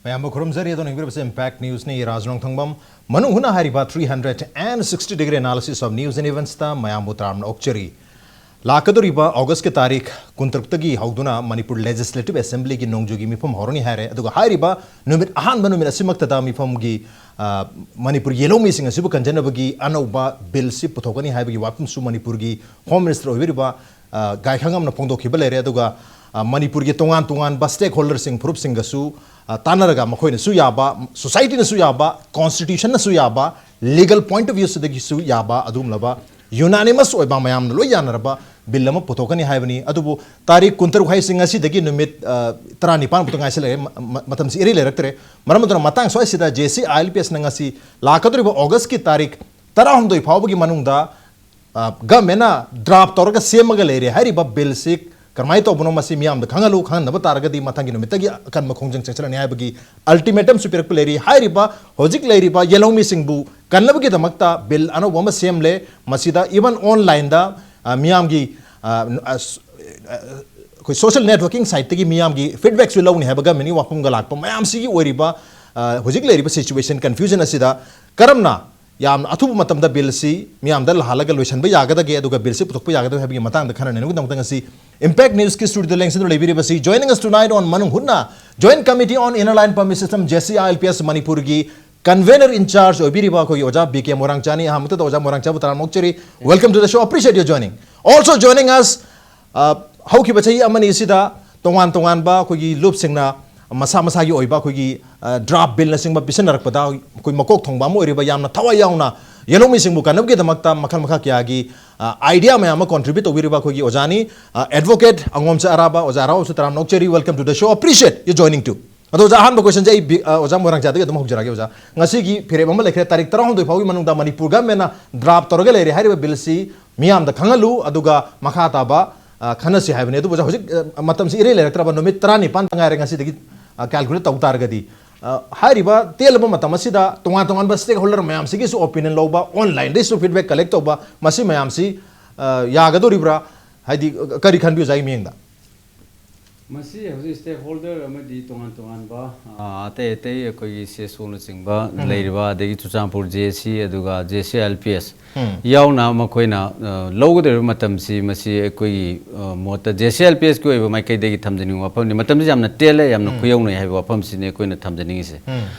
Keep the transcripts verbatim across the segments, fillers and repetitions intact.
ꯃꯌꯥꯝꯕꯨ ꯈꯨꯔꯨꯝꯖꯔꯤ꯫ ꯑꯗꯣ ꯌꯦꯡꯕꯤꯔꯤꯕꯁꯦ Impact Newsꯅꯤ꯫ ꯔꯥꯖ ꯅꯣꯡꯊꯪꯕꯝ꯫ ꯃꯅꯨꯡ ꯍꯨꯠꯅ ꯍꯥꯏꯔꯤꯕ three hundred and sixty degree analysis of news and eventsꯇ ꯃꯌꯥꯝꯕꯨ ꯇꯔꯥꯝꯅ ꯑꯣꯛꯆꯔꯤ꯫ ꯂꯥꯛꯀꯗꯧꯔꯤꯕ Augustꯀꯤ ꯇꯥꯔꯤꯛ ꯀꯨꯟꯇꯔꯨꯛꯇꯒꯤ ꯍꯧꯗꯨꯅ ꯃꯅꯤꯄꯨꯔ Legislative Assemblyꯒꯤ ꯅꯣꯡꯖꯨꯒꯤ ꯃꯤꯐꯝ ꯍꯧꯔꯅꯤ ꯍꯥꯏꯔꯦ꯫ ꯑꯗꯨꯒ ꯍꯥꯏꯔꯤꯕ ꯅꯨꯃꯤꯠ, ꯑꯍꯥꯟꯕ ꯅꯨꯃꯤꯠ ꯑꯁꯤꯃꯛꯇꯗ ꯃꯤꯐꯝꯒꯤ, ꯑ, ꯃꯅꯤꯄꯨꯔ ꯌꯦꯜꯍꯧꯃꯤꯁꯤꯡ ꯑꯁꯤꯕꯨ ꯀꯟꯖꯅꯕꯒꯤ ꯑꯅꯧꯕ billꯁꯤ ꯄꯨꯊꯣꯛꯀꯅꯤ ꯍꯥꯏꯕꯒꯤ ꯋꯥꯐꯝꯁꯨ ꯃꯅꯤꯄꯨꯔꯒꯤ Home Minister ꯑꯣꯏꯕꯤꯔꯤꯕ, ꯑ, ꯒꯥꯏꯈꯥꯉꯝꯅ ꯐꯣꯡꯗꯣꯛꯈꯤꯕ ꯂꯩꯔꯦ꯫ ꯑꯗꯨꯒ, ꯑ, ꯃꯅꯤꯄꯨꯔꯒꯤ ꯇꯣꯉꯥꯟ ꯇꯣꯉꯥꯟꯕ stakeholderꯁꯤꯡ, ꯐꯨꯔꯨꯞꯁꯤꯡꯒꯁꯨ, ꯑ, ꯇꯥꯟꯅꯔꯒ ꯃꯈꯣꯏꯅꯁꯨ ꯌꯥꯕ, societyꯅꯁꯨ ꯌꯥꯕ, constitutionꯅꯁꯨ ꯌꯥꯕ, legal point of viewꯁꯤꯗꯒꯤꯁꯨ ꯌꯥꯕ ꯑꯗꯨꯒꯨꯝꯂꯕ unanimous ꯑꯣꯏꯕ, ꯃꯌꯥꯝꯅ ꯂꯣꯏ ꯌꯥꯅꯔꯕ bill ꯑꯃ ꯄꯨꯊꯣꯛꯀꯅꯤ ꯍꯥꯏꯕꯅꯤ꯫ ꯑꯗꯨꯕꯨ ꯇꯥꯔꯤꯛ ꯀꯨꯟꯇꯔꯨꯛ ꯍꯥꯏꯁꯤ ꯉꯁꯤꯗꯒꯤ ꯅꯨꯃꯤꯠ, ꯑ, ꯇꯔꯥꯅꯤꯄꯥꯟ ꯃꯨꯛꯇ ꯉꯥꯏꯁꯤꯜꯂꯛꯑꯦ꯫ ꯃ-, ꯃ-, ꯃꯇꯝꯁꯤ ꯏꯔꯩ ꯂꯩꯔꯛꯇ꯭ꯔꯦ꯫ ꯃꯔꯝ ꯑꯗꯨꯅ ꯃꯇꯥꯡ ꯁ꯭ꯋꯥꯏꯁꯤꯗ JCILPSꯅ ꯉꯁꯤ ꯂꯥꯛꯀꯗꯧꯔꯤꯕ Augustꯀꯤ ꯇꯥꯔꯤꯛ ꯇꯔꯥꯍꯨꯝꯗꯣꯏ ꯐꯥꯎꯕꯒꯤ ꯃꯅꯨꯡꯗ, ꯑ, governmentꯅ draft ꯇꯧꯔꯒ ꯁꯦꯝꯃꯒ ꯂꯩꯔꯦ ꯍꯥꯏꯔꯤꯕ billꯁꯤ ꯀꯔꯝꯍꯥꯏꯅ ꯇꯧꯕꯅꯣ, ꯃꯁꯤ ꯃꯤꯌꯥꯝꯗ ꯈꯪꯍꯜꯂꯨ꯫ ꯈꯪꯍꯟꯅꯕ ꯇꯥꯔꯒꯗꯤ ꯃꯊꯪꯒꯤ ꯅꯨꯃꯤꯠꯇꯒꯤ ꯑꯀꯟꯕ ꯈꯣꯡꯖꯪ ꯆꯪꯁꯤꯜꯂꯅꯤ ꯍꯥꯏꯕꯒꯤ ultimatumꯁꯨ ꯄꯤꯔꯛꯄ ꯂꯩꯔꯤ꯫ ꯍꯥꯏꯔꯤꯕ ꯍꯧꯖꯤꯛ ꯂꯩꯔꯤꯕ ꯌꯦꯜꯍꯧꯃꯤꯁꯤꯡꯕꯨ ꯀꯟꯅꯕꯒꯤꯗꯃꯛꯇ bill ꯑꯅꯧꯕ ꯑꯃ ꯁꯦꯝꯂꯦ꯫ ꯃꯁꯤꯗ even onlineꯗ, ꯑ, ꯃꯤꯌꯥꯝꯒꯤ, ꯑ, ꯑ, ꯁ-, ꯑ, ꯑꯩꯈꯣꯏ social networking siteꯇꯒꯤ ꯃꯤꯌꯥꯝꯒꯤ feedbackꯁꯨ ꯂꯧꯅꯤ ꯍꯥꯏꯕ governmentꯀꯤ ꯋꯥꯐꯝꯒ ꯂꯥꯛꯄ ꯃꯌꯥꯝꯁꯤꯒꯤ ꯑꯣꯏꯔꯤꯕ, ꯑ, ꯍꯧꯖꯤꯛ ꯂꯩꯔꯤꯕ situation, confusion ꯑꯁꯤꯗ ꯀꯔꯝꯅ ꯌꯥꯝꯅ ꯑꯊꯨꯕ ꯃꯇꯝꯗ billꯁꯤ ꯃꯤꯌꯥꯝꯗ ꯂꯥꯛꯍꯜꯂꯒ ꯂꯣꯏꯁꯤꯟꯕ ꯌꯥꯒꯗꯒꯦ, ꯑꯗꯨꯒ billꯁꯤ ꯄꯨꯊꯣꯛꯄ ꯌꯥꯒꯗꯒꯦ ꯍꯥꯏꯕꯒꯤ ꯃꯇꯥꯡꯗ ꯈꯟꯅ ꯅꯩꯅꯕꯒꯤꯗꯃꯛꯇ ꯉꯁꯤ Impact Newsꯀꯤ studioꯗ ꯂꯦꯡꯁꯤꯟꯗꯨꯅ ꯂꯩꯕꯤꯔꯤꯕꯁꯤ, joining us tonight on ꯃꯅꯨꯡ ꯍꯨꯠꯅ, Joint Committee on Inner Line Permit System, JCILPS ꯃꯅꯤꯄꯨꯔꯒꯤ convener in charge ꯑꯣꯏꯕꯤꯔꯤꯕ ꯑꯩꯈꯣꯏꯒꯤ ꯑꯣꯖꯥ ꯕꯤ ꯀꯦ ꯃꯣꯏꯔꯥꯡꯆꯥꯅꯤ꯫ ꯑꯍꯥꯟꯕꯗ ꯑꯣꯖꯥ ꯃꯣꯏꯔꯥꯡꯆꯥꯕꯨ ꯇꯔꯥꯝꯅ ꯑꯣꯛꯆꯔꯤ꯫ Welcome to the show, appreciate your joining. Also joining us, ꯑ, ꯍꯧꯈꯤꯕ ꯆꯍꯤ ꯑꯃꯅꯤ ꯑꯁꯤꯗ ꯇꯣꯉꯥꯟ ꯇꯣꯉꯥꯟꯕ ꯑꯩꯈꯣꯏꯒꯤ ꯂꯨꯞꯁꯤꯡꯅ ꯃꯁꯥ ꯃꯁꯥꯒꯤ ꯑꯣꯏꯕ ꯑꯩꯈꯣꯏꯒꯤ, ꯑ, draft billꯅꯆꯤꯡꯕ ꯄꯤꯁꯤꯟꯅꯔꯛꯄꯗ, ꯑꯩꯈꯣꯏ ꯃꯀꯣꯛ ꯊꯣꯡꯕ ꯑꯃ ꯑꯣꯏꯔꯤꯕ, ꯌꯥꯝꯅ ꯊꯋꯥꯏ ꯌꯥꯎꯅ ꯌꯦꯜꯍꯧꯃꯤꯁꯤꯡꯕꯨ ꯀꯟꯅꯕꯒꯤꯗꯃꯛꯇ ꯃꯈꯜ ꯃꯈꯥ ꯀꯌꯥꯒꯤ, ꯑ, idea ꯃꯌꯥꯝ ꯑꯃ contribute ꯇꯧꯕꯤꯔꯤꯕ ꯑꯩꯈꯣꯏꯒꯤ ꯑꯣꯖꯥꯅꯤ, ꯑ, advocate ꯑꯉꯣꯝꯆꯥ ꯑꯔꯥꯕ꯫ ꯑꯣꯖꯥ ꯑꯔꯥꯕꯁꯨ ꯇꯔꯥꯝꯅ ꯑꯣꯛꯆꯔꯤ꯫ Welcome to the show, appreciate your joining too. ꯑꯗꯣ ꯑꯣꯖꯥ, ꯑꯍꯥꯟꯕ questionꯁꯦ ꯑꯩ ꯕꯤ-, ꯑ, ꯑꯣꯖꯥ ꯃꯣꯏꯔꯥꯡꯆꯥꯗꯒꯤ ꯑꯗꯨꯝ ꯍꯧꯖꯔꯛꯑꯒꯦ ꯑꯣꯖꯥ꯫ ꯉꯁꯤꯒꯤ ꯐꯤꯔꯦꯞ ꯑꯃ ꯂꯩꯈ꯭ꯔꯦ, ꯇꯥꯔꯤꯛ ꯇꯔꯥꯍꯨꯝꯗꯣꯏ ꯐꯥꯎꯒꯤ ꯃꯅꯨꯡꯗ ꯃꯅꯤꯄꯨꯔ governmentꯅ draft ꯇꯧꯔꯒ ꯂꯩꯔꯦ ꯍꯥꯏꯔꯤꯕ billꯁꯤ ꯃꯤꯌꯥꯝꯗ ꯈꯪꯍꯜꯂꯨ, ꯑꯗꯨꯒ ꯃꯈꯥ ꯇꯥꯕ, ꯑ, ꯈꯟꯅꯁꯤ ꯍꯥꯏꯕꯅꯤ꯫ ꯑꯗꯨꯕꯨ ꯑꯣꯖꯥ, ꯍꯧꯖꯤꯛ, ꯑ, ꯃꯇꯝꯁꯤ ꯏꯔꯩ ꯂꯩꯔꯛꯇ꯭ꯔꯕ, ꯅꯨꯃꯤꯠ ꯇꯔꯥꯅꯤꯄꯥꯟꯗ ꯉꯥꯏꯔꯦ ꯉꯁꯤꯗꯒꯤ, ꯑ, calculate ꯇꯧ ꯇꯥꯔꯒꯗꯤ꯫ ꯑ, ꯍꯥꯏꯔꯤꯕ ꯇꯦꯜꯂꯕ ꯃꯇꯝ ꯑꯁꯤꯗ ꯇꯣꯉꯥꯟ ꯇꯣꯉꯥꯟꯕ stakeholder ꯃꯌꯥꯝꯁꯤꯒꯤꯁꯨ opinion ꯂꯧꯕ, onlineꯗꯒꯤꯁꯨ feedback collect ꯇꯧꯕ, ꯃꯁꯤ ꯃꯌꯥꯝꯁꯤ, ꯑ, ꯌꯥꯒꯗꯧꯔꯤꯕ꯭ꯔꯥ? ꯍꯥꯏꯗꯤ, ꯑ, ꯀꯔꯤ ꯈꯟꯕꯤ ꯑꯣꯖꯥꯒꯤ ꯃꯤꯠꯌꯦꯡꯗ? ꯃꯁꯤ ꯍꯧꯖꯤꯛ stakeholder ꯑꯃꯗꯤ ꯇꯣꯉꯥꯟ ꯇꯣꯉꯥꯟꯕ, ꯑ, ꯑꯇꯩ ꯑꯇꯩ ꯑꯩꯈꯣꯏꯒꯤ CSOꯅꯆꯤꯡꯕ ꯂꯩꯔꯤꯕ, ꯑꯗꯒꯤ ꯆꯨꯔꯆꯥꯟꯄꯨꯔ JAC, ꯑꯗꯨꯒ JAC LPS ꯌꯥꯎꯅ ꯃꯈꯣꯏꯅ, ꯑ, ꯂꯧꯒꯗꯧꯔꯤꯕ ꯃꯇꯝꯁꯤ, ꯃꯁꯤ ꯑꯩꯈꯣꯏꯒꯤ, ꯑ, ꯃꯣꯠꯇ JAC LPSꯀꯤ ꯑꯣꯏꯕ ꯃꯥꯏꯀꯩꯗꯒꯤ ꯊꯝꯖꯅꯤꯡꯕ ꯋꯥꯐꯝꯅꯤ꯫ ꯃꯇꯝꯁꯤ ꯌꯥꯝꯅ ꯇꯦꯜꯂꯦ, ꯌꯥꯝꯅ ꯈꯨꯌꯧꯅꯩ ꯍꯥꯏꯕ ꯋꯥꯐꯝꯁꯤꯅꯤ ꯑꯩꯈꯣꯏꯅ ꯊꯝꯖꯅꯤꯡꯉꯤꯁꯦ꯫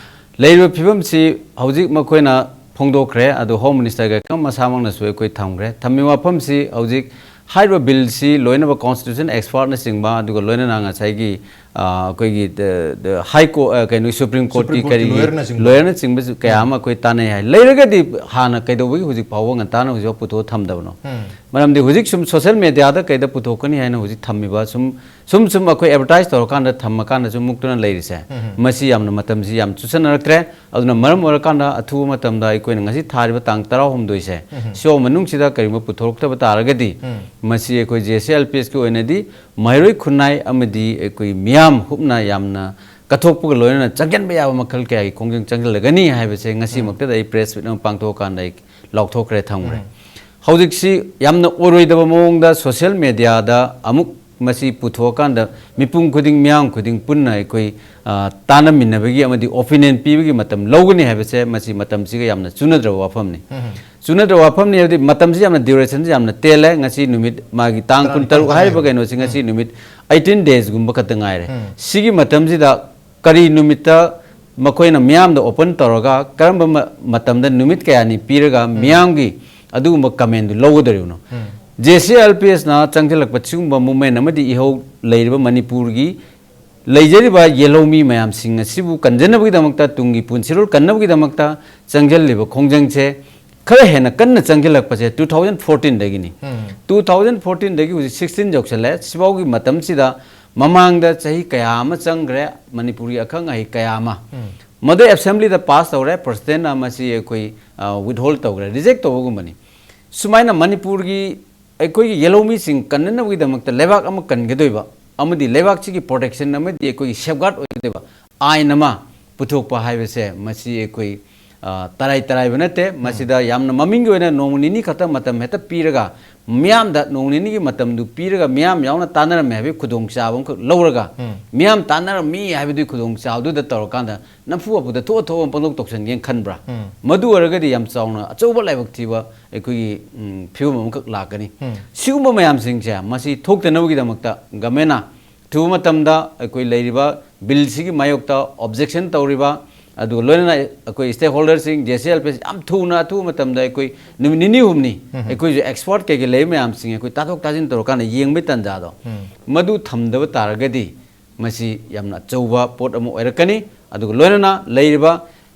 ꯂꯩꯔꯤꯕ ꯐꯤꯕꯝꯁꯤ ꯍꯧꯖꯤꯛ ꯃꯈꯣꯏꯅ ꯐꯣꯡꯗꯣꯛꯈ꯭ꯔꯦ, ꯑꯗꯨ Home Ministerꯒ ꯃꯁꯥꯃꯛꯅꯁꯨ ꯑꯩꯈꯣꯏ ꯊꯝꯈ꯭ꯔꯦ꯫ ꯊꯝꯃꯤꯕ ꯋꯥꯐꯝꯁꯤ ꯍꯧꯖꯤꯛ ꯍꯥꯏꯔꯤꯕ billꯁꯤ ꯂꯣꯏꯅꯃꯛ constitution expertꯅꯆꯤꯡꯕ, ꯑꯗꯨꯒ ꯂꯣꯏꯅꯅ ꯉꯁꯥꯏꯒꯤ, ꯑ, ꯑꯩꯈꯣꯏꯒꯤ the, the High Court, ꯑ, ꯀꯩꯅꯣ, Supreme Courtꯀꯤ Supreme Courtꯀꯤ ꯀꯔꯤꯒꯤ lawyerꯅꯆꯤꯡꯕ꯫ Lawyerꯅꯆꯤꯡꯕꯁꯨ ꯀꯌꯥ ꯑꯃ ꯑꯩꯈꯣꯏ ꯇꯥꯟꯅꯩ ꯍꯥꯏ꯫ ꯂꯩꯔꯒꯗꯤ ꯍꯥꯟꯅ ꯀꯩꯗꯧꯕꯒꯤ ꯍꯧꯖꯤꯛ ꯐꯥꯎꯕ ꯉꯟꯇꯥꯅ ꯍꯧꯖꯤꯛ ꯐꯥꯎ ꯄꯨꯊꯣꯛꯑ ꯊꯝꯗꯕꯅꯣ? ꯃꯔꯝꯗꯤ ꯍꯧꯖꯤꯛ ꯁꯨꯝ social mediaꯗ ꯀꯩꯗ ꯄꯨꯊꯣꯛꯀꯅꯤ ꯍꯥꯏꯅ ꯍꯧꯖꯤꯛ ꯊꯝꯃꯤꯕ, ꯁꯨꯝ, ꯁꯨꯝ, ꯁꯨꯝ ꯑꯩꯈꯣꯏ advertise ꯇꯧꯔꯀꯥꯟꯗ ꯊꯝꯃꯀꯥꯟꯗ ꯁꯨꯝ ꯃꯨꯛꯇꯨꯅ ꯂꯩꯔꯤꯁꯦ, ꯃꯁꯤ ꯌꯥꯝꯅ ꯃꯇꯝꯁꯤ ꯌꯥꯝ ꯆꯨꯁꯟꯅꯔꯛꯇ꯭ꯔꯦ꯫ ꯑꯗꯨꯅ ꯃꯔꯝ ꯑꯣꯏꯔꯀꯥꯟꯗ ꯑꯊꯨꯕ ꯃꯇꯝꯗ ꯑꯩꯈꯣꯏꯅ ꯉꯁꯤ ꯊꯥꯔꯤꯕ ꯇꯥꯡ ꯇꯔꯥꯍꯨꯝꯗꯣꯏꯁꯦ, ꯁꯤꯐꯥꯎ ꯃꯅꯨꯡꯁꯤꯗ ꯀꯔꯤꯒꯨꯝꯕ ꯄꯨꯊꯣꯔꯛꯇꯕ ꯇꯥꯔꯒꯗꯤ, ꯃꯁꯤ ꯑꯩꯈꯣꯏ JAC LPSꯀꯤ ꯑꯣꯏꯅꯗꯤ ꯃꯍꯩꯔꯣꯏ ꯈꯨꯟꯅꯥꯏ ꯑꯃꯗꯤ ꯑꯩꯈꯣꯏ ꯃꯤꯌꯥꯝ ꯍꯨꯞꯅ ꯌꯥꯝꯅ ꯀꯠꯊꯣꯛꯄꯒ ꯂꯣꯏꯅꯅ ꯆꯪꯁꯤꯟꯕ ꯌꯥꯕ ꯃꯈꯜ ꯀꯌꯥꯒꯤ ꯈꯣꯡꯖꯪ ꯆꯪꯁꯤꯜꯂꯒꯅꯤ ꯍꯥꯏꯕꯁꯦ ꯉꯁꯤꯃꯛꯇꯗ ꯑꯩ press meet ꯑꯃ ꯄꯥꯡꯊꯣꯛꯑꯀꯥꯟꯗ ꯑꯩ ꯂꯥꯎꯊꯣꯛꯈ꯭ꯔꯦ, ꯊꯝꯈ꯭ꯔꯦ꯫ ꯍꯧꯖꯤꯛꯁꯤ ꯌꯥꯝꯅ ꯑꯣꯏꯔꯣꯏꯗꯕ ꯃꯑꯣꯡꯗ social mediaꯗ ꯑꯃꯨꯛ ꯃꯁꯤ ꯄꯨꯊꯣꯛꯑꯀꯥꯟꯗ ꯃꯤꯄꯨꯝ ꯈꯨꯗꯤꯡ, ꯃꯤꯌꯥꯝ ꯈꯨꯗꯤꯡ ꯄꯨꯟꯅ ꯑꯩꯈꯣꯏ, ꯑ, ꯇꯥꯟꯅꯃꯤꯟꯅꯕꯒꯤ ꯑꯃꯗꯤ opinion ꯄꯤꯕꯒꯤ ꯃꯇꯝ ꯂꯧꯒꯅꯤ ꯍꯥꯏꯕꯁꯦ ꯃꯁꯤ ꯃꯇꯝꯁꯤꯒ ꯌꯥꯝꯅ ꯆꯨꯅꯗ꯭ꯔꯕ ꯋꯥꯐꯝꯅꯤ꯫ ꯆꯨꯅꯗ꯭ꯔꯕ ꯋꯥꯐꯝꯅꯤ ꯍꯥꯏꯕꯗꯤ ꯃꯇꯝꯁꯤ ꯌꯥꯝꯅ durationꯁꯤ ꯌꯥꯝꯅ ꯇꯦꯜꯂꯦ꯫ ꯉꯁꯤ ꯅꯨꯃꯤꯠ ꯃꯥꯒꯤ ꯇꯥꯡ ꯇꯔꯥꯅꯤꯄꯥꯟ ꯀꯨꯟꯇꯔꯨꯛ ꯍꯥꯏꯔꯤꯕ ꯍꯥꯏꯕ꯫ ꯀꯩꯅꯣꯁꯤ ꯉꯁꯤ ꯅꯨꯃꯤꯠ eighteen daysꯒꯨꯝꯕ ꯈꯛꯇ ꯉꯥꯏꯔꯦ꯫ ꯁꯤꯒꯤ ꯃꯇꯝꯁꯤꯗ ꯀꯔꯤ ꯅꯨꯃꯤꯠꯇ ꯃꯈꯣꯏꯅ ꯃꯤꯌꯥꯝꯗ open ꯇꯧꯔꯒ ꯀꯔꯝꯕ ꯃ-, ꯃꯇꯝꯗ ꯅꯨꯃꯤꯠ ꯀꯌꯥꯅꯤ ꯄꯤꯔꯒ ꯃꯤꯌꯥꯝꯒꯤ ꯑꯗꯨꯒꯨꯝꯕ commentꯗꯨ ꯂꯧꯒꯗꯧꯔꯤꯕꯅꯣ? JAC LPSꯅ ꯆꯪꯁꯤꯜꯂꯛꯄ ꯁꯤꯒꯨꯝꯕ movement ꯑꯃꯗꯤ ꯏꯍꯧ ꯂꯩꯔꯤꯕ ꯃꯅꯤꯄꯨꯔꯒꯤ ꯂꯩꯖꯔꯤꯕ ꯌꯦꯜꯍꯧꯃꯤ ꯃꯌꯥꯝꯁꯤꯡ ꯑꯁꯤꯕꯨ ꯀꯟꯖꯅꯕꯒꯤꯗꯃꯛꯇ, ꯇꯨꯡꯒꯤ ꯄꯨꯟꯁꯤꯔꯣꯜ ꯀꯟꯅꯕꯒꯤꯗꯃꯛꯇ ꯆꯪꯁꯤꯜꯂꯤꯕ ꯈꯣꯡꯖꯪꯁꯦ ꯈꯔ ꯍꯦꯟꯅ ꯀꯟꯅ ꯆꯪꯁꯤꯜꯂꯛꯄꯁꯦ two thousand fourteenꯗꯒꯤꯅꯤ꯫ Two thousand fourteenꯗꯒꯤ ꯍꯧꯖꯤꯛ sixteen ꯌꯧꯁꯜꯂꯦ꯫ ꯁꯤꯐꯥꯎꯒꯤ ꯃꯇꯝꯁꯤꯗ ꯃꯃꯥꯡꯗ ꯆꯍꯤ ꯀꯌꯥ ꯑꯃ ꯆꯪꯈ꯭ꯔꯦ, ꯃꯅꯤꯄꯨꯔꯒꯤ ꯑꯈꯪ ꯑꯍꯩ ꯀꯌꯥ ꯑꯃ ꯃꯗꯨ assemblyꯗ pass ꯇꯧꯔꯦ, presidentꯅ ꯃꯁꯤ ꯑꯩꯈꯣꯏ, ꯑ, withhold ꯇꯧꯈ꯭ꯔꯦ, reject ꯇꯧꯕꯒꯨꯝꯕꯅꯤ꯫ ꯁꯨꯃꯥꯏꯅ ꯃꯅꯤꯄꯨꯔꯒꯤ ꯑꯩꯈꯣꯏꯒꯤ ꯌꯦꯜꯍꯧꯃꯤꯁꯤꯡ ꯀꯟꯅꯅꯕꯒꯤꯗꯃꯛꯇ ꯂꯩꯕꯥꯛ ꯑꯃ ꯀꯟꯒꯗꯣꯏꯕ ꯑꯃꯗꯤ ꯂꯩꯕꯥꯛꯁꯤꯒꯤ protection ꯑꯃꯗꯤ ꯑꯩꯈꯣꯏꯒꯤ safeguard ꯑꯣꯏꯒꯗꯣꯏꯕ ꯑꯥꯏꯟ ꯑꯃ ꯄꯨꯊꯣꯛꯄ ꯍꯥꯏꯕꯁꯦ ꯃꯁꯤ ꯑꯩꯈꯣꯏ, ꯑ, ꯇꯔꯥꯏ ꯇꯔꯥꯏꯕ ꯅꯠꯇꯦ꯫ ꯃꯁꯤꯗ ꯌꯥꯝꯅ ꯃꯃꯤꯡꯒꯤ ꯑꯣꯏꯅ ꯅꯣꯡꯃ ꯅꯤꯅꯤ ꯈꯛꯇ ꯃꯇꯝ ꯍꯦꯛꯇ ꯄꯤꯔꯒ ꯃꯤꯌꯥꯝꯗ ꯅꯣꯡ ꯅꯤꯅꯤꯒꯤ ꯃꯇꯝꯗꯨ ꯄꯤꯔꯒ ꯃꯤꯌꯥꯝ ꯌꯥꯎꯅ ꯇꯥꯟꯅꯔꯝꯃꯦ ꯍꯥꯏꯕꯒꯤ ꯈꯨꯗꯣꯡꯆꯥꯕ ꯑꯃꯈꯛ ꯂꯧꯔꯒ, ꯎꯝ꯫ ꯃꯤꯌꯥꯝ ꯇꯥꯟꯅꯔꯝꯃꯤ ꯍꯥꯏꯕꯗꯨꯒꯤ ꯈꯨꯗꯣꯡꯆꯥꯕꯗꯨꯗ ꯇꯧꯔꯀꯥꯟꯗ ꯅꯝꯐꯨ ꯍꯥꯐꯨꯗ ꯊꯣꯛꯑ ꯊꯣꯛꯑ ꯄꯪꯇꯧ ꯇꯧꯁꯟꯒꯦꯅ ꯈꯟꯕ꯭ꯔꯥ? ꯎꯝ꯫ ꯃꯗꯨ ꯑꯣꯏꯔꯒꯗꯤ ꯌꯥꯝ ꯆꯥꯎꯅ ꯑꯆꯧꯕ ꯂꯥꯏꯕꯛ ꯊꯤꯕ ꯑꯩꯈꯣꯏꯒꯤ, ꯎꯝ, ꯐꯤꯕꯝ ꯑꯃꯈꯛ ꯂꯥꯛꯀꯅꯤ꯫ ꯎꯝ꯫ ꯁꯤꯒꯨꯝꯕ ꯃꯌꯥꯝꯁꯤꯡꯁꯦ, ꯃꯁꯤ ꯊꯣꯛꯇꯅꯕꯒꯤꯗꯃꯛꯇ ꯒꯃꯦꯟꯅ ꯑꯊꯨꯕ ꯃꯇꯝꯗ ꯑꯩꯈꯣꯏ ꯂꯩꯔꯤꯕ ꯕꯤꯜꯁꯤꯒꯤ ꯃꯥꯌꯣꯛꯇ ꯑꯣꯕꯖꯦꯛꯁꯟ ꯇꯧꯔꯤꯕ, ꯑꯗꯨꯒ ꯂꯣꯏꯅꯅ ꯑꯩꯈꯣꯏ ꯁ꯭ꯇꯦꯛꯍꯣꯜꯗꯔꯁꯤꯡ, J C L P S, ꯌꯥꯝ ꯊꯨꯅ ꯑꯊꯨꯕ ꯃꯇꯝꯗ ꯑꯩꯈꯣꯏ ꯅꯨꯃꯤꯠ ꯅꯤꯅꯤ ꯍꯨꯝꯅꯤ, ꯎꯝ꯫ ꯑꯩꯈꯣꯏꯁꯨ ꯑꯦꯛꯁꯄꯔꯠ ꯀꯩꯀꯩ ꯂꯩꯔꯤ ꯃꯌꯥꯝꯁꯤꯡ ꯑꯩꯈꯣꯏ ꯇꯥꯊꯣꯛ ꯇꯥꯁꯤꯟ ꯇꯧꯔꯀꯥꯟꯗ ꯌꯦꯡꯕꯒꯤ ꯇꯥꯟꯖꯥꯗꯣ, ꯎꯝ꯫ ꯃꯗꯨ ꯊꯝꯗꯕ ꯇꯥꯔꯒꯗꯤ ꯃꯁꯤ ꯌꯥꯝꯅ ꯑꯆꯧꯕ ꯄꯣꯠ ꯑꯃ ꯑꯣꯏꯔꯛꯀꯅꯤ꯫ ꯑꯗꯨꯒ ꯂꯣꯏꯅꯅ ꯂꯩꯔꯤꯕ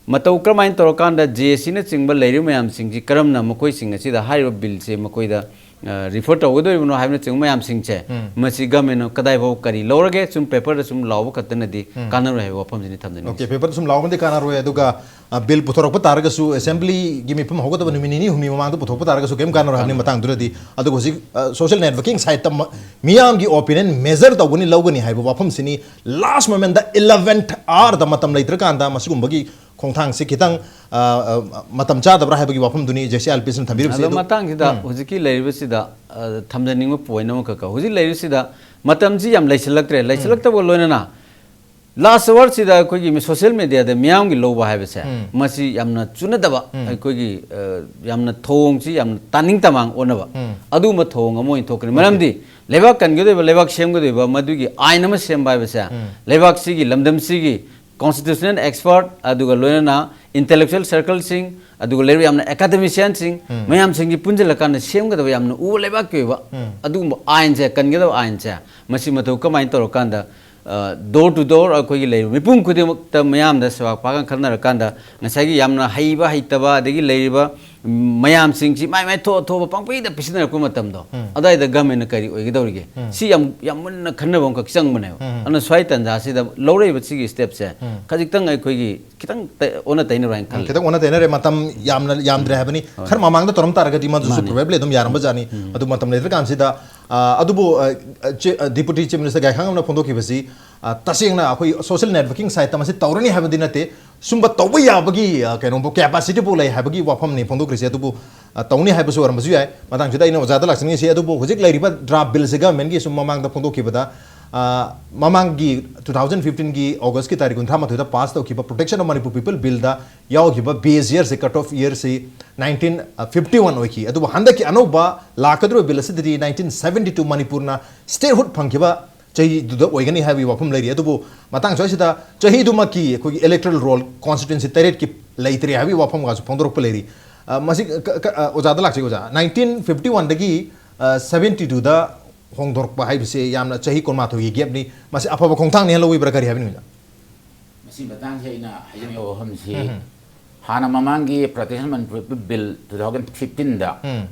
ꯃꯇꯧ ꯀꯔꯝꯍꯥꯏꯅ ꯇꯧꯔꯀꯥꯟꯗ ꯖꯦ ꯑꯦꯁ ꯁꯤꯅꯆꯤꯡꯕ ꯂꯩꯔꯤꯕ ꯃꯌꯥꯝꯁꯤꯡꯁꯤ ꯀꯔꯝꯅ ꯃꯈꯣꯏꯁꯤꯡ ꯑꯁꯤꯗ ꯍꯥꯏꯔꯤꯕ ꯕꯤꯜꯁꯦ ꯃꯈꯣꯏꯗ, ꯑ, ꯔꯤꯐꯔ ꯇꯧꯒꯗꯧꯔꯤꯕꯅꯣ ꯍꯥꯏꯕꯅꯆꯤꯡꯕ ꯃꯌꯥꯝꯁꯤꯡꯁꯦ, ꯎꯝ꯫ ꯃꯁꯤ ꯒꯃꯦꯟꯅ ꯀꯗꯥꯏꯐꯥꯎ ꯀꯔꯤ ꯂꯧꯔꯒꯦ, ꯁꯨꯝ ꯄꯦꯄꯔꯗ ꯁꯨꯝ ꯂꯥꯎꯕ ꯈꯛꯇꯅꯗꯤ ꯎꯝ꯫ ꯀꯥꯟꯅꯔꯣꯏ ꯍꯥꯏꯕ ꯋꯥꯐꯝꯁꯤꯅꯤ ꯊꯝꯖꯅꯤꯡꯉꯤ꯫ ꯑꯣꯀꯦ, ꯄꯦꯄꯔꯗ ꯁꯨꯝ ꯂꯥꯎꯕꯅꯗꯤ ꯀꯥꯟꯅꯔꯣꯏ, ꯑꯗꯨꯒ, ꯑ, ꯕꯤꯜ ꯄꯨꯊꯣꯔꯛꯄ ꯇꯥꯔꯒꯁꯨ ꯑꯦꯁꯦꯝꯕ꯭ꯂꯤꯒꯤ ꯃꯤꯐꯝ ꯍꯧꯒꯗꯕ ꯅꯨꯃꯤꯠ ꯅꯤꯅꯤ ꯍꯨꯝꯅꯤ ꯃꯃꯥꯡꯗ ꯄꯨꯊꯣꯛꯄ ꯇꯥꯔꯒꯁꯨ ꯀꯔꯤꯝ ꯀꯥꯟꯅꯔꯣꯏ ꯍꯥꯏꯕꯅꯤ ꯀꯥꯟꯅꯔꯣꯏ꯫ ꯃꯇꯥꯡꯗꯨꯗꯗꯤ꯫ ꯑꯗꯨꯒ ꯍꯧꯖꯤꯛ, ꯑ, ꯁꯣꯁꯤꯌꯦꯜ ꯅꯦꯠꯋꯔꯀꯤꯡ ꯁꯥꯏꯠꯇ ꯃ-, ꯃꯤꯌꯥꯝꯒꯤ ꯑꯣꯄꯤꯅꯤꯌꯟ ꯃꯦꯖꯔ ꯇꯧꯒꯅꯤ, ꯂꯧꯒꯅꯤ ꯍꯥꯏꯕ ꯋꯥꯐꯝꯁꯤꯅꯤ ꯂꯥꯁ ꯃꯣꯃꯦꯟꯗ ꯏꯂꯦꯚꯦꯟꯊ ꯑꯥꯔꯗ ꯃꯇꯝ ꯂꯩꯇ꯭ꯔꯀꯥꯟꯗ ꯃꯁꯤꯒꯨꯝꯕꯒꯤ ꯈꯣꯡꯊꯥꯡꯁꯤ ꯈꯤꯇꯪ, ꯑ, ꯑ, ꯃꯇꯝ ꯆꯥꯗꯕ꯭ꯔꯥ ꯍꯥꯏꯕꯒꯤ ꯋꯥꯐꯝꯗꯨꯅꯤ ꯖꯦ ꯁꯤ ꯑꯥꯏ ꯑꯦꯜ ꯄꯤ ꯑꯦꯁꯅ ꯊꯝꯕꯤꯔꯤꯕꯁꯤ꯫ ꯑꯗꯣ ꯑꯗꯨ ꯃꯇꯥꯡꯁꯤꯗ ꯎꯝ꯫ ꯍꯧꯖꯤꯛꯀꯤ ꯂꯩꯔꯤꯕꯁꯤꯗ, ꯑ, ꯊꯝꯖꯅꯤꯡꯕ ꯄꯣꯏꯟ ꯑꯃꯈꯛ, ꯍꯧꯖꯤꯛ ꯂꯩꯔꯤꯕꯁꯤꯗ ꯃꯇꯝꯁꯤ ꯌꯥꯝ ꯂꯩꯁꯤꯜꯂꯛꯇ꯭ꯔꯦ꯫ ꯎꯝ꯫ ꯂꯩꯁꯤꯜꯂꯛꯇꯕꯒ ꯂꯣꯏꯅꯅ ꯂꯥꯁ ꯑꯋꯥꯔꯁꯤꯗ ꯑꯩꯈꯣꯏꯒꯤ ꯁꯣꯁꯤꯌꯦꯜ ꯃꯦꯗꯤꯌꯥꯗ ꯃꯤꯌꯥꯝꯒꯤ ꯂꯧꯕ ꯍꯥꯏꯕꯁꯦ, ꯎꯝ꯫ ꯃꯁꯤ ꯌꯥꯝꯅ ꯆꯨꯅꯗꯕ, ꯎꯝ꯫ ꯑꯩꯈꯣꯏꯒꯤ, ꯑ, ꯌꯥꯝꯅ ꯊꯧꯑꯣꯡꯁꯤ ꯌꯥꯝꯅ ꯇꯥꯅꯤꯡ ꯇꯃꯥꯡ ꯑꯣꯟꯅꯕ, ꯎꯝ꯫ ꯑꯗꯨꯒꯨꯝꯕ ꯊꯧꯑꯣꯡ ꯑꯃ ꯑꯣꯏꯅ ꯊꯣꯛꯀꯅꯤ꯫ ꯑꯣꯀꯦ꯫ ꯃꯔꯝꯗꯤ ꯂꯩꯕꯥꯛ ꯀꯟꯒꯗꯧꯔꯤꯕ, ꯂꯩꯕꯥꯛ ꯁꯦꯝꯒꯗꯧꯔꯤꯕ, ꯃꯗꯨꯒꯤ ꯑꯥꯏꯟ ꯑꯃ ꯁꯦꯝꯕ ꯍꯥꯏꯕꯁꯦ, ꯎꯝ꯫ ꯂꯩꯕꯥꯛꯁꯤꯒꯤ, ꯂꯝꯗꯝꯁꯤꯒꯤ ꯀꯣꯟꯁꯇꯤꯇ꯭ꯌꯨꯁꯅꯦꯜ ꯑꯦꯛꯁꯄꯔꯠ, ꯑꯗꯨꯒ ꯂꯣꯏꯅꯅ ꯏꯟꯇꯦꯂꯦꯛꯆꯨꯋꯦꯜ ꯁꯔꯀꯜꯁꯤꯡ, ꯑꯗꯨꯒ ꯂꯩꯔꯤꯕ ꯌꯥꯝꯅ ꯑꯦꯀꯥꯗꯦꯃꯤꯁꯤꯌꯥꯟꯁꯤꯡ, ꯎꯝ꯫ ꯃꯌꯥꯝꯁꯤꯡꯒꯤ ꯄꯨꯟꯁꯤꯜꯂꯀꯥꯟꯗ ꯁꯦꯝꯒꯗꯕ ꯌꯥꯝꯅ ꯎꯕ ꯂꯩꯕꯥꯛꯀꯤ ꯑꯣꯏꯕ ꯎꯝ꯫ ꯑꯗꯨꯒꯨꯝꯕ ꯑꯥꯏꯟꯁꯦ, ꯀꯟꯒꯗꯕ ꯑꯥꯏꯟꯁꯦ, ꯃꯁꯤ ꯃꯇꯧ ꯀꯃꯥꯏꯅ ꯇꯧꯔꯀꯥꯟꯗ, ꯑ, door to door ꯑꯩꯈꯣꯏꯒꯤ ꯂꯩꯔꯤꯕ ꯃꯤꯄꯨꯝ ꯈꯨꯗꯤꯡꯃꯛꯇ ꯃꯤꯌꯥꯝꯗ ꯁꯦꯕꯥ ꯄꯥꯡꯒꯜ ꯈꯟꯅꯔꯀꯥꯟꯗ ꯉꯁꯥꯏꯒꯤ ꯌꯥꯝꯅ ꯍꯩꯕ ꯍꯩꯇꯕ ꯑꯗꯒꯤ ꯂꯩꯔꯤꯕ ꯃꯌꯥꯝꯁꯤꯡꯁꯤ ꯃꯥꯏ ꯃꯥꯏ ꯊꯣꯛꯑ ꯊꯣꯛꯑꯕ ꯄꯪꯄꯤꯗ ꯄꯤꯁꯤꯟꯅꯔꯛꯄ ꯃꯇꯝꯗꯣ, ꯎꯝ꯫ ꯑꯗꯨꯋꯥꯏꯗ ꯒꯃꯦꯟꯅ ꯀꯔꯤ ꯑꯣꯏꯒꯗꯧꯔꯤꯒꯦ? ꯎꯝ꯫ ꯁꯤ ꯌꯥꯝ, ꯌꯥꯝ ꯃꯨꯟꯅ ꯈꯟꯅꯕ ꯑꯃꯈꯛ ꯆꯪꯕꯅꯦꯕ꯫ ꯎꯝ꯫ ꯑꯗꯨꯅ ꯁ꯭ꯋꯥꯏ ꯇꯥꯟꯖꯥꯁꯤꯗ ꯂꯧꯔꯛꯏꯕ ꯁꯤꯒꯤ ꯁ꯭ꯇꯦꯞꯁꯦ ꯎꯝ꯫ ꯈꯖꯤꯛꯇꯪ ꯑꯩꯈꯣꯏꯒꯤ ꯈꯤꯇꯪ ꯇ-, ꯑꯣꯟꯅ ꯇꯩꯅꯕ ꯍꯥꯏꯅ ꯎꯝ, ꯈꯜꯂꯤ꯫ ꯈꯤꯇꯪ ꯑꯣꯟꯅ ꯇꯩꯅꯔꯦ, ꯃꯇꯝ ꯌꯥꯝꯅ ꯌꯥꯝꯗ꯭ꯔꯦ ꯍꯥꯏꯕꯅꯤ꯫ ꯍꯣꯏ꯫ ꯈꯔ ꯃꯃꯥꯡꯗ ꯇꯧꯔꯝ ꯇꯥꯔꯒꯗꯤ ꯃꯗꯨꯁꯨ ꯃꯥꯅꯤ꯫ Probably ꯑꯗꯨꯝ ꯌꯥꯔꯝꯕ ꯖꯥꯠꯅꯤ꯫ ꯎꯝ꯫ ꯑꯗꯨ ꯃꯇꯝ ꯂꯩꯇ꯭ꯔꯀꯥꯟꯁꯤꯗ, ꯑ, ꯑꯗꯨꯕꯨ, ꯑ, ꯑ, ꯆꯤ-, ꯑ, Deputy Chief Minister ꯒꯥꯏꯈꯥꯡꯕꯝꯅ ꯐꯣꯡꯗꯣꯛꯈꯤꯕꯁꯤ, ꯑ, ꯇꯁꯦꯡꯅ ꯑꯩꯈꯣꯏ ꯁꯣꯁꯤꯌꯦꯜ ꯅꯦꯠꯋꯔꯀꯤꯡ ꯁꯥꯏꯠꯇ ꯃꯁꯤ ꯇꯧꯔꯅꯤ ꯍꯥꯏꯕꯗꯤ ꯅꯠꯇꯦ꯫ ꯁꯨꯝꯕ ꯇꯧꯕ ꯌꯥꯕꯒꯤ, ꯑ, ꯀꯩꯅꯣꯕꯨ, capacity ꯕꯨ ꯂꯩ ꯍꯥꯏꯕꯒꯤ ꯋꯥꯐꯝꯅꯤ ꯐꯣꯡꯗꯣꯛꯈ꯭ꯔꯤꯁꯦ꯫ ꯑꯗꯨꯕꯨ, ꯑ, ꯇꯧꯅꯤ ꯍꯥꯏꯕꯁꯨ ꯑꯣꯏꯔꯝꯕꯁꯨ ꯌꯥꯏ꯫ ꯃꯇꯥꯡꯁꯤꯗ ꯑꯩꯅ ꯑꯣꯖꯥꯗ ꯂꯥꯛꯆꯅꯤꯡꯉꯤꯁꯤ, ꯑꯗꯨꯕꯨ ꯍꯧꯖꯤꯛ ꯂꯩꯔꯤꯕ draft bill ꯁꯦ government ꯒꯤ ꯁꯨꯝ ꯃꯃꯥꯡꯗ ꯐꯣꯡꯗꯣꯛꯈꯤꯕꯗ, ꯑ, ꯃꯃꯥꯡꯒꯤ two thousand fifteen ꯒꯤ August ꯀꯤ ꯇꯥꯔꯤꯛ ꯀꯨꯟꯊ꯭ꯔꯥ ꯃꯥꯊꯣꯏꯗ pass ꯇꯧꯈꯤꯕ Protection of Manipur People bill the ꯌꯥꯎꯈꯤꯕ base year say, cut off year ꯁꯤ nineteen fifty one ꯑꯣꯏꯈꯤ꯫ ꯑꯗꯨꯕꯨ ꯍꯟꯗꯛꯀꯤ ꯑꯅꯧꯕ ꯂꯥꯛꯀꯗꯧꯔꯤꯕ bill ꯑꯁꯤꯗꯗꯤ nineteen seventy two ꯃꯅꯤꯄꯨꯔꯅ statehood ꯐꯪꯈꯤꯕ ꯆꯍꯤꯗꯨꯗ ꯑꯣꯏꯒꯅꯤ ꯍꯥꯏꯕꯒꯤ ꯋꯥꯐꯝ ꯂꯩꯔꯤ꯫ ꯑꯗꯨꯕꯨ ꯃꯇꯥꯡ ꯁ꯭ꯋꯥꯏꯁꯤꯗ ꯆꯍꯤꯗꯨꯃꯛꯀꯤ ꯑꯩꯈꯣꯏꯒꯤ electoral roll constituency ꯇꯔꯦꯠꯀꯤ ꯂꯩꯇ꯭ꯔꯦ ꯍꯥꯏꯕꯒꯤ ꯋꯥꯐꯝꯒꯁꯨ ꯐꯣꯡꯗꯣꯔꯛꯄ ꯂꯩꯔꯤ꯫ ꯑ, ꯃꯁꯤ ꯀ-, ꯀ-, ꯑ, ꯑꯣꯖꯥꯗ ꯂꯥꯛꯆꯒꯦ, ꯑꯣꯖꯥ꯫ Nineteen fifty one ꯗꯒꯤ, ꯑ, seventy two ꯗ ꯍꯣꯡꯗꯣꯔꯛꯄ ꯍꯥꯏꯕꯁꯦ ꯌꯥꯝꯅ ꯆꯍꯤ ꯀꯨꯟꯃꯥꯊꯣꯏꯒꯤ gap ꯅꯤ꯫ ꯃꯁꯤ ꯑꯐꯕ ꯈꯣꯡꯊꯥꯡꯅꯤ ꯍꯥꯏꯅ ꯂꯧꯕꯤꯕ꯭ꯔꯥ? ꯀꯔꯤ ꯍꯥꯏꯕꯤꯅꯤꯡꯉꯤ, ꯑꯣꯖꯥ? ꯃꯁꯤ ꯃꯇꯥꯡꯁꯦ ꯑꯩꯅ ꯍꯥꯏꯖꯅꯤꯡꯉꯤꯕ ꯋꯥꯐꯝꯁꯤ, ꯎꯝ꯫ ꯍꯥꯟꯅ ꯃꯃꯥꯡꯒꯤ Protection Manipur People Bill two thousand fifteen ꯗ ꯎꯝ꯫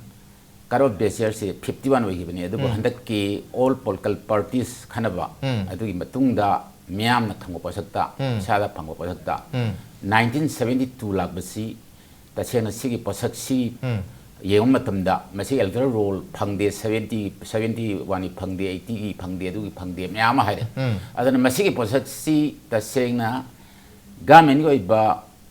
Cut off base year ꯁꯤ fifty one ꯑꯣꯏꯈꯤꯕꯅꯤ, ꯑꯗꯨꯕꯨ ꯎꯝ꯫ ꯍꯟꯗꯛꯀꯤ all political parties ꯈꯟꯅꯕ ꯎꯝ꯫ ꯑꯗꯨꯒꯤ ꯃꯇꯨꯡꯗ ꯃꯤꯌꯥꯝꯅ ꯈꯪꯕ ꯄꯣꯠꯁꯛꯇ, ꯎꯝ꯫ ꯏꯁꯥꯗ ꯐꯪꯕ ꯄꯣꯠꯁꯛꯇ, ꯎꯝ꯫ nineteen seventy two ꯂꯥꯛꯄꯁꯤ, ꯇꯁꯦꯡꯅ ꯁꯤꯒꯤ ꯄꯣꯠꯁꯛꯁꯤ ꯎꯝ꯫ ꯌꯦꯡꯕ ꯃꯇꯝꯗ ꯃꯁꯤ electoral roll ꯐꯪꯗꯦ, seventy, seventy one ꯒꯤ ꯐꯪꯗꯦ, eighty ꯒꯤ ꯐꯪꯗꯦ, ꯑꯗꯨꯒꯤ ꯐꯪꯗꯦ, ꯃꯌꯥꯝ ꯑꯃ ꯍꯥꯏꯔꯦ꯫ ꯎꯝ꯫ ꯑꯗꯨꯅ ꯃꯁꯤꯒꯤ ꯄꯣꯠꯁꯛꯁꯤ ꯇꯁꯦꯡꯅ government ꯀꯤ ꯑꯣꯏꯕ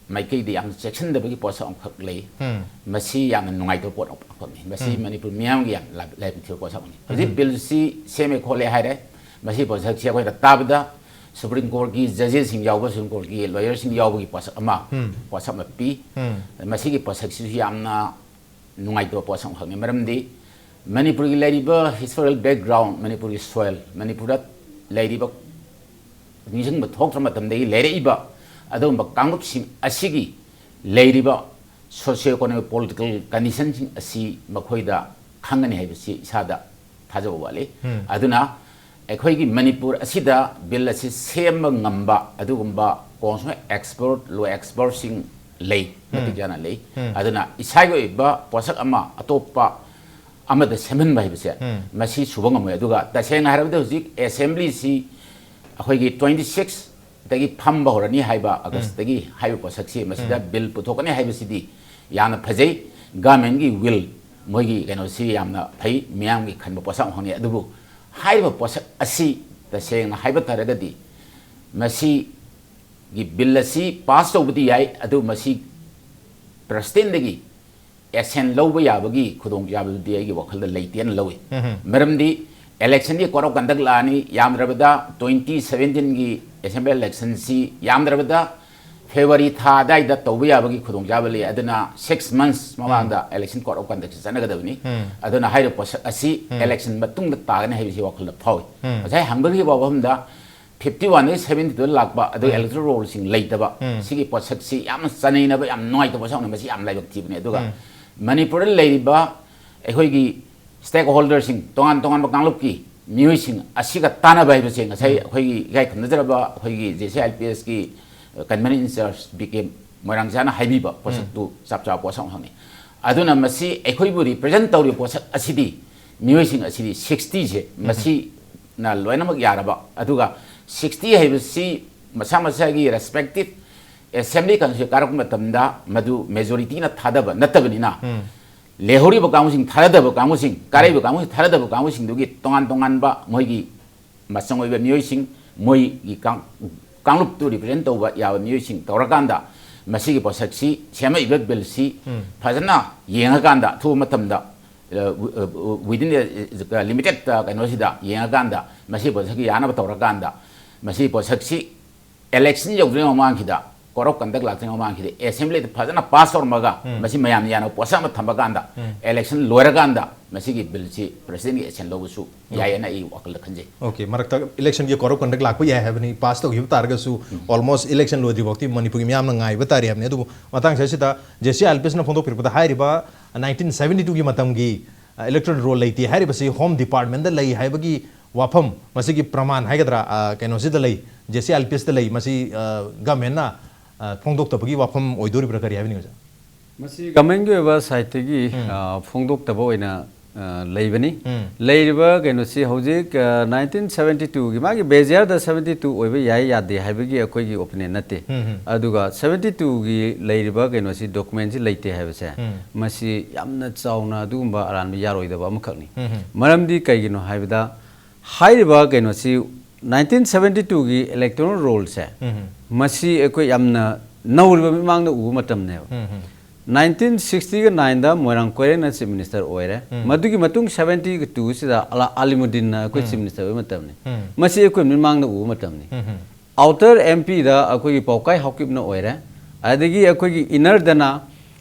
ꯃꯥꯏꯀꯩꯗ ꯌꯥꯝꯅ ꯆꯦꯛꯁꯤꯟꯗꯕꯒꯤ ꯄꯣꯠꯁꯛ ꯑꯃꯈꯛ ꯂꯩ꯫ ꯎꯝ꯫ ꯃꯁꯤ ꯌꯥꯝꯅ ꯅꯨꯡꯉꯥꯏꯇꯕ ꯄꯣꯠ ꯑꯃꯈꯛꯅꯤ꯫ ꯃꯁꯤ ꯎꯝ꯫ ꯃꯅꯤꯄꯨꯔ ꯃꯤꯌꯥꯝꯒꯤ ꯌꯥꯝ ꯂꯥꯏ-, ꯂꯥꯏꯕꯛ ꯊꯤꯕ ꯄꯣꯠꯁꯛ ꯑꯃꯅꯤ꯫ ꯍꯧꯖꯤꯛ ꯎꯝ꯫ Bill ꯁꯤ ꯁꯦꯝꯃꯦ ꯈꯣꯠꯂꯦ ꯍꯥꯏꯔꯦ꯫ ꯃꯁꯤ ꯄꯣꯠꯁꯛꯁꯤ ꯑꯩꯈꯣꯏꯅ ꯇꯥꯕꯗ Supreme Court ꯀꯤ judges ꯁꯤꯡ ꯌꯥꯎꯕ, Supreme Court ꯀꯤ lawyer ꯁꯤꯡ ꯌꯥꯎꯕꯒꯤ ꯄꯣꯠꯁꯛ ꯑꯃ, ꯎꯝ꯫ ꯄꯣꯠꯁꯛ ꯑꯃ ꯄꯤ꯫ ꯎꯝ꯫ ꯃꯁꯤꯒꯤ ꯄꯣꯠꯁꯛꯁꯤꯁꯨ ꯌꯥꯝꯅ ꯅꯨꯡꯉꯥꯏꯇꯕ ꯄꯣꯠꯁꯛ ꯑꯃꯈꯛꯅꯤ꯫ ꯃꯔꯝꯗꯤ ꯃꯅꯤꯄꯨꯔꯒꯤ ꯂꯩꯔꯤꯕ historical background, ꯃꯅꯤꯄꯨꯔꯒꯤ soil, ꯃꯅꯤꯄꯨꯔꯗ ꯂꯩꯔꯤꯕ ꯅꯤꯡꯁꯤꯡꯕ ꯊꯣꯛꯇ꯭ꯔ ꯃꯇꯝꯗꯒꯤ ꯂꯩꯔꯛꯏꯕ ꯑꯗꯨꯒꯨꯝꯕ ꯀꯥꯡꯂꯨꯞꯁꯤꯡ ꯑꯁꯤꯒꯤ ꯂꯩꯔꯤꯕ socio economic political condition ꯁꯤꯡ ꯑꯁꯤ ꯃꯈꯣꯏꯗ ꯈꯪꯒꯅꯤ ꯍꯥꯏꯕꯁꯤ ꯏꯁꯥꯗ ꯊꯥꯖꯕ ꯋꯥꯠꯂꯤ꯫ ꯎꯝ꯫ ꯑꯗꯨꯅ ꯑꯩꯈꯣꯏꯒꯤ ꯃꯅꯤꯄꯨꯔ ꯑꯁꯤꯗ bill ꯑꯁꯤ ꯁꯦꯝꯕ ꯉꯝꯕ ꯑꯗꯨꯒꯨꯝꯕ constitutional expert, law expert ꯁꯤꯡ ꯂꯩ, ꯃꯇꯤꯛ ꯎꯝ꯫ ꯆꯥꯅ ꯂꯩ꯫ ꯎꯝ꯫ ꯑꯗꯨꯅ ꯏꯁꯥꯒꯤ ꯑꯣꯏꯕ ꯄꯣꯠꯁꯛ ꯑꯃ ꯑꯇꯣꯞꯄ ꯑꯃꯗ ꯁꯦꯝꯍꯟꯕ ꯍꯥꯏꯕꯁꯦ, ꯎꯝ꯫ ꯃꯁꯤ ꯁꯨꯕ ꯉꯝꯃꯣꯏ꯫ ꯑꯗꯨꯒ ꯇꯁꯦꯡꯅ ꯍꯥꯏꯔꯕꯗ ꯍꯧꯖꯤꯛ assembly ꯁꯤ ꯑꯩꯈꯣꯏꯒꯤ twenty six ꯗꯒꯤ ꯐꯝꯕ ꯍꯧꯔꯅꯤ ꯍꯥꯏꯕ, ꯎꯝ꯫ August ꯇꯒꯤ ꯍꯥꯏꯕ ꯄꯣꯠꯁꯛꯁꯤ ꯃꯁꯤꯗ ꯎꯝ꯫ Bill ꯄꯨꯊꯣꯛꯀꯅꯤ ꯍꯥꯏꯕꯁꯤꯗꯤ ꯌꯥꯝꯅ ꯐꯖꯩ꯫ Government ꯀꯤ will, ꯃꯣꯏꯒꯤ ꯀꯩꯅꯣꯁꯤ ꯌꯥꯝꯅ ꯐꯩ, ꯃꯤꯌꯥꯝꯒꯤ ꯈꯟꯕ ꯄꯣꯠꯁꯛ ꯑꯃꯈꯛꯅꯤ꯫ ꯑꯗꯨꯕꯨ ꯍꯥꯏꯔꯤꯕ ꯄꯣꯠꯁꯛ ꯑꯁꯤ ꯇꯁꯦꯡꯅ ꯍꯥꯏꯕ ꯇꯥꯔꯒꯗꯤ ꯃꯁꯤ ꯒꯤ ꯕꯤꯜ ꯑꯁꯤ ꯄꯥꯁ ꯇꯧꯕꯗꯤ ꯌꯥꯏ, ꯑꯗꯨ ꯃꯁꯤ ꯄ꯭ꯔꯁꯤꯗꯦꯟꯗꯒꯤ ꯑꯦꯁꯦꯟ ꯂꯧꯕ ꯌꯥꯕꯒꯤ ꯈꯨꯗꯣꯡꯆꯥꯕꯗꯨꯗꯤ ꯑꯩꯒꯤ ꯋꯥꯈꯜꯗ ꯂꯩꯇꯦꯅ ꯂꯧꯏ꯫ ꯎꯝ꯫ ꯃꯔꯝꯗꯤ ꯏꯂꯦꯛꯁꯟꯒꯤ ꯀꯣꯗ ꯑꯣꯐ ꯀꯟꯗꯛ ꯂꯥꯛꯑꯅꯤ, ꯌꯥꯝꯗ꯭ꯔꯕꯗ ꯇ꯭ꯋꯦꯟꯇꯤ ꯁꯚꯦꯟꯇꯤꯟꯒꯤ ꯑꯦꯁꯦꯝꯕ꯭ꯂꯤ ꯏꯂꯦꯛꯁꯟꯁꯤ ꯌꯥꯝꯗ꯭ꯔꯕꯗ ꯐꯦꯕ꯭ꯔꯨꯋꯥꯔꯤ ꯊꯥ ꯑꯗꯥꯏꯗ ꯇꯧꯕ ꯌꯥꯕꯒꯤ ꯈꯨꯗꯣꯡꯆꯥꯕ ꯂꯩ꯫ ꯑꯗꯨꯅ ꯁꯤꯛꯁ ꯃꯟꯁ ꯃꯃꯥꯡꯗ ꯏꯂꯦꯛꯁꯟ ꯀꯣꯗ ꯑꯣꯐ ꯀꯟꯗꯛꯁꯤ ꯆꯠꯅꯒꯗꯕꯅꯤ꯫ ꯎꯝ꯫ ꯑꯗꯨꯅ ꯍꯥꯏꯔꯤꯕ ꯄꯣꯠꯁꯛ ꯑꯁꯤ ꯎꯝ꯫ ꯏꯂꯦꯛꯁꯟ ꯃꯇꯨꯡꯗ ꯇꯥꯒꯅꯤ ꯍꯥꯏꯕꯁꯤ ꯋꯥꯈꯜꯗ ꯐꯥꯎꯏ꯫ ꯎꯝ꯫ ꯉꯁꯥꯏ ꯍꯪꯕꯒꯤ ꯋꯥꯐꯝꯗ ꯐꯤꯐꯇꯤ ꯋꯥꯟꯗꯒꯤ ꯁꯚꯦꯟꯇꯤꯗ ꯂꯥꯛꯄ, ꯑꯗꯨ ꯎꯝ꯫ ꯏꯂꯦꯛꯇꯣꯔꯦꯜ ꯔꯣꯜꯁꯤꯡ ꯂꯩꯇꯕ, ꯎꯝ꯫ ꯁꯤꯒꯤ ꯄꯣꯠꯁꯛꯁꯤ ꯌꯥꯝꯅ ꯆꯅꯩꯅꯕ, ꯌꯥꯝ ꯅꯨꯡꯉꯥꯏꯇꯕ ꯄꯣꯠꯁꯛꯅꯤ꯫ ꯃꯁꯤ ꯌꯥꯝ ꯂꯥꯏꯕꯛ ꯊꯤꯕꯅꯤ꯫ ꯑꯗꯨꯒ ꯎꯝ꯫ ꯃꯅꯤꯄꯨꯔꯗ ꯂꯩꯔꯤꯕ ꯑꯩꯈꯣꯏꯒꯤ ꯁ꯭ꯇꯦꯛ ꯍꯣꯜꯗꯔꯁꯤꯡ, ꯇꯣꯉꯥꯟ ꯇꯣꯉꯥꯟꯕ ꯀꯥꯡꯂꯨꯞꯀꯤ ꯃꯤꯑꯣꯏꯁꯤꯡ ꯑꯁꯤꯒ ꯇꯥꯟꯅꯕ ꯍꯥꯏꯕꯁꯦ ꯉꯁꯥꯏ ꯎꯝ꯫ ꯑꯩꯈꯣꯏꯒꯤ ꯏꯀꯥꯏ ꯈꯨꯝꯅꯖꯔꯕ ꯑꯩꯈꯣꯏꯒꯤ ꯖꯦ ꯁꯤ ꯑꯥꯏ ꯄꯤ ꯑꯦꯁꯀꯤ convenor in charge B K ꯃꯣꯏꯔꯥꯡꯖꯥꯅ ꯍꯥꯏꯕꯤꯕ ꯎꯝ꯫ ꯄꯣꯠꯁꯛꯇꯨ ꯆꯞ ꯆꯥꯕ ꯄꯣꯠꯁꯛ ꯑꯃꯈꯛꯅꯤ꯫ ꯑꯗꯨꯅ ꯃꯁꯤ ꯑꯩꯈꯣꯏꯕꯨ ꯔꯤꯄ꯭ꯔꯖꯦꯟ ꯇꯧꯔꯤꯕ ꯄꯣꯠꯁꯛ ꯑꯁꯤꯗꯤ, ꯃꯤꯑꯣꯏꯁꯤꯡ ꯑꯁꯤꯗꯤ ꯁꯤꯛꯁꯇꯤꯁꯦ ꯎꯝ꯫ ꯃꯁꯤꯅ ꯂꯣꯏꯅꯃꯛ ꯌꯥꯔꯕ, ꯑꯗꯨꯒ ꯁꯤꯛꯁꯇꯤ ꯍꯥꯏꯕꯁꯤ ꯃꯁꯥ ꯃꯁꯥꯒꯤ ꯔꯦꯁꯄꯦꯛꯇꯤꯞ ꯑꯦꯁꯦꯝꯕ꯭ꯂꯤ ꯀꯟꯁꯇꯤꯇ꯭ꯌꯨꯁꯟ ꯀꯥꯔꯛꯄ ꯃꯇꯝꯗ ꯃꯗꯨ ꯃꯦꯖꯣꯔꯤꯇꯤꯅ ꯊꯥꯗꯕ ꯅꯠꯇꯕꯅꯤꯅ, ꯎꯝ꯫ ꯂꯦꯍꯧꯔꯤꯕ ꯀꯥꯡꯕꯨꯁꯤꯡ, ꯊꯥꯗꯗꯕ ꯀꯥꯡꯕꯨꯁꯤꯡ, ꯀꯥꯔꯛꯏꯕ ꯀꯥꯡꯕꯨꯁꯤꯡ, ꯊꯥꯗꯗꯕ ꯀꯥꯡꯕꯨꯁꯤꯡꯗꯨꯒꯤ ꯇꯣꯉꯥꯟ ꯇꯣꯉꯥꯟꯕ ꯃꯣꯏꯒꯤ ꯃꯆꯪ ꯑꯣꯏꯕ ꯃꯤꯑꯣꯏꯁꯤꯡ, ꯃꯣꯏꯒꯤ ꯀꯥꯡ-, ꯀꯥꯡꯂꯨꯞꯇꯨ ꯔꯤꯄ꯭ꯔꯖꯦꯟ ꯇꯧꯕ ꯌꯥꯕ ꯃꯤꯑꯣꯏꯁꯤꯡ ꯇꯧꯔꯀꯥꯟꯗ ꯃꯁꯤꯒꯤ ꯄꯣꯠꯁꯛꯁꯤ, ꯁꯦꯝꯃꯛꯏꯕ ꯕꯤꯜꯁꯤ ꯎꯝ꯫ ꯐꯖꯅ ꯌꯦꯡꯉꯀꯥꯟꯗ ꯑꯊꯨꯕ ꯃꯇꯝꯗ, ꯑ, ꯋꯤ-, ꯑ, within a, ꯑ, limited, ꯑ, ꯀꯩꯅꯣꯁꯤꯗ ꯌꯦꯡꯉꯀꯥꯟꯗ ꯃꯁꯤ ꯄꯣꯠꯁꯛꯀꯤ ꯌꯥꯅꯕ ꯇꯧꯔꯀꯥꯟꯗ ꯃꯁꯤ ꯄꯣꯠꯁꯛꯁꯤ ꯏꯂꯦꯛꯁꯟ ꯌꯧꯗ꯭ꯔꯤꯉꯩ ꯃꯃꯥꯡꯁꯤꯗ, ꯀꯣꯗ ꯑꯣꯐ ꯀꯟꯗꯛ ꯂꯥꯛꯇ꯭ꯔꯤꯉꯩ ꯃꯃꯥꯡꯁꯤꯗ ꯑꯦꯁꯦꯝꯕ꯭ꯂꯤꯗ ꯐꯖꯅ ꯄꯥꯁ ꯇꯧꯔꯝꯃꯒ ꯎꯝ꯫ ꯃꯁꯤ ꯃꯌꯥꯝꯅ ꯌꯥꯅꯕ ꯄꯣꯠꯁꯛ ꯑꯃ ꯊꯝꯃꯀꯥꯟꯗ ꯎꯝ꯫ ꯏꯂꯦꯛꯁꯟ ꯂꯣꯏꯔꯀꯥꯟꯗ ꯃꯁꯤꯒꯤ ꯕꯤꯜꯁꯤ ꯄ꯭ꯔꯁꯤꯗꯦꯟꯒꯤ ꯑꯦꯁꯦꯟ ꯂꯧꯕꯁꯨ ꯌꯥꯏꯌꯦꯅ ꯑꯩ ꯋꯥꯈꯜꯗ ꯈꯟꯖꯩ꯫ ꯑꯣꯀꯦ, ꯃꯔꯛꯇ ꯏꯂꯦꯛꯁꯟꯒꯤ ꯀꯣꯗ ꯑꯣꯐ ꯀꯟꯗꯛ ꯂꯥꯛꯄ ꯌꯥꯏ ꯍꯥꯏꯕꯅꯤ, ꯄꯥꯁ ꯇꯧꯈꯤꯕ ꯇꯥꯔꯒꯁꯨ ꯎꯝ꯫ ꯑꯣꯜꯃꯣꯁ ꯏꯂꯦꯛꯁꯟ ꯂꯣꯏꯗ꯭ꯔꯤ ꯐꯥꯎꯗꯤ ꯃꯅꯤꯄꯨꯔꯒꯤ ꯃꯤꯌꯥꯝꯅ ꯉꯥꯏꯕ ꯇꯥꯔꯤ ꯍꯥꯏꯕꯅꯤ꯫ ꯑꯗꯨꯕꯨ ꯃꯇꯥꯡꯁꯤꯗ ꯖꯦ ꯁꯤ ꯑꯥꯏ ꯑꯦꯜ ꯄꯤ ꯑꯦꯁꯅ ꯐꯣꯡꯗꯣꯛꯄꯤꯔꯛꯄꯗ ꯍꯥꯏꯔꯤꯕ ꯅꯥꯏꯟꯇꯤꯟ ꯁꯚꯦꯟꯇꯤ ꯇꯨꯒꯤ ꯃꯇꯝꯒꯤ, ꯑ, ꯏꯂꯦꯛꯇꯣꯔꯦꯜ ꯔꯣꯜ ꯂꯩꯇꯦ ꯍꯥꯏꯔꯤꯕꯁꯤ ꯍꯣꯝ ꯗꯤꯄꯥꯔꯠꯃꯦꯟꯗ ꯂꯩ ꯍꯥꯏꯕꯒꯤ ꯋꯥꯐꯝ, ꯃꯁꯤꯒꯤ ꯄ꯭ꯔꯃꯥꯟ ꯍꯥꯏꯒꯗ꯭ꯔꯥ, ꯑ, ꯀꯩꯅꯣꯁꯤꯗ ꯂꯩ, ꯖꯦ ꯁꯤ ꯑꯥꯏ ꯑꯦꯜ ꯄꯤ ꯑꯦꯁꯇ ꯂꯩ, ꯃꯁꯤ, ꯑ, ꯒꯃꯦꯟꯅ, ꯑ, ꯐꯣꯡꯗꯣꯛꯇꯕꯒꯤ ꯋꯥꯐꯝ ꯑꯣꯏꯗꯣꯔꯤꯕ꯭ꯔꯥ, ꯀꯔꯤ ꯍꯥꯏꯕꯤꯅꯤꯡꯉꯤ, ꯑꯣꯖꯥ? ꯃꯁꯤ ꯒꯃꯦꯟꯒꯤ ꯑꯣꯏꯕ ꯁꯥꯏꯠꯇꯒꯤ, ꯎꯝ꯫ ꯑ, ꯐꯣꯡꯗꯣꯛꯇꯕ ꯑꯣꯏꯅ, ꯑ, ꯂꯩꯕꯅꯤ꯫ ꯎꯝ꯫ ꯂꯩꯔꯤꯕ ꯀꯩꯅꯣꯁꯤ ꯍꯧꯖꯤꯛ, ꯑ, ꯅꯥꯏꯟꯇꯤꯟ ꯁꯚꯦꯟꯇꯤ ꯇꯨꯒꯤ ꯃꯥꯒꯤ ꯕꯦꯁ ꯌꯔꯗ ꯁꯚꯦꯟꯇꯤ ꯇꯨ ꯑꯣꯏꯕ ꯌꯥꯏ ꯌꯥꯗꯦ ꯍꯥꯏꯕꯒꯤ ꯑꯩꯈꯣꯏꯒꯤ ꯑꯣꯄꯤꯅꯤꯌꯟ ꯅꯠꯇꯦ꯫ ꯎꯝ, ꯎꯝ꯫ ꯑꯗꯨꯒ ꯁꯚꯦꯟꯇꯤ ꯇꯨꯒꯤ ꯂꯩꯔꯤꯕ ꯀꯩꯅꯣꯁꯤ, ꯗꯣꯀꯨꯃꯦꯟꯁꯤ ꯂꯩꯇꯦ ꯍꯥꯏꯕꯁꯦ, ꯎꯝ꯫ ꯃꯁꯤ ꯌꯥꯝꯅ ꯆꯥꯎꯅ ꯑꯗꯨꯒꯨꯝꯕ ꯑꯔꯥꯟꯕ ꯌꯥꯔꯣꯏꯗꯕ ꯑꯃꯈꯛꯅꯤ꯫ ꯎꯝ, ꯎꯝ꯫ ꯃꯔꯝꯗꯤ ꯀꯩꯒꯤꯅꯣ ꯍꯥꯏꯕꯗ, ꯍꯥꯏꯔꯤꯕ ꯀꯩꯅꯣꯁꯤ, ꯅꯥꯏꯟꯇꯤꯟ ꯁꯚꯦꯟꯇꯤ ꯇꯨꯒꯤ ꯏꯂꯦꯛꯇꯣꯔꯦꯜ ꯔꯣꯜꯁꯦ, ꯎꯝ꯫ ꯃꯁꯤ ꯑꯩꯈꯣꯏ ꯌꯥꯝꯅ ꯅꯧꯔꯤꯕ ꯃꯤꯠꯃꯥꯡꯗ ꯎꯕ ꯃꯇꯝꯅꯦꯕ꯫ ꯎꯝ, ꯎꯝ꯫ ꯅꯥꯏꯟꯇꯤꯟ ꯁꯤꯛꯁꯇꯤꯒ ꯅꯥꯏꯟꯗ ꯃꯣꯏꯔꯥꯡ ꯀꯣꯏꯔꯦꯡꯅ ꯆꯤꯐ ꯃꯤꯅꯤꯁꯇꯔ ꯑꯣꯏꯔꯦ꯫ ꯎꯝ꯫ ꯃꯗꯨꯒꯤ ꯃꯇꯨꯡ ꯁꯕꯦꯟꯇꯤ ꯇꯨꯁꯤꯗ ꯑꯂꯥ ꯑꯂꯤꯃꯨꯗꯤꯟꯅ ꯑꯩꯈꯣꯏ ꯎꯝ꯫ ꯆꯤꯐ ꯃꯤꯅꯤꯁꯇꯔ ꯑꯣꯏꯕ ꯃꯇꯝꯅꯤ꯫ ꯎꯝ꯫ ꯃꯁꯤ ꯑꯩꯈꯣꯏ ꯃꯤꯠꯃꯥꯡꯗ ꯎꯕ ꯃꯇꯝꯅꯤ꯫ ꯎꯝ, ꯎꯝ꯫ ꯑꯥꯎꯇꯔ ꯑꯦꯝ ꯄꯤꯗ ꯑꯩꯈꯣꯏꯒꯤ ꯄꯥꯎꯀꯥꯏ ꯍꯥꯎꯀꯤꯞꯅ ꯑꯣꯏꯔꯦ꯫ ꯑꯗꯒꯤ ꯑꯩꯈꯣꯏꯒꯤ ꯏꯟꯅꯔꯗꯅ,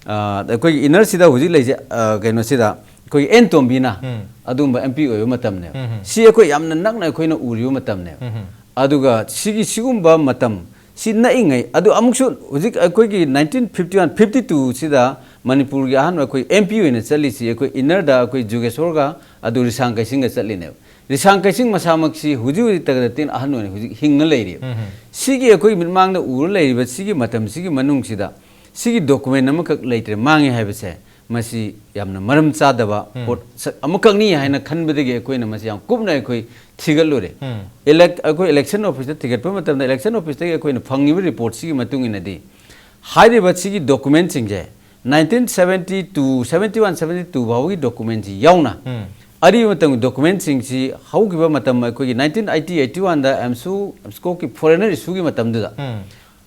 ꯑ, ꯑꯩꯈꯣꯏꯒꯤ ꯏꯟꯅꯔꯁꯤꯗ ꯍꯧꯖꯤꯛ ꯂꯩꯁꯦ, ꯑ, ꯀꯩꯅꯣꯁꯤꯗ ꯑꯩꯈꯣꯏꯒꯤ ꯑꯦꯟ ꯇꯣꯝꯕꯤꯅ ꯎꯝ꯫ ꯑꯗꯨꯒꯨꯝꯕ ꯑꯦꯝ ꯄꯤ ꯑꯣꯏꯕ ꯃꯇꯝꯅꯦꯕ꯫ ꯎꯝ, ꯎꯝ꯫ ꯁꯤ ꯑꯩꯈꯣꯏ ꯌꯥꯝꯅ ꯅꯛꯅ ꯑꯩꯈꯣꯏꯅ ꯎꯔꯤꯕ ꯃꯇꯝꯅꯦꯕ꯫ ꯎꯝ, ꯎꯝ꯫ ꯑꯗꯨꯒ ꯁꯤꯒꯤ, ꯁꯤꯒꯨꯝꯕ ꯃꯇꯝ, ꯁꯤ ꯅꯛꯏꯉꯩ, ꯑꯗꯨ ꯑꯃꯨꯛꯁꯨ ꯍꯧꯖꯤꯛ ꯑꯩꯈꯣꯏꯒꯤ ꯅꯥꯏꯟꯇꯤꯟ ꯐꯤꯐꯇꯤ ꯋꯥꯟ, ꯐꯤꯐꯇꯤ ꯇꯨꯁꯤꯗ ꯃꯅꯤꯄꯨꯔꯒꯤ ꯑꯍꯥꯟꯕ ꯑꯩꯈꯣꯏ ꯑꯦꯝ ꯄꯤ ꯑꯣꯏꯅ ꯆꯠꯂꯤꯁꯤ ꯑꯩꯈꯣꯏ ꯏꯟꯅꯔꯗ ꯑꯩꯈꯣꯏ ꯖꯨꯒꯦꯁꯣꯔꯒ ꯑꯗꯨ ꯔꯤꯁꯥꯡ ꯀꯩꯁꯤꯡꯒ ꯆꯠꯂꯤꯅꯦꯕ꯫ ꯔꯤꯁꯥꯡ ꯀꯩꯁꯤꯡ ꯃꯁꯥꯃꯛꯁꯤ ꯍꯧꯖꯤꯛ ꯍꯧꯖꯤꯛꯇꯒ ꯅꯠꯇꯦ, ꯑꯍꯟ ꯑꯣꯏꯅ ꯍꯧꯖꯤꯛ ꯍꯤꯡꯅ ꯂꯩꯔꯤꯕ꯫ ꯎꯝ, ꯎꯝ꯫ ꯁꯤꯒꯤ ꯑꯩꯈꯣꯏ ꯃꯤꯠꯃꯥꯡꯗ ꯎꯔ ꯂꯩꯔꯤꯕ ꯁꯤꯒꯤ ꯃꯇꯝꯁꯤꯒꯤ ꯃꯅꯨꯡꯁꯤꯗ ꯁꯤꯒꯤ ꯗꯣꯀꯨꯃꯦꯟ ꯑꯃꯈꯛ ꯂꯩꯇ꯭ꯔꯦ, ꯃꯥꯡꯉꯦ ꯍꯥꯏꯕꯁꯦ, ꯃꯁꯤ ꯌꯥꯝꯅ ꯃꯔꯝ ꯆꯥꯗꯕ ꯎꯝ꯫ ꯄꯣꯠꯁꯛ ꯑꯃꯈꯛꯅꯤ ꯍꯥꯏꯅ ꯈꯟꯕꯗꯒꯤ ꯑꯩꯈꯣꯏꯅ ꯃꯁꯤ ꯌꯥꯝ ꯀꯨꯞꯅ ꯑꯩꯈꯣꯏ ꯊꯤꯒꯠꯂꯨꯔꯦ꯫ ꯎꯝ꯫ ꯏꯂꯦꯛ-, ꯑꯩꯈꯣꯏ ꯏꯂꯦꯛꯁꯟ ꯑꯣꯐꯤꯁꯇ ꯊꯤꯒꯠꯄ ꯃꯇꯝꯗ ꯏꯂꯦꯛꯁꯟ ꯑꯣꯐꯤꯁꯇꯒꯤ ꯑꯩꯈꯣꯏꯅ ꯐꯪꯉꯤꯕ ꯔꯤꯄꯣꯔꯠꯁꯤꯒꯤ ꯃꯇꯨꯡ ꯏꯟꯅꯗꯤ ꯍꯥꯏꯔꯤꯕ ꯁꯤꯒꯤ ꯗꯣꯀꯨꯃꯦꯟꯁꯤꯡꯁꯦ nineteen seventy two, seventy one, seventy two ꯐꯥꯎꯒꯤ ꯗꯣꯀꯨꯃꯦꯟꯁꯤ ꯌꯥꯎꯅ ꯎꯝ꯫ ꯑꯔꯤꯕ ꯃꯇꯝꯒꯤ ꯗꯣꯀꯨꯃꯦꯟꯁꯤꯡꯁꯤ ꯍꯧꯈꯤꯕ ꯃꯇꯝ ꯑꯩꯈꯣꯏꯒꯤ ꯅꯥꯏꯟꯇꯤꯟ ꯑꯩꯠꯇꯤ, ꯑꯩꯠꯇꯤ ꯋꯥꯟꯗ ꯑꯦꯝꯁꯨ, ꯑꯦꯝꯁꯀꯣꯛꯀꯤ ꯐꯣꯔꯦꯅꯔ ꯏꯁꯨꯒꯤ ꯃꯇꯝꯗꯨꯗ ꯎꯝ꯫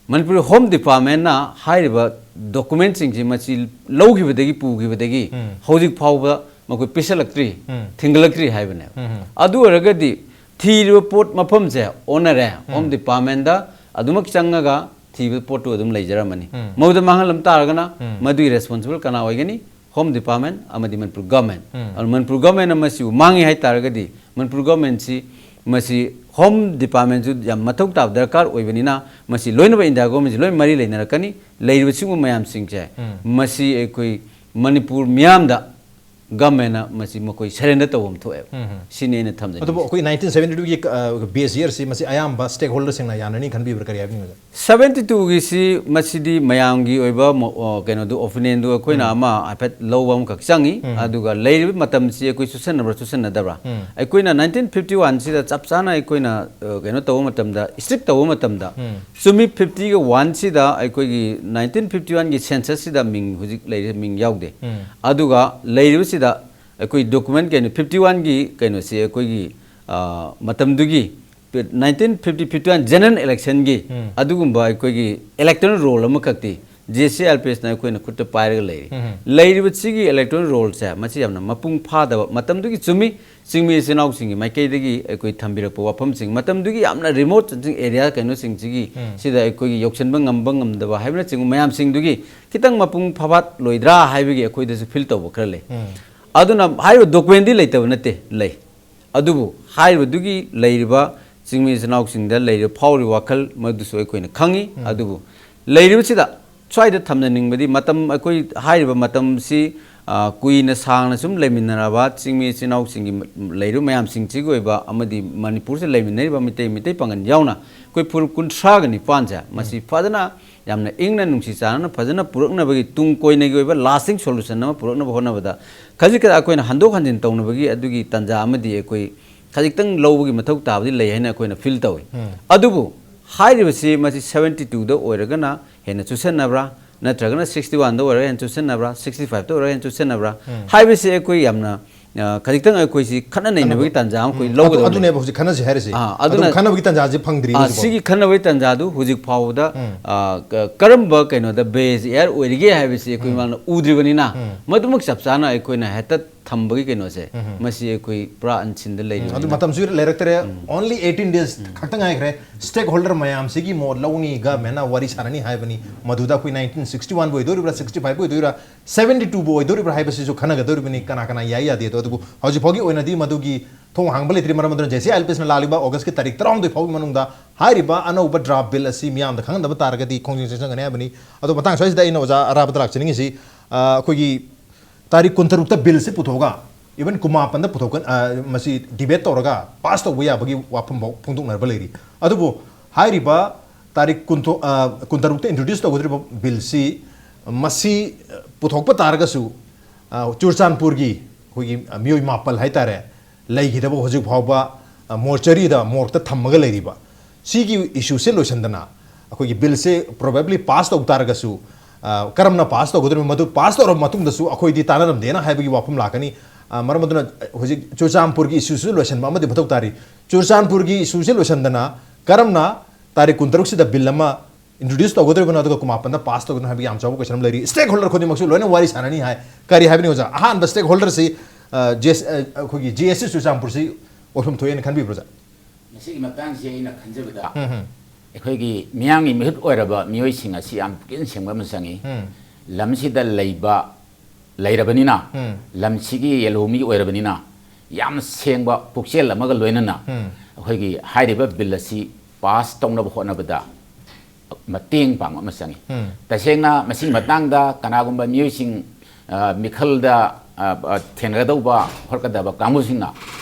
ꯃꯅꯤꯄꯨꯔ ꯍꯣꯝ ꯗꯤꯄꯥꯔꯠꯃꯦꯟꯅ ꯍꯥꯏꯔꯤꯕ ꯗꯣꯀꯨꯃꯦꯟꯁꯤꯡꯁꯤ ꯃꯁꯤ ꯂꯧꯈꯤꯕꯗꯒꯤ, ꯄꯨꯈꯤꯕꯗꯒꯤ ꯎꯝ꯫ ꯍꯧꯖꯤꯛ ꯐꯥꯎꯕ ꯃꯈꯣꯏ ꯄꯤꯁꯜꯂꯛꯇ꯭ꯔꯤ, ꯎꯝ꯫ ꯊꯤꯡꯒꯠꯂꯛꯇ꯭ꯔꯤ ꯍꯥꯏꯕꯅꯦꯕ꯫ ꯎꯝ꯫ ꯑꯗꯨ ꯑꯣꯏꯔꯒꯗꯤ ꯊꯤꯔꯤꯕ ꯄꯣꯠ ꯃꯐꯝꯁꯦ ꯑꯣꯟꯅꯔꯦ꯫ ꯎꯝ꯫ ꯍꯣꯝ ꯗꯤꯄꯥꯔꯠꯃꯦꯟꯗ ꯑꯗꯨꯃꯛ ꯆꯪꯉꯒ ꯊꯤꯕ ꯄꯣꯠꯇꯨ ꯑꯗꯨꯝ ꯂꯩꯖꯔꯝꯃꯅꯤ꯫ ꯎꯝ꯫ ꯃꯗꯨꯗ ꯃꯥꯡꯍꯜꯂꯝ ꯇꯥꯔꯒꯅ ꯎꯝ꯫ ꯃꯗꯨꯒꯤ ꯔꯦꯁꯄꯣꯟꯁꯤꯕꯜ ꯀꯅꯥ ꯑꯣꯏꯒꯅꯤ? ꯍꯣꯝ ꯗꯤꯄꯥꯔꯠꯃꯦꯟ ꯑꯃꯗꯤ ꯃꯅꯤꯄꯨꯔ ꯒꯚꯔꯟꯃꯦꯟ꯫ ꯎꯝ꯫ ꯑꯗꯨ ꯃꯅꯤꯄꯨꯔ ꯒꯚꯔꯟꯃꯦꯟ ꯑꯃ ꯁꯤꯕꯨ ꯃꯥꯡꯉꯤ ꯍꯥꯏ ꯇꯥꯔꯒꯗꯤ ꯃꯅꯤꯄꯨꯔ ꯒꯚꯔꯟꯃꯦꯟꯁꯤ ꯃꯁꯤ ꯍꯣꯝ ꯗꯤꯄꯥꯔꯠꯃꯦꯟꯁꯨ ꯌꯥꯝ ꯃꯊꯧ ꯇꯥꯕ ꯗꯔꯀꯥꯔ ꯑꯣꯏꯕꯅꯤꯅ ꯃꯁꯤ ꯂꯣꯏꯅꯃꯛ ꯏꯟꯗꯤꯌꯥ ꯒꯚꯔꯟꯃꯦꯟꯁꯤ ꯂꯣꯏ ꯃꯔꯤ ꯂꯩꯅꯔꯛꯀꯅꯤ꯫ ꯂꯩꯔꯤꯕ ꯁꯤꯒꯨꯝꯕ ꯃꯌꯥꯝꯁꯤꯡꯁꯦ ꯎꯝ꯫ ꯃꯁꯤ ꯑꯩꯈꯣꯏ ꯃꯅꯤꯄꯨꯔ ꯃꯤꯌꯥꯝꯗ ꯒꯚꯔꯟꯃꯦꯟꯅ ꯃꯁꯤ ꯃꯈꯣꯏ ꯁꯔꯦꯟꯗꯔ ꯇꯧꯐꯝ ꯊꯣꯛꯑꯦꯕ꯫ ꯎꯝ, ꯎꯝ꯫ ꯁꯤꯅꯤ ꯑꯩꯅ ꯊꯝꯖꯅꯤꯡꯉꯤꯁꯦ꯫ ꯑꯗꯨꯕꯨ ꯑꯩꯈꯣꯏ ꯅꯥꯏꯟꯇꯤꯟ ꯁꯕꯦꯟꯇꯤ ꯇꯨꯒꯤ, ꯑ, ꯕꯦꯁ ꯌꯔꯁꯤ ꯃꯁꯤ ꯑꯌꯥꯝꯕ ꯁ꯭ꯇꯦꯛ ꯍꯣꯜꯗꯔꯁꯤꯡꯅ ꯌꯥꯅꯅꯤ ꯈꯟꯕꯤꯕ꯭ꯔꯥ? ꯀꯔꯤ ꯍꯥꯏꯕꯤꯅꯤꯡꯕ? ꯁꯕꯦꯟꯇꯤ ꯇꯨꯒꯤꯁꯤ ꯃꯁꯤꯗꯤ ꯃꯌꯥꯝꯒꯤ ꯑꯣꯏꯕ ꯃꯣ-, ꯑꯣ, ꯀꯩꯅꯣꯗꯨ, ꯑꯣꯄꯤꯅꯤꯌꯟꯗꯨ ꯑꯩꯈꯣꯏꯅ ꯎꯝ꯫ ꯑꯃ ꯍꯥꯏꯐꯦꯠ ꯂꯧꯕ ꯑꯃꯈꯛ ꯆꯪꯉꯤ꯫ ꯎꯝ꯫ ꯑꯗꯨꯒ ꯂꯩꯔꯤꯕ ꯃꯇꯝꯁꯤ ꯑꯩꯈꯣꯏ ꯆꯨꯁꯟꯅꯕ꯭ꯔꯥ ꯆꯨꯁꯟꯅꯗꯕ꯭ꯔꯥ? ꯎꯝ꯫ ꯑꯩꯈꯣꯏꯅ ꯅꯥꯏꯟꯇꯤꯟ ꯐꯤꯐꯇꯤ ꯋꯥꯟꯁꯤꯗ ꯆꯞ ꯆꯥꯅ ꯑꯩꯈꯣꯏꯅ, ꯑ, ꯀꯩꯅꯣ ꯇꯧꯕ ꯃꯇꯝꯗ, ꯏꯁꯇ꯭ꯔꯤꯛ ꯇꯧꯕ ꯃꯇꯝꯗ, ꯎꯝ꯫ ꯆꯨꯝꯃꯤ, ꯐꯤꯐꯇꯤꯒ ꯋꯥꯟꯁꯤꯗ ꯑꯩꯈꯣꯏꯒꯤ ꯅꯥꯏꯟꯇꯤꯟ ꯐꯤꯐꯇꯤ ꯋꯥꯟꯒꯤ ꯁꯦꯟꯁꯁꯁꯤꯗ ꯃꯤꯡ ꯍꯧꯖꯤꯛ ꯂꯩꯔꯤꯁꯦ ꯃꯤꯡ ꯌꯥꯎꯗꯦ꯫ ꯎꯝ꯫ ꯑꯗꯨꯒ ꯂꯩꯔꯤꯕꯁꯤꯗ ꯑꯩꯈꯣꯏ ꯗꯣꯀꯨꯃꯦꯟ ꯀꯩꯅꯣ, ꯐꯤꯐꯇꯤ ꯋꯥꯟꯒꯤ ꯀꯩꯅꯣꯁꯤ ꯑꯩꯈꯣꯏꯒꯤ, ꯑ, ꯃꯇꯝꯗꯨꯒꯤ nineteen fifty fifty one general ꯏꯂꯦꯛꯁꯟꯒꯤ ꯑꯗꯨꯒꯨꯝꯕ ꯑꯩꯈꯣꯏꯒꯤ electoral role ꯑꯃꯈꯛꯇꯤ J C I L ꯄꯤ ꯑꯦꯁꯅ ꯑꯩꯈꯣꯏꯅ ꯈꯨꯠꯇ ꯄꯥꯏꯔꯒ ꯂꯩꯔꯤ꯫ ꯂꯩꯔꯤꯕ ꯁꯤꯒꯤ ꯏꯂꯦꯛꯇꯣꯔꯦꯜ ꯔꯣꯜꯁꯦ ꯃꯁꯤ ꯌꯥꯝꯅ ꯃꯄꯨꯡ ꯐꯥꯗꯕ, ꯃꯇꯝꯗꯨꯒꯤ, ꯆꯨꯝꯃꯤ, ꯆꯤꯡꯃꯤ ꯏꯆꯤꯜ ꯏꯅꯥꯎꯁꯤꯡꯒꯤ ꯃꯥꯏꯀꯩꯗꯒꯤ ꯑꯩꯈꯣꯏ ꯊꯝꯕꯤꯔꯛꯄ ꯋꯥꯐꯝꯁꯤꯡ, ꯃꯇꯝꯗꯨꯒꯤ ꯌꯥꯝꯅ ꯔꯤꯃꯣꯠ ꯑꯦꯔꯤꯌꯥ ꯀꯩꯅꯣꯁꯤꯡꯁꯤꯒꯤ ꯁꯤꯗ ꯑꯩꯈꯣꯏꯒꯤ ꯌꯧꯁꯤꯟꯕ ꯉꯝꯕ ꯉꯝꯗꯕ ꯍꯥꯏꯕꯅꯆꯤꯡꯕ ꯃꯌꯥꯝꯁꯤꯡꯗꯨꯒꯤ ꯈꯤꯇꯪ ꯃꯄꯨꯡ ꯐꯥꯐꯥꯠꯂꯣꯏꯗ꯭ꯔꯥ ꯍꯥꯏꯕꯒꯤ ꯑꯩꯈꯣꯏꯗꯁꯨ ꯐꯤꯜ ꯇꯧꯕ ꯈꯔ ꯂꯩ꯫ ꯑꯗꯨꯅ ꯍꯥꯏꯔꯤꯕ ꯗꯣꯀꯨꯃꯦꯟꯗꯤ ꯂꯩꯇꯕ ꯅꯠꯇꯦ, ꯂꯩ꯫ ꯑꯗꯨꯕꯨ ꯍꯥꯏꯔꯤꯕꯗꯨꯒꯤ ꯂꯩꯔꯤꯕ ꯆꯤꯡꯃꯤ ꯏꯆꯤꯜ ꯏꯅꯥꯎꯁꯤꯡꯗ ꯂꯩꯔꯤꯕ ꯐꯥꯎꯔꯤꯕ ꯋꯥꯈꯜ ꯃꯗꯨꯁꯨ ꯑꯩꯈꯣꯏꯅ ꯈꯪꯉꯤ꯫ ꯑꯗꯨꯕꯨ ꯂꯩꯔꯤꯕꯁꯤꯗ ꯁ꯭ꯋꯥꯏꯗ ꯊꯝꯖꯅꯤꯡꯕꯗꯤ, ꯃꯇꯝ, ꯑꯩꯈꯣꯏ ꯍꯥꯏꯔꯤꯕ ꯃꯇꯝꯁꯤ, ꯑ, ꯀꯨꯏꯅ ꯁꯥꯡꯅ ꯁꯨꯝ ꯂꯩꯃꯤꯟꯅꯔꯕ ꯆꯤꯡꯃꯤ ꯏꯆꯤꯜ ꯏꯅꯥꯎꯁꯤꯡꯒꯤ ꯂꯩꯔꯤꯕ ꯃꯌꯥꯝꯁꯤꯡꯁꯤꯒꯤ ꯑꯣꯏꯕ ꯑꯃꯗꯤ ꯃꯅꯤꯄꯨꯔꯁꯤꯗ ꯂꯩꯃꯤꯟꯅꯔꯤꯕ ꯃꯤꯇꯩ, ꯃꯤꯇꯩ ꯄꯥꯡꯒꯜ ꯌꯥꯎꯅ ꯑꯩꯈꯣꯏ ꯐꯨꯔꯨꯞ ꯀꯨꯟꯊ꯭ꯔꯥꯒ ꯅꯤꯄꯥꯟꯁꯦ ꯃꯁꯤ ꯐꯖꯅ ꯌꯥꯝꯅ ꯏꯪꯅ ꯅꯨꯡꯁꯤ ꯆꯥꯟꯅꯅ ꯐꯖꯅ ꯄꯨꯔꯛꯅꯕꯒꯤ ꯇꯨꯡ ꯀꯣꯏꯅꯒꯤ ꯑꯣꯏꯕ lasting solution ꯑꯃ ꯄꯨꯔꯛꯅꯕ ꯍꯣꯠꯅꯕꯗ ꯈꯖꯤꯛ ꯈꯔ ꯑꯩꯈꯣꯏꯅ ꯍꯟꯗꯣꯛ ꯍꯟꯖꯤꯟ ꯇꯧꯅꯕꯒꯤ ꯑꯗꯨꯒꯤ ꯇꯥꯟꯖꯥ ꯑꯃꯗꯤ ꯑꯩꯈꯣꯏ ꯈꯖꯤꯛꯇꯪ ꯂꯧꯕꯒꯤ ꯃꯊꯧ ꯇꯥꯕꯗꯤ ꯂꯩ ꯍꯥꯏꯅ ꯑꯩꯈꯣꯏꯅ ꯐꯤꯜ ꯇꯧꯏ꯫ ꯑꯗꯨꯕꯨ ꯍꯥꯏꯔꯤꯕꯁꯤ ꯃꯁꯤ ꯁꯕꯦꯟꯇꯤ ꯇꯨꯗ ꯑꯣꯏꯔꯒꯅ ꯍꯦꯟꯅ ꯆꯨꯁꯟꯅꯕ꯭ꯔꯥ, ꯅꯠꯇ꯭ꯔꯒꯅ ꯁꯤꯛꯁꯇꯤ ꯋꯥꯟꯗ ꯑꯣꯏꯔꯒ ꯍꯦꯟꯅ ꯆꯨꯁꯟꯅꯕ꯭ꯔꯥ, ꯁꯤꯛꯁꯇꯤ ꯐꯥꯏꯚꯇ ꯑꯣꯏꯔꯒ ꯍꯦꯟꯅ ꯆꯨꯁꯟꯅꯕ꯭ꯔꯥ ꯍꯥꯏꯕꯁꯤ ꯑꯩꯈꯣꯏ ꯌꯥꯝꯅ, ꯑ, ꯈꯖꯤꯛꯇꯪ ꯑꯩꯈꯣꯏꯁꯤ ꯈꯠꯅ ꯅꯩꯅꯕꯒꯤ ꯇꯥꯟꯖꯥ ꯑꯃ ꯑꯩꯈꯣꯏ ꯎꯝ, ꯑꯗꯨ, ꯂꯧꯒꯗꯕ ꯂꯩ꯫ ꯑꯗꯨꯅꯦꯕ ꯍꯧꯖꯤꯛ ꯈꯟꯅꯁꯤ ꯍꯥꯏꯔꯤꯁꯤ꯫ ꯑꯥ, ꯑꯗꯨ ꯑꯗꯨꯅ ꯈꯟꯅꯕꯒꯤ ꯇꯥꯟꯖꯥꯁꯤ ꯐꯪꯗ꯭ꯔꯤ ꯑꯥ, ꯍꯧꯖꯤꯛꯐꯥꯎ꯫ ꯁꯤꯒꯤ ꯈꯟꯅꯕꯒꯤ ꯇꯥꯟꯖꯥꯗꯨ ꯍꯧꯖꯤꯛ ꯐꯥꯎꯕꯗ, ꯎꯝ꯫ ꯑ, ꯀ-, ꯀꯔꯝꯕ ꯀꯩꯅꯣꯗ ꯕꯦꯖ ꯏꯌꯥꯔ ꯑꯣꯏꯔꯤꯒꯦ ꯍꯥꯏꯕꯁꯤ ꯑꯩꯈꯣꯏ ꯎꯝ꯫ ꯃꯥꯅ ꯎꯗ꯭ꯔꯤꯕꯅꯤꯅ, ꯎꯝ꯫ ꯃꯗꯨꯃꯛ ꯆꯞ ꯆꯥꯅ ꯑꯩꯈꯣꯏꯅ ꯍꯦꯛꯇ ꯊꯝꯕꯒꯤ ꯀꯩꯅꯣꯁꯦ, ꯎꯝ꯫ ꯃꯁꯤ ꯑꯩꯈꯣꯏ ꯄꯨꯔꯥ ꯑꯟꯁꯤꯟꯗ ꯎꯝ, ꯂꯩꯔꯤꯕꯅꯤꯅ꯫ ꯑꯗꯨ ꯃꯇꯝꯁꯨ ꯂꯩꯔꯛꯇ꯭ꯔꯦ꯫ ꯎꯝ꯫ Only eighteen days ꯎꯝ꯫ ꯈꯛꯇ ꯉꯥꯏꯈ꯭ꯔꯦ꯫ Stakeholder ꯃꯌꯥꯝꯁꯤꯒꯤ ꯃꯣꯠ ꯂꯧꯅꯤ, governmentꯅ ꯋꯥꯔꯤ ꯁꯥꯟꯅꯅꯤ ꯍꯥꯏꯕꯅꯤ꯫ ꯃꯗꯨꯗ ꯑꯩꯈꯣꯏ ꯅꯥꯏꯟꯇꯤꯟ ꯁꯤꯛꯁꯇꯤ ꯋꯥꯟꯕꯨ ꯑꯣꯏꯗꯣꯔꯤꯕ꯭ꯔꯥ, ꯁꯤꯛꯁꯇꯤ ꯐꯥꯏꯚꯄꯨ ꯑꯣꯏꯗꯣꯏꯔꯥ, ꯁꯕꯦꯟꯇꯤ ꯇꯨꯕꯨ ꯑꯣꯏꯗꯣꯔꯤꯕ꯭ꯔꯥ ꯍꯥꯏꯕꯁꯤꯁꯨ ꯈꯟꯅꯒꯗꯧꯔꯤꯕꯅꯤ, ꯀꯅꯥ ꯀꯅꯥ ꯌꯥꯏ ꯌꯥꯗꯦꯗꯣ꯫ ꯑꯗꯨꯕꯨ ꯍꯧꯖꯤꯛ ꯐꯥꯎꯒꯤ ꯑꯣꯏꯅꯗꯤ ꯃꯗꯨꯒꯤ ꯊꯣꯡ ꯍꯥꯡꯕ ꯂꯩꯇ꯭ꯔꯤ꯫ ꯃꯔꯝ ꯑꯗꯨꯅ ꯖꯦ ꯁꯤ ꯑꯥꯏ ꯑꯦꯜ ꯄꯤ ꯑꯦꯁꯅ ꯂꯥꯛꯂꯤꯕ ꯑꯣꯒꯁꯀꯤ ꯇꯥꯔꯤꯛ ꯇꯔꯥꯍꯨꯝꯗꯣꯏ ꯐꯥꯎꯒꯤ ꯃꯅꯨꯡꯗ ꯍꯥꯏꯔꯤꯕ ꯑꯅꯧꯕ draft bill ꯑꯁꯤ ꯃꯤꯌꯥꯝꯗ ꯈꯪꯍꯟꯗꯕ ꯇꯥꯔꯒꯗꯤ ꯈꯣꯡꯖꯪ ꯆꯪꯁꯤꯟꯒꯅꯤ ꯍꯥꯏꯕꯅꯤ꯫ ꯑꯗꯣ ꯃꯇꯥꯡ ꯁ꯭ꯋꯥꯏꯁꯤꯗ ꯑꯩꯅ ꯑꯣꯖꯥ ꯑꯔꯥꯕꯗ ꯂꯥꯛꯆꯅꯤꯡꯉꯤꯁꯤ, ꯑ, ꯑꯩꯈꯣꯏꯒꯤ ꯇꯥꯔꯤꯛ ꯀꯨꯟꯇꯔꯨꯛꯇ billꯁꯤ ꯄꯨꯊꯣꯛꯑꯒ, even ꯀꯨꯟꯃꯥꯄꯟꯗ ꯄꯨꯊꯣꯛꯀ-, ꯑ, ꯃꯁꯤ debate ꯇꯧꯔꯒ pass ꯇꯧꯕ ꯌꯥꯕꯒꯤ ꯋꯥꯐꯝ ꯐꯥꯎ ꯐꯣꯡꯗꯣꯛꯅꯔꯕ ꯂꯩꯔꯤ꯫ ꯑꯗꯨꯕꯨ ꯍꯥꯏꯔꯤꯕ ꯇꯥꯔꯤꯛ ꯀꯨꯟꯊ꯭ꯔꯣ-, ꯑ, ꯀꯨꯟꯇꯔꯨꯛꯇ introduce ꯇꯧꯒꯗꯧꯔꯤꯕ billꯁꯤ ꯃꯁꯤ, ꯑ, ꯄꯨꯊꯣꯛꯄ ꯇꯥꯔꯒꯁꯨ, ꯑ, ꯆꯨꯔꯆꯥꯟꯄꯨꯔꯒꯤ ꯑꯩꯈꯣꯏꯒꯤ, ꯑ, ꯃꯤꯑꯣꯏ ꯃꯥꯄꯜ ꯍꯥꯏꯇꯥꯔꯦ, ꯂꯩꯈꯤꯗꯕ ꯍꯧꯖꯤꯛ ꯐꯥꯎꯕ, ꯑ, mortuaryꯗ, morgueꯗ ꯊꯝꯃꯒ ꯂꯩꯔꯤꯕ꯫ ꯁꯤꯒꯤ issueꯁꯦ ꯂꯣꯏꯁꯤꯟꯗꯅ ꯑꯩꯈꯣꯏꯒꯤ billꯁꯦ probably pass ꯇꯧ ꯇꯥꯔꯒꯁꯨ, ꯑ, ꯀꯔꯝꯅ pass ꯇꯧꯒꯗꯧꯔꯤꯕ, ꯃꯗꯨ pass ꯇꯧꯔꯕ ꯃꯇꯨꯡꯗꯁꯨ ꯑꯩꯈꯣꯏꯗꯤ ꯇꯥꯟꯅꯔꯝꯗꯦꯅ ꯍꯥꯏꯕꯒꯤ ꯋꯥꯐꯝ ꯂꯥꯛꯀꯅꯤ꯫ ꯑ, ꯃꯔꯝ ꯑꯗꯨꯅ ꯍꯧꯖꯤꯛ ꯆꯨꯔꯆꯥꯟꯄꯨꯔꯒꯤ ꯏꯁꯨꯁꯨ ꯂꯣꯏꯁꯤꯟꯕ ꯑꯃꯗꯤ ꯃꯊꯧ ꯇꯥꯔꯤ꯫ ꯆꯨꯔꯆꯥꯟꯄꯨꯔꯒꯤ ꯏꯁꯨꯁꯤ ꯂꯣꯏꯁꯤꯟꯗꯅ ꯀꯔꯝꯅ ꯇꯥꯔꯤꯛ ꯀꯨꯟꯇꯔꯨꯛꯁꯤꯗ ꯕꯤꯜ ꯑꯃ ꯏꯟꯇ꯭ꯔꯣꯗ꯭ꯌꯨꯁ ꯇꯧꯒꯗꯧꯔꯤꯕꯅꯣ, ꯑꯗꯨꯒ ꯀꯨꯟꯃꯥꯄꯟꯗ ꯄꯥꯁ ꯇꯧꯒꯗꯧꯔꯤꯕꯅꯣ ꯍꯥꯏꯕꯒꯤ ꯌꯥꯝ ꯆꯥꯎꯕ ꯀꯣꯏꯁꯟ ꯑꯃ ꯂꯩꯔꯤ꯫ ꯁ꯭ꯇꯦꯛ ꯍꯣꯜꯗꯔ ꯈꯨꯗꯤꯡꯃꯛꯁꯨ ꯂꯣꯏꯅ ꯋꯥꯔꯤ ꯁꯥꯟꯅꯅꯤ ꯍꯥꯏ꯫ ꯀꯔꯤ ꯍꯥꯏꯕꯅꯤ ꯑꯣꯖꯥ? ꯑꯍꯥꯟꯕ ꯁ꯭ꯇꯦꯛ ꯍꯣꯜꯗꯔꯁꯤ, ꯑ, ꯖꯦ ꯑꯦꯁ, ꯑ, ꯑꯩꯈꯣꯏꯒꯤ ꯖꯦ ꯑꯦꯁ ꯁꯤ ꯆꯨꯔꯆꯥꯟꯄꯨꯔꯁꯤ ꯑꯣꯏꯐꯝ ꯊꯣꯛꯑꯦꯅ ꯈꯟꯕꯤꯕ꯭ꯔꯣ ꯑꯣꯖꯥ? ꯃꯁꯤꯒꯤ ꯃꯇꯥꯡꯁꯦ ꯑꯩꯅ ꯈꯟꯖꯕꯗ ꯎꯝ, ꯎꯝ꯫ ꯑꯩꯈꯣꯏꯒꯤ ꯃꯤꯌꯥꯝꯒꯤ ꯃꯤꯍꯨꯠ ꯑꯣꯏꯔꯕ ꯃꯤꯑꯣꯏꯁꯤꯡ ꯑꯁꯤ ꯌꯥꯝ ꯄꯨꯛꯆꯦꯜ ꯁꯦꯡꯕ ꯑꯃ ꯆꯪꯉꯤ꯫ ꯎꯝ꯫ ꯂꯝꯁꯤꯗ ꯂꯩꯕ, ꯂꯩꯔꯕꯅꯤꯅ, ꯎꯝ꯫ ꯂꯝꯁꯤꯒꯤ ꯌꯦꯜꯍꯧꯃꯤ ꯑꯣꯏꯔꯕꯅꯤꯅ, ꯌꯥꯝ ꯁꯦꯡꯕ ꯄꯨꯛꯆꯦꯜ ꯑꯃꯒ ꯂꯣꯏꯅꯅ ꯎꯝ꯫ ꯑꯩꯈꯣꯏꯒꯤ ꯍꯥꯏꯔꯤꯕ ꯕꯤꯜ ꯑꯁꯤ ꯄꯥꯁ ꯇꯧꯅꯕ ꯍꯣꯠꯅꯕꯗ ꯃꯇꯦꯡ ꯄꯥꯡꯕ ꯑꯃ ꯆꯪꯉꯤ꯫ ꯎꯝ꯫ ꯇꯁꯦꯡꯅ ꯃꯁꯤꯒꯤ ꯃꯇꯥꯡꯗ ꯀꯅꯥꯒꯨꯝꯕ ꯃꯤꯑꯣꯏꯁꯤꯡ, ꯑ, ꯃꯤꯈꯜꯗ, ꯑ, ꯑ, ꯊꯦꯡꯅꯒꯗꯧꯕ ꯈꯣꯠꯀꯗꯕ ꯀꯥꯡꯕꯨꯁꯤꯡꯅ,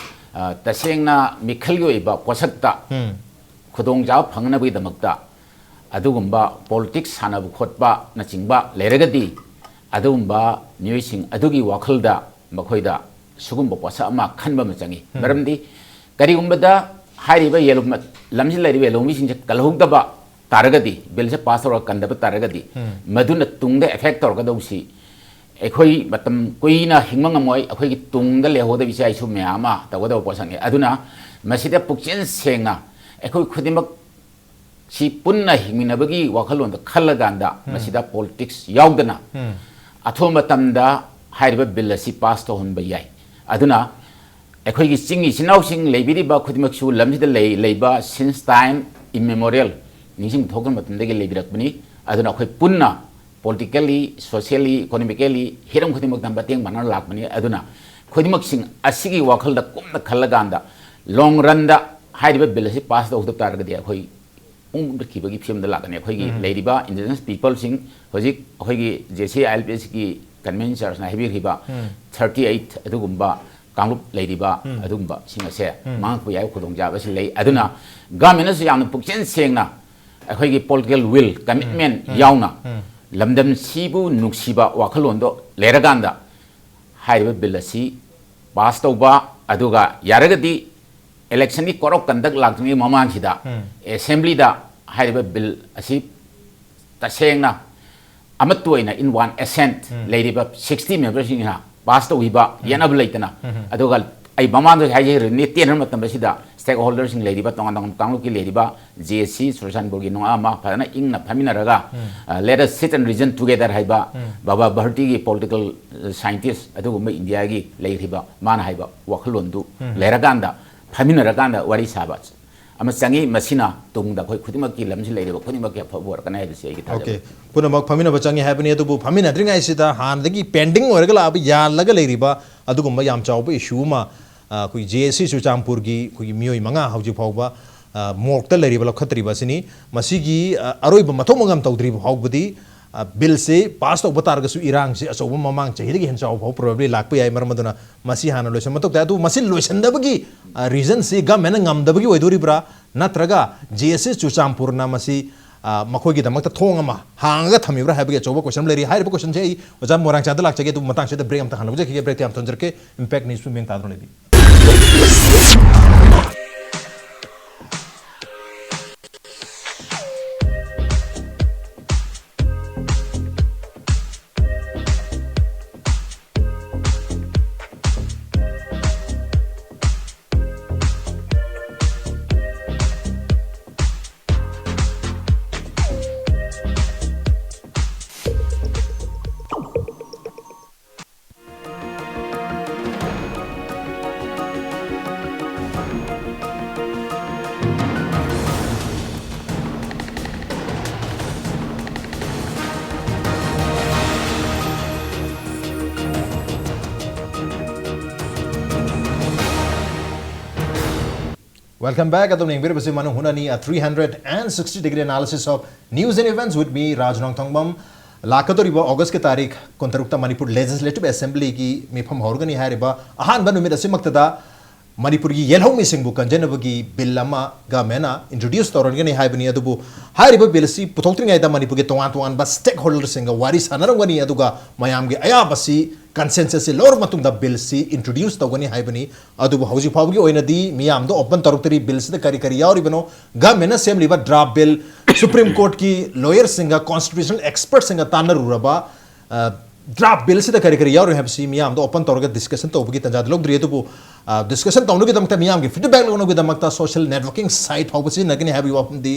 ꯑ, ꯇꯁꯦꯡꯅ ꯃꯤꯈꯜꯒꯤ ꯑꯣꯏꯕ ꯄꯣꯠꯁꯛꯇ ꯎꯝ꯫ ꯈꯨꯗꯣꯡꯆꯥꯕ ꯐꯪꯅꯕꯒꯤꯗꯃꯛꯇ ꯑꯗꯨꯒꯨꯝꯕ ꯄꯣꯂꯤꯇꯤꯛꯁ ꯁꯥꯟꯅꯕ ꯈꯣꯠꯄꯅꯆꯤꯡꯕ ꯂꯩꯔꯒꯗꯤ, ꯑꯗꯨꯒꯨꯝꯕ ꯃꯤꯑꯣꯏꯁꯤꯡ ꯑꯗꯨꯒꯤ ꯋꯥꯈꯜꯗ ꯃꯈꯣꯏꯗ ꯁꯤꯒꯨꯝꯕ ꯄꯣꯠꯁꯛ ꯑꯃ ꯈꯟꯕ ꯑꯃ ꯆꯪꯉꯤ꯫ ꯃꯔꯝꯗꯤ ꯀꯔꯤꯒꯨꯝꯕꯗ ꯍꯥꯏꯔꯤꯕ ꯌꯦꯜꯍꯧ-, ꯂꯝꯁꯤꯗ ꯂꯩꯔꯤꯕ ꯌꯦꯜꯍꯧꯃꯤꯁꯤꯡꯁꯦ ꯀꯜꯍꯧꯗꯕ ꯇꯥꯔꯒꯗꯤ, ꯕꯤꯜꯁꯦ ꯄꯥꯁ ꯇꯧꯔꯒ ꯀꯟꯗꯕ ꯇꯥꯔꯒꯗꯤ, ꯎꯝ꯫ ꯃꯗꯨꯅ ꯇꯨꯡꯗ ꯑꯦꯐꯦꯛ ꯇꯧꯔꯛꯀꯗꯧꯕꯁꯤ ꯑꯩꯈꯣꯏ ꯃꯇꯝ ꯀꯨꯏꯅ ꯍꯤꯡꯕ ꯉꯝꯃꯣꯏ꯫ ꯑꯩꯈꯣꯏꯒꯤ ꯇꯨꯡꯗ ꯂꯩꯍꯧꯒꯗꯕ ꯏꯆꯥ ꯏꯁꯨ ꯃꯌꯥꯝ ꯑꯃ ꯇꯧꯒꯗꯕ ꯄꯣꯠꯁꯛꯅꯤ꯫ ꯑꯗꯨꯅ ꯃꯁꯤꯗ ꯄꯨꯛꯆꯦꯜ ꯁꯦꯡꯅ ꯑꯩꯈꯣꯏ ꯈꯨꯗꯤꯡꯃꯛ ꯁꯤ ꯄꯨꯟꯅ ꯍꯤꯡꯃꯤꯟꯅꯕꯒꯤ ꯋꯥꯈꯜꯂꯣꯟꯗ ꯈꯜꯂꯀꯥꯟꯗ ꯃꯁꯤꯗ ꯄꯣꯂꯤꯇꯤꯛꯁ ꯌꯥꯎꯗꯅ ꯎꯝ꯫ ꯑꯊꯨꯕ ꯃꯇꯝꯗ ꯍꯥꯏꯔꯤꯕ ꯕꯤꯜ ꯑꯁꯤ ꯄꯥꯁ ꯇꯧꯍꯟꯕ ꯌꯥꯏ꯫ ꯑꯗꯨꯅ ꯑꯩꯈꯣꯏꯒꯤ ꯆꯤꯡ ꯏꯆꯤꯟ ꯏꯅꯥꯎꯁꯤꯡ ꯂꯩꯕꯤꯔꯤꯕ ꯈꯨꯗꯤꯡꯃꯛꯁꯨ ꯂꯝꯁꯤꯗ ꯂꯩ-, ꯂꯩꯕ since time immemorial, ꯅꯤꯡꯁꯤꯡ ꯊꯣꯛꯇ꯭ꯔꯤꯉꯩ ꯃꯇꯝꯗꯒꯤ ꯂꯩꯕꯤꯔꯛꯄꯅꯤ꯫ ꯑꯗꯨꯅ ꯑꯩꯈꯣꯏ ꯄꯨꯟꯅ politically, socially, economically ꯍꯤꯔꯝ ꯈꯨꯗꯤꯡꯃꯛꯇ ꯃꯇꯦꯡ ꯄꯥꯡꯅ ꯂꯥꯛꯄꯅꯤ꯫ ꯑꯗꯨꯅ ꯈꯨꯗꯤꯡꯃꯛꯁꯤꯡ ꯑꯁꯤꯒꯤ ꯋꯥꯈꯜꯗ ꯀꯨꯞꯅ ꯈꯜꯂꯀꯥꯟꯗ long runꯗ ꯍꯥꯏꯔꯤꯕ ꯕꯤꯜ ꯑꯁꯤ ꯄꯥꯁ ꯇꯧꯗꯕ ꯇꯥꯔꯒꯗꯤ ꯑꯩꯈꯣꯏ ꯄꯨꯡ ꯃꯨꯠꯈꯤꯕꯒꯤ ꯐꯤꯕꯝꯗ ꯂꯥꯛꯀꯅꯤ꯫ ꯑꯩꯈꯣꯏꯒꯤ ꯂꯩꯔꯤꯕ indigenous peopleꯁꯤꯡ ꯍꯧꯖꯤꯛ ꯑꯩꯈꯣꯏꯒꯤ J C I L P ꯑꯦꯁꯀꯤ conventionꯅ ꯍꯥꯏꯕꯤꯈꯤꯕ thirty eight ꯑꯗꯨꯒꯨꯝꯕ ꯀꯥꯡꯂꯨꯞ ꯂꯩꯔꯤꯕ ꯑꯗꯨꯒꯨꯝꯕꯁꯤꯡ ꯑꯁꯦ ꯃꯥꯡꯉꯛꯄ ꯌꯥꯏꯕ ꯈꯨꯗꯣꯡꯆꯥꯕ ꯑꯁꯤ ꯂꯩ꯫ ꯑꯗꯨꯅ governmentꯅꯁꯨ ꯌꯥꯝꯅ ꯄꯨꯛꯆꯦꯜ ꯁꯦꯡꯅ ꯑꯩꯈꯣꯏꯒꯤ political will, commitment ꯌꯥꯎꯅ ꯂꯝꯗꯝꯁꯤꯕꯨ ꯅꯨꯡꯁꯤꯕ ꯋꯥꯈꯜꯂꯣꯟꯗꯣ ꯂꯩꯔꯀꯥꯟꯗ ꯍꯥꯏꯔꯤꯕ ꯕꯤꯜ ꯑꯁꯤ ꯄꯥꯁ ꯇꯧꯕ, ꯑꯗꯨꯒ ꯌꯥꯔꯒꯗꯤ electionꯒꯤ code of conduct ꯂꯥꯛꯇ꯭ꯔꯤꯉꯩ ꯃꯃꯥꯡꯁꯤꯗ assemblyꯗ ꯍꯥꯏꯔꯤꯕ ꯕꯤꯜ ꯑꯁꯤ ꯇꯁꯦꯡꯅ ꯑꯃꯠꯇ ꯑꯣꯏꯅ in one assent ꯂꯩꯔꯤꯕ sixty memberꯁꯤꯡꯅ ꯄꯥꯁ ꯇꯧꯈꯤꯕ, ꯌꯦꯠꯅꯕ ꯂꯩꯇꯅ꯫ ꯑꯗꯨꯒ ꯑꯩ ꯃꯃꯥꯡꯗ ꯍꯥꯏꯖꯈꯤꯕꯅꯤ, ꯇꯦꯟꯅꯕ ꯃꯇꯝꯗ ꯁꯤꯗ ꯁ꯭ꯇꯦꯛ ꯍꯣꯜꯗꯔꯁꯤꯡ ꯂꯩꯔꯤꯕ, ꯇꯣꯉꯥꯟ ꯇꯣꯉꯥꯟꯕ ꯀꯥꯡꯂꯨꯞꯀꯤ ꯂꯩꯔꯤꯕ ꯖꯦ ꯑꯦꯁ ꯁꯤ ꯆꯨꯔꯆꯥꯟꯄꯨꯔꯒꯤ ꯅꯨꯡꯉꯥ ꯑꯃ ꯐꯖꯅ ꯏꯪꯅ ꯐꯝꯃꯤꯟꯅꯔꯒ, let us sit and reason together ꯍꯥꯏꯕ ꯕꯕꯥ ꯚꯥꯔꯇꯤꯒꯤ ꯄꯣꯂꯤꯇꯤꯀꯦꯜ ꯁꯥꯏꯟꯇꯤꯁ, ꯑꯗꯨꯒꯨꯝꯕ ꯏꯟꯗꯤꯌꯥꯒꯤ ꯂꯩꯈ꯭ꯔꯤꯕ, ꯃꯥꯅ ꯍꯥꯏꯕ ꯋꯥꯈꯜꯂꯣꯟꯗꯨ ꯂꯩꯔꯀꯥꯟꯗ, ꯐꯝꯃꯤꯟꯅꯔꯀꯥꯟꯗ ꯋꯥꯔꯤ ꯁꯥꯕ ꯑꯃ ꯆꯪꯉꯤ꯫ ꯃꯁꯤꯅ ꯇꯨꯡꯗ ꯑꯩꯈꯣꯏ ꯈꯨꯗꯤꯡꯃꯛꯀꯤ ꯂꯝꯁꯤ ꯂꯩꯔꯤꯕ ꯈꯨꯗꯤꯡꯃꯛꯀꯤ ꯑꯐꯕ ꯑꯣꯏꯔꯛꯀꯅꯤ ꯍꯥꯏꯕꯁꯤ ꯑꯩꯒꯤ ꯊꯥꯖꯕ꯫ ꯄꯨꯝꯅꯃꯛ ꯐꯝꯃꯤꯟꯅꯕ ꯆꯪꯉꯤ ꯍꯥꯏꯕꯅꯤ꯫ ꯑꯗꯨꯕꯨ ꯐꯝꯃꯤꯟꯅꯗ꯭ꯔꯤꯉꯩꯁꯤꯗ ꯍꯥꯟꯅꯗꯒꯤ ꯄꯦꯟꯗꯤꯡ ꯑꯣꯏꯔꯒ ꯂꯥꯛꯑꯕ, ꯌꯥꯜꯂꯒ ꯂꯩꯔꯤꯕ ꯑꯗꯨꯒꯨꯝꯕ ꯌꯥꯝ ꯆꯥꯎꯕ ꯏꯁꯨ ꯑꯃ, ꯑ, ꯑꯩꯈꯣꯏ ꯖꯦ ꯑꯦꯁ ꯁꯤ ꯆꯨꯔꯆꯥꯟꯄꯨꯔꯒꯤ ꯑꯩꯈꯣꯏꯒꯤ ꯃꯤꯑꯣꯏ ꯃꯉꯥ ꯍꯧꯖꯤꯛ ꯐꯥꯎꯕ, ꯑ, ꯃꯣꯔꯒꯇ ꯂꯩꯔꯤꯕ, ꯂꯧꯈꯠꯇ꯭ꯔꯤꯕ ꯑꯁꯤꯅꯤ꯫ ꯃꯁꯤꯒꯤ, ꯑ, ꯑꯔꯣꯏꯕ ꯃꯊꯧ ꯃꯉꯝ ꯇꯧꯗ꯭ꯔꯤꯕ ꯐꯥꯎꯕꯗꯤ, ꯑ, ꯕꯤꯜꯁꯤ ꯄꯥꯁ ꯇꯧꯕ ꯇꯥꯔꯒꯁꯨ ꯏꯔꯥꯡꯁꯤ ꯑꯆꯧꯕ ꯃꯃꯥꯡ ꯆꯍꯤꯗꯒꯤ ꯍꯦꯟꯅ ꯆꯥꯎꯕ ꯐꯥꯎꯕ ꯄ꯭ꯔꯣꯕ꯭ꯂꯦꯝ ꯂꯥꯛꯄ ꯌꯥꯏ꯫ ꯃꯔꯝ ꯑꯗꯨꯅ ꯃꯁꯤ ꯍꯥꯟꯅ ꯂꯣꯏꯁꯤꯟꯕ ꯃꯊꯧ ꯇꯥꯏ꯫ ꯑꯗꯨꯕꯨ ꯃꯁꯤ ꯂꯣꯏꯁꯤꯟꯗꯕꯒꯤ, ꯑ, ꯔꯤꯖꯟꯁꯤ ꯒꯃꯦꯟꯅ ꯉꯝꯗꯕꯒꯤ ꯑꯣꯏꯗꯣꯔꯤꯕ꯭ꯔꯥ, ꯅꯠꯇ꯭ꯔꯒ ꯖꯦ ꯑꯦꯁ ꯁꯤ ꯆꯨꯔꯆꯥꯟꯄꯨꯔꯅ ꯃꯁꯤ, ꯑ, ꯃꯈꯣꯏꯒꯤꯗꯃꯛꯇ ꯊꯣꯡ ꯑꯃ ꯍꯥꯡꯉꯒ ꯊꯝꯃꯤꯕ꯭ꯔꯥ ꯍꯥꯏꯕꯒꯤ ꯑꯆꯧꯕ ꯀꯣꯏꯁꯟ ꯑꯃ ꯂꯩꯔꯤ꯫ ꯍꯥꯏꯔꯤꯕ ꯀꯣꯏꯁꯟꯁꯦ ꯑꯩ ꯑꯣꯖꯥ ꯃꯣꯏꯔꯥꯡꯆꯥꯗ ꯂꯥꯛꯆꯒꯦ꯫ ꯑꯗꯨꯕꯨ ꯃꯇꯥꯡꯁꯤꯗ ꯕ꯭ꯔꯦꯛ ꯑꯝꯇ ꯍꯥꯟꯅ ꯂꯧꯖꯈꯤꯒꯦ꯫ ꯕ꯭ꯔꯦꯛꯇ ꯌꯥꯝ ꯊꯨꯅ ꯍꯟꯖꯔꯛꯀꯦ꯫ ꯏꯝꯄꯦꯛ ꯅ꯭ꯌꯨꯁꯄꯨ ꯃꯤꯠꯌꯦꯡ ꯇꯥꯗꯨꯅ ꯂꯩꯕꯤꯌꯨ꯫ Welcome back. ꯑꯗꯣꯝꯅ ꯌꯦꯡꯕꯤꯔꯤꯕꯁꯤ ꯃꯅꯨꯡ ꯍꯨꯠꯅꯅꯤ, a three hundred and sixty degree analysis of news and events with me, ꯔꯥꯖ ꯅꯣꯡꯊꯣꯡꯕꯝ꯫ ꯂꯥꯛꯀꯗꯧꯔꯤꯕ ꯑꯣꯒꯁꯀꯤ ꯇꯥꯔꯤꯛ ꯀꯨꯟꯇꯔꯨꯛꯇ ꯃꯅꯤꯄꯨꯔ ꯂꯦꯖꯤꯁꯂꯦꯇꯤꯚ ꯑꯦꯁꯦꯝꯕ꯭ꯂꯤꯒꯤ ꯃꯤꯐꯝ ꯍꯧꯔꯒꯅꯤ꯫ ꯍꯥꯏꯔꯤꯕ ꯑꯍꯥꯟꯕ ꯅꯨꯃꯤꯠ ꯑꯁꯤꯃꯛꯇꯗ ꯃꯅꯤꯄꯨꯔꯒꯤ ꯌꯦꯜꯍꯧꯃꯤꯁꯤꯡꯕꯨ ꯀꯟꯖꯅꯕꯒꯤ ꯕꯤꯜ ꯑꯃ ꯒꯃꯦꯟꯅ ꯏꯟꯇ꯭ꯔꯣꯗ꯭ꯌꯨꯁ ꯇꯧꯔꯒꯅꯤ ꯍꯥꯏꯕꯅꯤ꯫ ꯑꯗꯨꯕꯨ ꯍꯥꯏꯔꯤꯕ ꯕꯤꯜꯁꯤ ꯄꯨꯊꯣꯛꯇ꯭ꯔꯤꯉꯩꯗ ꯃꯅꯤꯄꯨꯔꯒꯤ ꯇꯣꯉꯥꯟ ꯇꯣꯉꯥꯟꯕ ꯁ꯭ꯇꯦꯛ ꯍꯣꯜꯗꯔꯁꯤꯡꯒ ꯋꯥꯔꯤ ꯁꯥꯟꯅꯔꯝꯒꯅꯤ, ꯑꯗꯨꯒ ꯃꯌꯥꯝꯒꯤ ꯑꯌꯥꯕꯁꯤ, ꯀꯟꯁꯦꯟꯁꯁꯁꯤ ꯂꯧꯔꯕ ꯃꯇꯨꯡꯗ ꯕꯤꯜꯁꯤ ꯏꯟꯇ꯭ꯔꯣꯗ꯭ꯌꯨꯁ ꯇꯧꯒꯅꯤ ꯍꯥꯏꯕꯅꯤ꯫ ꯑꯗꯨꯕꯨ ꯍꯧꯖꯤꯛ ꯐꯥꯎꯕꯒꯤ ꯑꯣꯏꯅꯗꯤ ꯃꯤꯌꯥꯝꯗ ꯑꯣꯄꯟ ꯇꯧꯔꯛꯇ꯭ꯔꯤ꯫ ꯕꯤꯜꯁꯤꯗ ꯀꯔꯤ ꯀꯔꯤ ꯌꯥꯎꯔꯤꯕꯅꯣ, ꯒꯃꯦꯟꯅ ꯁꯦꯝꯂꯤꯕ ꯗ꯭ꯔꯥꯐ ꯕꯤꯜ, ꯁꯨꯄ꯭ꯔꯤꯝ ꯀꯣꯔꯠꯀꯤ ꯂꯣꯌꯔꯁꯤꯡꯒ, ꯀꯣꯟꯁꯇꯤꯇ꯭ꯌꯨꯁꯅꯦꯜ ꯑꯦꯛꯁꯄꯔꯠꯁꯤꯡꯒ ꯇꯥꯟꯅꯔꯨꯔꯕ, ꯑ, ꯗ꯭ꯔꯥꯐ ꯕꯤꯜꯁꯤꯗ ꯀꯔꯤ ꯀꯔꯤ ꯌꯥꯎꯔꯤ ꯍꯥꯏꯕꯁꯤ ꯃꯤꯌꯥꯝꯗ ꯑꯣꯄꯟ ꯇꯧꯔꯒ ꯗꯤꯁꯀꯁꯟ ꯇꯧꯕꯒꯤ ꯇꯥꯟꯖꯥꯗꯤ ꯂꯧꯗ꯭ꯔꯤ꯫ ꯑꯗꯨꯕꯨ ꯗꯤꯁꯀꯁꯟ ꯇꯧꯅꯕꯒꯤꯗꯃꯛꯇ, ꯃꯤꯌꯥꯝꯒꯤ ꯐꯤꯗꯕꯦꯛ ꯂꯧꯅꯕꯒꯤꯗꯃꯛꯇ ꯁꯣꯁꯤꯌꯦꯜ ꯅꯦꯠꯋꯥꯔꯀꯤꯡ ꯁꯥꯏꯠ ꯐꯥꯎꯕ ꯁꯤꯖꯤꯟꯅꯒꯅꯤ ꯍꯥꯏꯕꯒꯤ ꯋꯥꯐꯝꯗꯤ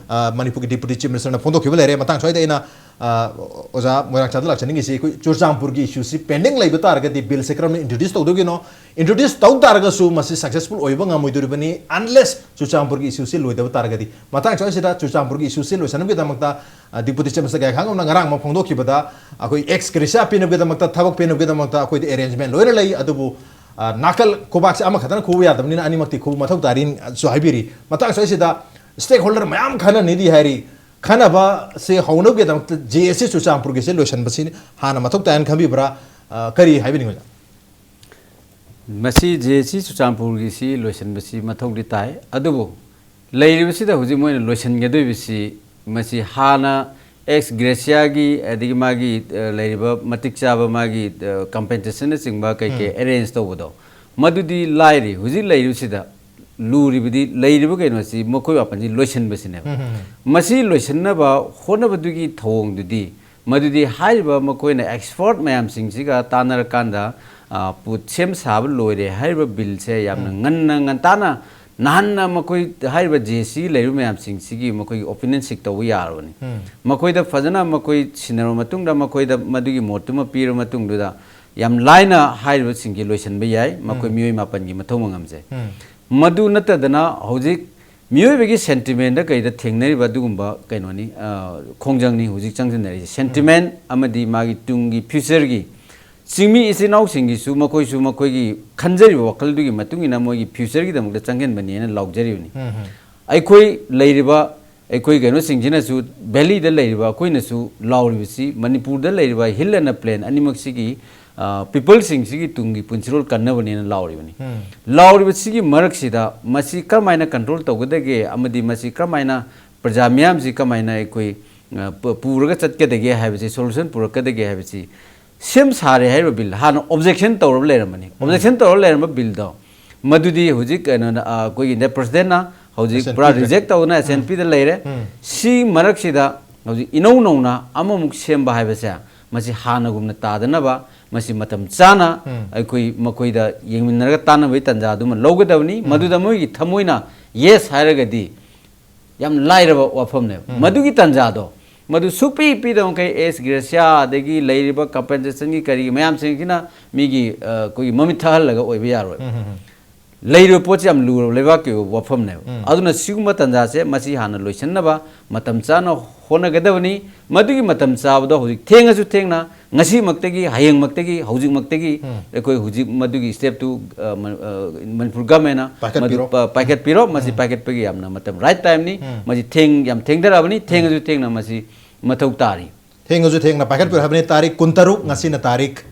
ꯑ, ꯃꯅꯤꯄꯨꯔꯒꯤ ꯗꯤꯄꯨꯇꯤ ꯆꯤꯐ ꯃꯤꯅꯤꯁꯇꯔꯅ ꯐꯣꯡꯗꯣꯛꯈꯤꯕ ꯂꯩꯔꯦ꯫ ꯃꯇꯥꯡ ꯁ꯭ꯋꯥꯏꯗ ꯑꯩꯅ ꯑ, ꯑꯣꯖꯥ ꯃꯣꯏꯔꯥꯡꯆꯥꯗ ꯂꯥꯛꯆꯅꯤꯡꯉꯤꯁꯤ, ꯑꯩꯈꯣꯏ ꯆꯨꯔꯆꯥꯟꯄꯨꯔꯒꯤ ꯏꯁꯨꯁꯤ ꯄꯦꯟꯗꯤꯡ ꯂꯩꯕ ꯇꯥꯔꯒꯗꯤ ꯕꯤꯜꯁꯦ ꯀꯔꯝꯅ ꯏꯟꯇ꯭ꯔꯣꯗ꯭ꯌꯨꯁ ꯇꯧꯗꯣꯏꯅꯣ? ꯏꯟꯇ꯭ꯔꯣꯗ꯭ꯌꯨꯁ ꯇꯧ ꯇꯥꯔꯒꯁꯨ ꯃꯁꯤ ꯁꯛꯁꯦꯁꯐꯨꯜ ꯑꯣꯏꯕ ꯉꯝꯃꯣꯏꯗꯣꯔꯤꯕꯅꯤ, ꯑꯟꯂꯦꯁ ꯆꯨꯔꯆꯥꯟꯄꯨꯔꯒꯤ ꯏꯁꯨꯁꯤ ꯂꯣꯏꯗꯕ ꯇꯥꯔꯒꯗꯤ꯫ ꯃꯇꯥꯡ ꯁ꯭ꯋꯥꯏꯁꯤꯗ ꯆꯨꯔꯆꯥꯟꯄꯨꯔꯒꯤ ꯏꯁꯨꯁꯤ ꯂꯣꯏꯁꯤꯟꯅꯕꯒꯤꯗꯃꯛꯇ ꯑ, ꯗꯤꯄꯨꯇꯤ ꯆꯤꯐ ꯃꯤꯅꯤꯁꯇꯔ ꯒꯥꯏꯈꯥꯡꯕꯝꯅ ꯉꯔꯥꯡ ꯑꯃ ꯐꯣꯡꯗꯣꯛꯈꯤꯕꯗ, ꯑꯩꯈꯣꯏ ꯑꯦꯛꯁ ꯒ꯭ꯔꯦꯁꯤꯌꯥ ꯄꯤꯅꯕꯒꯤꯗꯃꯛꯇ, ꯊꯕꯛ ꯄꯤꯅꯕꯒꯤꯗꯃꯛꯇ ꯑꯩꯈꯣꯏꯗ ꯑꯦꯔꯦꯟꯖꯃꯦꯟ ꯂꯣꯏꯅ ꯂꯩ, ꯑꯗꯨꯕꯨ ꯑ, ꯅꯥꯀꯜ ꯈꯨꯕꯥꯛꯁꯦ ꯑꯃꯈꯛꯇꯅ ꯈꯨꯕ ꯌꯥꯗꯕꯅꯤꯅ ꯑꯅꯤꯃꯛꯇꯤ ꯈꯨꯕ ꯃꯊꯧ ꯇꯥꯔꯤꯁꯨ ꯍꯥꯏꯕꯤꯔꯤ꯫ ꯃꯇꯥꯡ ꯁ꯭ꯋꯥꯏꯁꯤꯗ ꯁ꯭ꯇꯦꯛ ꯍꯣꯜꯗꯔ ꯃꯌꯥꯝ ꯈꯟꯅꯅꯤꯗꯤ ꯍꯥꯏꯔꯤ꯫ ꯈꯟꯅꯕꯁꯦ ꯍꯧꯅꯕꯒꯤꯗꯃꯛꯇ ꯖꯦ ꯑꯦ ꯁꯤ ꯆꯨꯔꯆꯥꯟꯄꯨꯔꯒꯤꯁꯦ ꯂꯣꯏꯁꯤꯟꯕꯁꯤ ꯍꯥꯟꯅ ꯃꯊꯧ ꯇꯥꯏꯅ ꯈꯟꯕꯤꯕ꯭ꯔꯥ? ꯑ, ꯀꯔꯤ ꯍꯥꯏꯕꯤꯅꯤꯡꯕ? ꯃꯁꯤ ꯖꯦ ꯑꯦ ꯁꯤ ꯆꯨꯔꯆꯥꯟꯄꯨꯔꯒꯤꯁꯤ ꯂꯣꯏꯁꯤꯟꯕꯁꯤ ꯃꯊꯧꯗꯤ ꯇꯥꯏ, ꯑꯗꯨꯕꯨ ꯂꯩꯔꯤꯕꯁꯤꯗ ꯍꯧꯖꯤꯛ ꯃꯣꯏꯅ ꯂꯣꯏꯁꯤꯟꯒꯗꯣꯏꯕꯁꯤ, ꯃꯁꯤ ꯍꯥꯟꯅ ꯑꯦꯛꯁ ꯒ꯭ꯔꯦꯁꯤꯌꯥꯒꯤ, ꯑꯗꯒꯤ ꯃꯥꯒꯤ ꯑ, ꯂꯩꯔꯤꯕ ꯃꯇꯤꯛ ꯆꯥꯕ ꯃꯥꯒꯤ ꯀꯝꯄꯦꯟꯁꯦꯁꯟꯅꯆꯤꯡꯕ ꯀꯩ ꯀꯩ ꯑꯦꯔꯦꯟꯖ ꯇꯧꯕꯗꯣ, ꯃꯗꯨꯗꯤ ꯂꯥꯏꯔꯤ꯫ ꯍꯧꯖꯤꯛ ꯂꯩꯔꯤꯕꯁꯤꯗ ꯂꯨꯔꯤꯕꯗꯤ ꯂꯩꯔꯤꯕ ꯀꯩꯅꯣꯁꯤ ꯃꯈꯣꯏ ꯃꯥꯄꯟꯁꯤ ꯂꯣꯏꯁꯤꯟꯕꯁꯤꯅꯦꯕ꯫ ꯃꯁꯤ ꯂꯣꯏꯁꯤꯟꯅꯕ ꯍꯣꯠꯅꯕꯗꯨꯒꯤ ꯊꯧꯑꯣꯡꯗꯨꯗꯤ, ꯃꯗꯨꯗꯤ ꯍꯥꯏꯔꯤꯕ ꯃꯈꯣꯏꯅ ꯑꯦꯛꯁꯄꯔꯠ ꯃꯌꯥꯝꯁꯤꯡꯁꯤꯒ ꯇꯥꯟꯅꯔꯀꯥꯟꯗ, ꯑ, ꯄꯨ-, ꯁꯦꯝ ꯁꯥꯕ ꯂꯣꯏꯔꯦ ꯍꯥꯏꯔꯤꯕ ꯕꯤꯜꯁꯦ ꯌꯥꯝꯅ ꯉꯟꯅ, ꯉꯟꯇꯥꯅ, ꯅꯍꯥꯟꯅ ꯃꯈꯣꯏ ꯍꯥꯏꯔꯤꯕ ꯖꯦ ꯑꯦ ꯁꯤ ꯂꯩꯔꯤꯕ ꯃꯌꯥꯝꯁꯤꯡꯁꯤꯒꯤ ꯃꯈꯣꯏꯒꯤ ꯑꯣꯄꯤꯅꯤꯌꯟ ꯁꯤꯛ ꯇꯧꯕ ꯌꯥꯔꯕꯅꯤ꯫ ꯃꯈꯣꯏꯗ ꯐꯖꯅ ꯃꯈꯣꯏ ꯁꯤꯟꯅꯔꯕ ꯃꯇꯨꯡꯗ ꯃꯈꯣꯏꯗ ꯃꯗꯨꯒꯤ ꯃꯣꯠꯇꯨꯃ ꯄꯤꯔꯕ ꯃꯇꯨꯡꯗꯨꯗ ꯌꯥꯝ ꯂꯥꯏꯅ ꯍꯥꯏꯔꯤꯕꯁꯤꯡꯁꯤ ꯂꯣꯏꯁꯤꯟꯕ ꯌꯥꯏ, ꯃꯈꯣꯏ ꯃꯤꯑꯣꯏ ꯃꯥꯄꯟꯒꯤ ꯃꯊꯧ ꯃꯉꯝꯁꯦ꯫ ꯃꯗꯨ ꯅꯠꯇꯗꯅ ꯍꯧꯖꯤꯛ ꯃꯤꯑꯣꯏꯕꯒꯤ ꯁꯦꯟꯇꯤꯃꯦꯟꯗ ꯀꯩꯗ ꯊꯦꯡꯅꯔꯤꯕ ꯑꯗꯨꯒꯨꯝꯕ ꯀꯩꯅꯣꯅꯤ, ꯑ, ꯈꯣꯡꯖꯪꯅꯤ ꯍꯧꯖꯤꯛ ꯆꯪꯁꯤꯟꯅꯔꯤꯁꯦ꯫ ꯁꯦꯟꯇꯤꯃꯦꯟ ꯑꯃꯗꯤ ꯃꯥꯒꯤ ꯇꯨꯡꯒꯤ ꯐ꯭ꯌꯨꯆꯔꯒꯤ ꯆꯤꯡꯃꯤ ꯏꯆꯤꯟ ꯏꯅꯥꯎꯁꯤꯡꯒꯤꯁꯨ ꯃꯈꯣꯏꯁꯨ ꯃꯈꯣꯏꯒꯤ ꯈꯟꯖꯔꯤꯕ ꯋꯥꯈꯜꯗꯨꯒꯤ ꯃꯇꯨꯡ ꯏꯟꯅ ꯃꯣꯏꯒꯤ ꯐ꯭ꯌꯨꯆꯔꯒꯤꯗꯃꯛꯇ ꯆꯪꯁꯤꯟꯕꯅꯦꯅ ꯂꯥꯎꯖꯔꯤꯕꯅꯤ꯫ ꯑꯩꯈꯣꯏ ꯂꯩꯔꯤꯕ, ꯑꯩꯈꯣꯏ ꯀꯩꯅꯣꯁꯤꯡꯁꯤꯅꯁꯨ, ꯚꯦꯂꯤꯗ ꯂꯩꯔꯤꯕ ꯑꯩꯈꯣꯏꯅꯁꯨ ꯂꯥꯎꯔꯤꯕꯁꯤ, ꯃꯅꯤꯄꯨꯔꯗ ꯂꯩꯔꯤꯕ ꯍꯤꯜ ꯑꯦꯟ ꯄ꯭ꯂꯦꯟ ꯑꯅꯤꯃꯛꯁꯤꯒꯤ, ꯑ, ꯄꯤꯄꯜꯁꯤꯡꯁꯤꯒꯤ ꯇꯨꯡꯒꯤ ꯄꯨꯟꯁꯤꯔꯣꯜ ꯀꯟꯅꯕꯅꯦꯅ ꯂꯥꯎꯔꯤꯕꯅꯤ꯫ ꯂꯥꯎꯔꯤꯕꯁꯤꯒꯤ ꯃꯔꯛꯁꯤꯗ ꯃꯁꯤ ꯀꯔꯝꯍꯥꯏꯅ ꯀꯟꯇ꯭ꯔꯣꯜ ꯇꯧꯒꯗꯒꯦ ꯑꯃꯗꯤ ꯃꯁꯤ ꯀꯔꯝꯍꯥꯏꯅ ꯄ꯭ꯔꯖꯥ ꯃꯤꯌꯥꯝꯁꯤ ꯀꯃꯥꯏꯅ ꯑꯩꯈꯣꯏ, ꯑ, ꯄꯨ-, ꯄꯨꯔꯒ ꯆꯠꯀꯗꯒꯦ ꯍꯥꯏꯕꯁꯤ, ꯁꯣꯂꯨꯁꯟ ꯄꯨꯔꯛꯀꯗꯒꯦ ꯍꯥꯏꯕꯁꯤ, ꯁꯦꯝ ꯁꯥꯔꯦ ꯍꯥꯏꯔꯤꯕ ꯕꯤꯜ, ꯍꯥꯟꯅ ꯑꯣꯕꯖꯦꯛꯁꯟ ꯇꯧꯔꯕ ꯂꯩꯔꯝꯕꯅꯤ꯫ ꯑꯣꯕꯖꯦꯛꯁꯟ ꯇꯧꯔ ꯂꯩꯔꯝꯕ ꯕꯤꯜꯗꯣ, ꯃꯗꯨꯗꯤ ꯍꯧꯖꯤꯛ ꯀꯩꯅꯣꯅ, ꯑ, ꯑꯩꯈꯣꯏꯒꯤ ꯅꯦ ꯄ꯭ꯔꯁꯤꯗꯦꯟꯅ ꯍꯧꯖꯤꯛ ꯄꯨꯔꯥ ꯑꯦꯁ ꯑꯦꯟ ꯄꯤꯗ꯫ ꯔꯤꯖꯦꯛ ꯇꯧꯗꯅ ꯑꯦꯁ ꯑꯦꯟ ꯄꯤꯗ ꯂꯩꯔꯦ꯫ ꯁꯤ ꯃꯔꯛꯁꯤꯗ ꯍꯧꯖꯤꯛ ꯏꯅꯧ ꯅꯧꯅ ꯑꯃꯃꯨꯛ ꯁꯦꯝꯕ ꯍꯥꯏꯕꯁꯦ, ꯃꯁꯤ ꯍꯥꯟꯅꯒꯨꯝꯅ ꯇꯥꯗꯅꯕ, ꯃꯁꯤ ꯃꯇꯝ ꯆꯥꯅ ꯑꯩꯈꯣꯏ ꯃꯈꯣꯏꯗ ꯌꯦꯡꯃꯤꯟꯅꯔꯒ ꯇꯥꯟꯅꯕꯒꯤ ꯇꯥꯟꯖꯥꯗꯨꯃ ꯂꯧꯒꯗꯕꯅꯤ꯫ ꯃꯗꯨꯗ ꯃꯣꯏꯒꯤ ꯊꯃꯣꯏꯅ yes ꯍꯥꯏꯔꯒꯗꯤ ꯌꯥꯝ ꯂꯥꯏꯔꯕ ꯋꯥꯐꯝꯅꯦꯕ꯫ ꯃꯗꯨꯒꯤ ꯇꯥꯟꯖꯥꯗꯣ ꯃꯗꯨ ꯁꯨꯛꯄꯤ ꯄꯤꯗꯕ ꯃꯈꯩ ꯑꯦꯁ ꯒ꯭ꯔꯦꯁꯤꯌꯥ ꯑꯗꯒꯤ ꯂꯩꯔꯤꯕ ꯀꯝꯄꯦꯟꯁꯦꯁꯟꯒꯤ ꯀꯔꯤꯒꯤ ꯃꯌꯥꯝꯁꯤꯡꯁꯤꯅ ꯃꯤꯒꯤ, ꯑ, ꯑꯩꯈꯣꯏꯒꯤ ꯃꯃꯤꯠ ꯊꯛꯍꯜꯂꯒ ꯑꯣꯏꯕ ꯌꯥꯔꯣꯏ꯫ ꯂꯩꯔꯤꯕ ꯄꯣꯠꯁꯤ ꯌꯥꯝ ꯂꯨꯔꯕ ꯂꯩꯕꯥꯛꯀꯤ ꯑꯣꯏꯕ ꯋꯥꯐꯝꯅꯦꯕ꯫ ꯑꯗꯨꯅ ꯁꯤꯒꯨꯝꯕ ꯇꯥꯟꯖꯥꯁꯦ ꯃꯁꯤ ꯍꯥꯟꯅ ꯂꯣꯏꯁꯤꯟꯅꯕ ꯃꯇꯝ ꯆꯥꯅ ꯍꯣꯠꯅꯒꯗꯕꯅꯤ꯫ ꯃꯗꯨꯒꯤ ꯃꯇꯝ ꯆꯥꯕꯗꯣ ꯍꯧꯖꯤꯛ ꯊꯦꯡꯉꯁꯨ ꯊꯦꯡꯅ, ꯉꯁꯤꯃꯛꯇꯒꯤ, ꯍꯌꯦꯡꯃꯛꯇꯒꯤ, ꯍꯧꯖꯤꯛꯃꯛꯇꯒꯤ ꯑꯩꯈꯣꯏ ꯍꯧꯖꯤꯛ ꯃꯗꯨꯒꯤ step ꯇꯨ, ꯑ, ꯃ-, ꯑ, ꯃꯅꯤꯄꯨꯔ government ꯅ ꯄꯥꯏꯈꯠꯄꯤꯔꯣ꯫ ꯃꯗꯨ ꯄ-, ꯄꯥꯏꯈꯠꯄꯤꯔꯣ꯫ ꯃꯁꯤ ꯄꯥꯏꯈꯠꯄꯒꯤ ꯌꯥꯝꯅ ꯃꯇꯝ right time ꯅꯤ꯫ ꯃꯁꯤ ꯊꯦꯡ-, ꯌꯥꯝ ꯊꯦꯡꯊꯔꯛꯑꯕꯅꯤ꯫ ꯊꯦꯡꯉꯁꯨ ꯊꯦꯡꯅ ꯃꯁꯤ ꯃꯊꯧ ꯇꯥꯔꯤ꯫ ꯊꯦꯡꯉꯁꯨ ꯊꯦꯡꯅ ꯄꯥꯏꯈꯠꯄꯤꯔꯣ ꯍꯥꯏꯕꯅꯤ꯫ ꯇꯥꯔꯤꯛ ꯀꯨꯟꯇꯔꯨꯛ, ꯉꯁꯤꯅ ꯇꯥꯔꯤꯛ,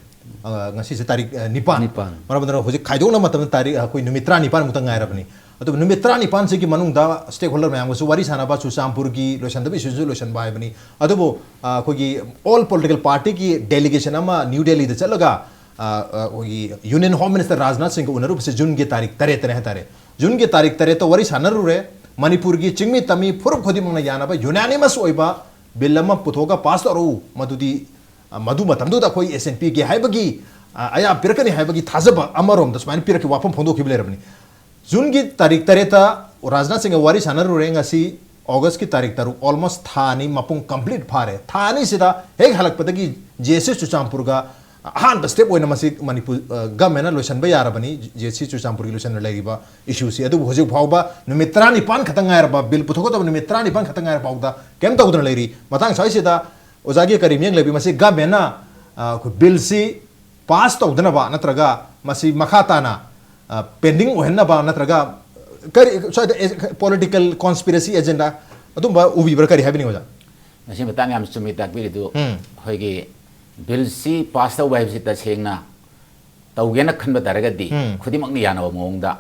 ꯑ, ꯉꯁꯤꯁꯦ ꯇꯥꯔꯤꯛ, ꯑ, ꯅꯤꯄꯥꯟ꯫ ꯅꯤꯄꯥꯟ꯫ ꯃꯔꯝ ꯑꯗꯨꯅ ꯍꯧꯖꯤꯛ ꯈꯥꯏꯗꯣꯛꯅ ꯃꯇꯝꯗ ꯇꯥꯔꯤꯛ, ꯑꯩꯈꯣꯏ ꯅꯨꯃꯤꯠ ꯇꯔꯥꯅꯤꯄꯥꯟꯃꯨꯛꯇ ꯉꯥꯏꯔꯕꯅꯤ꯫ ꯑꯗꯨꯕꯨ ꯅꯨꯃꯤꯠ ꯇꯔꯥꯅꯤꯄꯥꯟꯁꯤꯒꯤ ꯃꯅꯨꯡꯗ stakeholder ꯃꯌꯥꯝꯒꯁꯨ ꯋꯥꯔꯤ ꯁꯥꯟꯅꯕ, ꯆꯨꯔꯆꯥꯟꯄꯨꯔꯒꯤ ꯂꯣꯏꯁꯤꯟꯗꯕ issue ꯁꯨ ꯂꯣꯏꯁꯤꯟꯕ ꯍꯥꯏꯕꯅꯤ꯫ ꯑꯗꯨꯕꯨ, ꯑ, ꯑꯩꯈꯣꯏꯒꯤ all political party ꯒꯤ delegation ꯑꯃ ꯅ꯭ꯌꯨ ꯗꯦꯜꯂꯤꯗ ꯆꯠꯂꯒ, ꯑ, ꯑ, ꯑꯩꯈꯣꯏꯒꯤ Union Home Minister ꯔꯥꯖꯅꯥꯊ ꯁꯤꯡꯒ ꯎꯅꯔꯨꯕꯁꯦ ꯖꯨꯟꯒꯤ ꯇꯥꯔꯤꯛ ꯇꯔꯦꯠꯇꯅꯦ ꯍꯥꯏꯇꯥꯔꯦ꯫ ꯖꯨꯟꯒꯤ ꯇꯥꯔꯤꯛ ꯇꯔꯦꯠꯇ ꯋꯥꯔꯤ ꯁꯥꯟꯅꯔꯨꯔꯦ꯫ ꯃꯅꯤꯄꯨꯔꯒꯤ ꯆꯤꯡꯃꯤ ꯇꯝꯃꯤ ꯐꯨꯔꯨꯞ ꯈꯨꯗꯤꯡꯃꯛꯅ ꯌꯥꯅꯕ unanimous ꯑꯣꯏꯕ bill ꯑꯃ ꯄꯨꯊꯣꯛꯑꯒ pass ꯇꯧꯔꯛꯎ, ꯃꯗꯨꯗꯤ, ꯑ, ꯃꯗꯨ ꯃꯇꯝꯗꯨꯗ ꯑꯩꯈꯣꯏ S N P ꯒꯤ ꯍꯥꯏꯕꯒꯤ, ꯑ, ꯑꯌꯥ ꯄꯤꯔꯛꯀꯅꯤ ꯍꯥꯏꯕꯒꯤ ꯊꯥꯖꯕ ꯑꯃꯔꯣꯝꯗ ꯁꯨꯃꯥꯏꯅ ꯄꯤꯔꯛꯈꯤ, ꯋꯥꯐꯝ ꯐꯣꯡꯗꯣꯛꯈꯤꯕ ꯂꯩꯔꯕꯅꯤ꯫ ꯖꯨꯟꯒꯤ ꯇꯥꯔꯤꯛ ꯇꯔꯦꯠꯇ ꯔꯥꯖꯅꯥꯊ ꯁꯤꯡꯒ ꯋꯥꯔꯤ ꯁꯥꯟꯅꯔꯨꯔꯦ꯫ ꯉꯁꯤ ꯑꯣꯒꯁꯀꯤ ꯇꯥꯔꯤꯛ ꯇꯔꯨꯛ, almost ꯊꯥ ꯑꯅꯤ ꯃꯄꯨꯡ complete ꯐꯥꯔꯦ꯫ ꯊꯥ ꯑꯅꯤꯁꯤꯗ ꯍꯦꯛ ꯍꯜꯂꯛꯄꯗꯒꯤ J C ꯆꯨꯔꯆꯥꯟꯄꯨꯔꯒ ꯑꯍꯥꯟꯕ step ꯑꯣꯏꯅ ꯃꯁꯤ ꯃꯅꯤꯄꯨꯔ, ꯑ, government ꯅ ꯂꯣꯏꯁꯤꯟꯕ ꯌꯥꯔꯕꯅꯤ, J C ꯆꯨꯔꯆꯥꯟꯄꯨꯔꯒꯤ ꯂꯣꯏꯁꯤꯟꯕ ꯂꯩꯔꯤꯕ issue ꯁꯤ꯫ ꯑꯗꯨꯕꯨ ꯍꯧꯖꯤꯛ ꯐꯥꯎꯕ ꯅꯨꯃꯤꯠ ꯇꯔꯥꯅꯤꯄꯥꯟ ꯈꯛꯇ ꯉꯥꯏꯔꯕ, bill ꯄꯨꯊꯣꯛꯀꯗꯕ ꯅꯨꯃꯤꯠ ꯇꯔꯥꯅꯤꯄꯥꯟ ꯈꯛꯇ ꯉꯥꯏꯔ ꯐꯥꯎꯗ ꯀꯩꯝ ꯇꯧꯗꯅ ꯂꯩꯔꯤ꯫ ꯃꯇꯥꯡ ꯁ꯭ꯋꯥꯏꯁꯤꯗ ꯑꯣꯖꯥꯒꯤ ꯀꯔꯤ ꯃꯤꯠꯌꯦꯡ ꯂꯩꯕꯤ? ꯃꯁꯤ government ꯅ, ꯑ, ꯑꯩꯈꯣꯏ bill ꯁꯤ pass ꯇꯧꯗꯅꯕ ꯅꯠꯇ꯭ꯔꯒ ꯃꯁꯤ ꯃꯈꯥ ꯇꯥꯅ, ꯑ, pending ꯑꯣꯏꯍꯟꯅꯕ ꯅꯠꯇ꯭ꯔꯒ ꯀꯔꯤ ꯁ꯭ꯋꯥꯏꯗ ꯑꯦ-, political conspiracy agenda ꯑꯗꯨꯝꯕ ꯎꯕꯤꯕ꯭ꯔꯥ? ꯀꯔꯤ ꯍꯥꯏꯕꯤꯅꯤꯡꯉꯤ ꯑꯣꯖꯥ? ꯃꯁꯤ ꯃꯇꯥꯡ ꯌꯥꯝ ꯆꯨꯝꯃꯤ ꯇꯥꯛꯄꯤꯔꯤꯗꯨ꯫ ꯎꯝ꯫ ꯑꯩꯈꯣꯏꯒꯤ bill ꯁꯤ pass ꯇꯧꯕ ꯍꯥꯏꯕꯁꯤ ꯇꯁꯦꯡꯅ ꯇꯧꯒꯦꯅ ꯈꯟꯕ ꯇꯥꯔꯒꯗꯤ ꯎꯝ꯫ ꯈꯨꯗꯤꯡꯃꯛꯅ ꯌꯥꯅꯕ ꯃꯑꯣꯡꯗ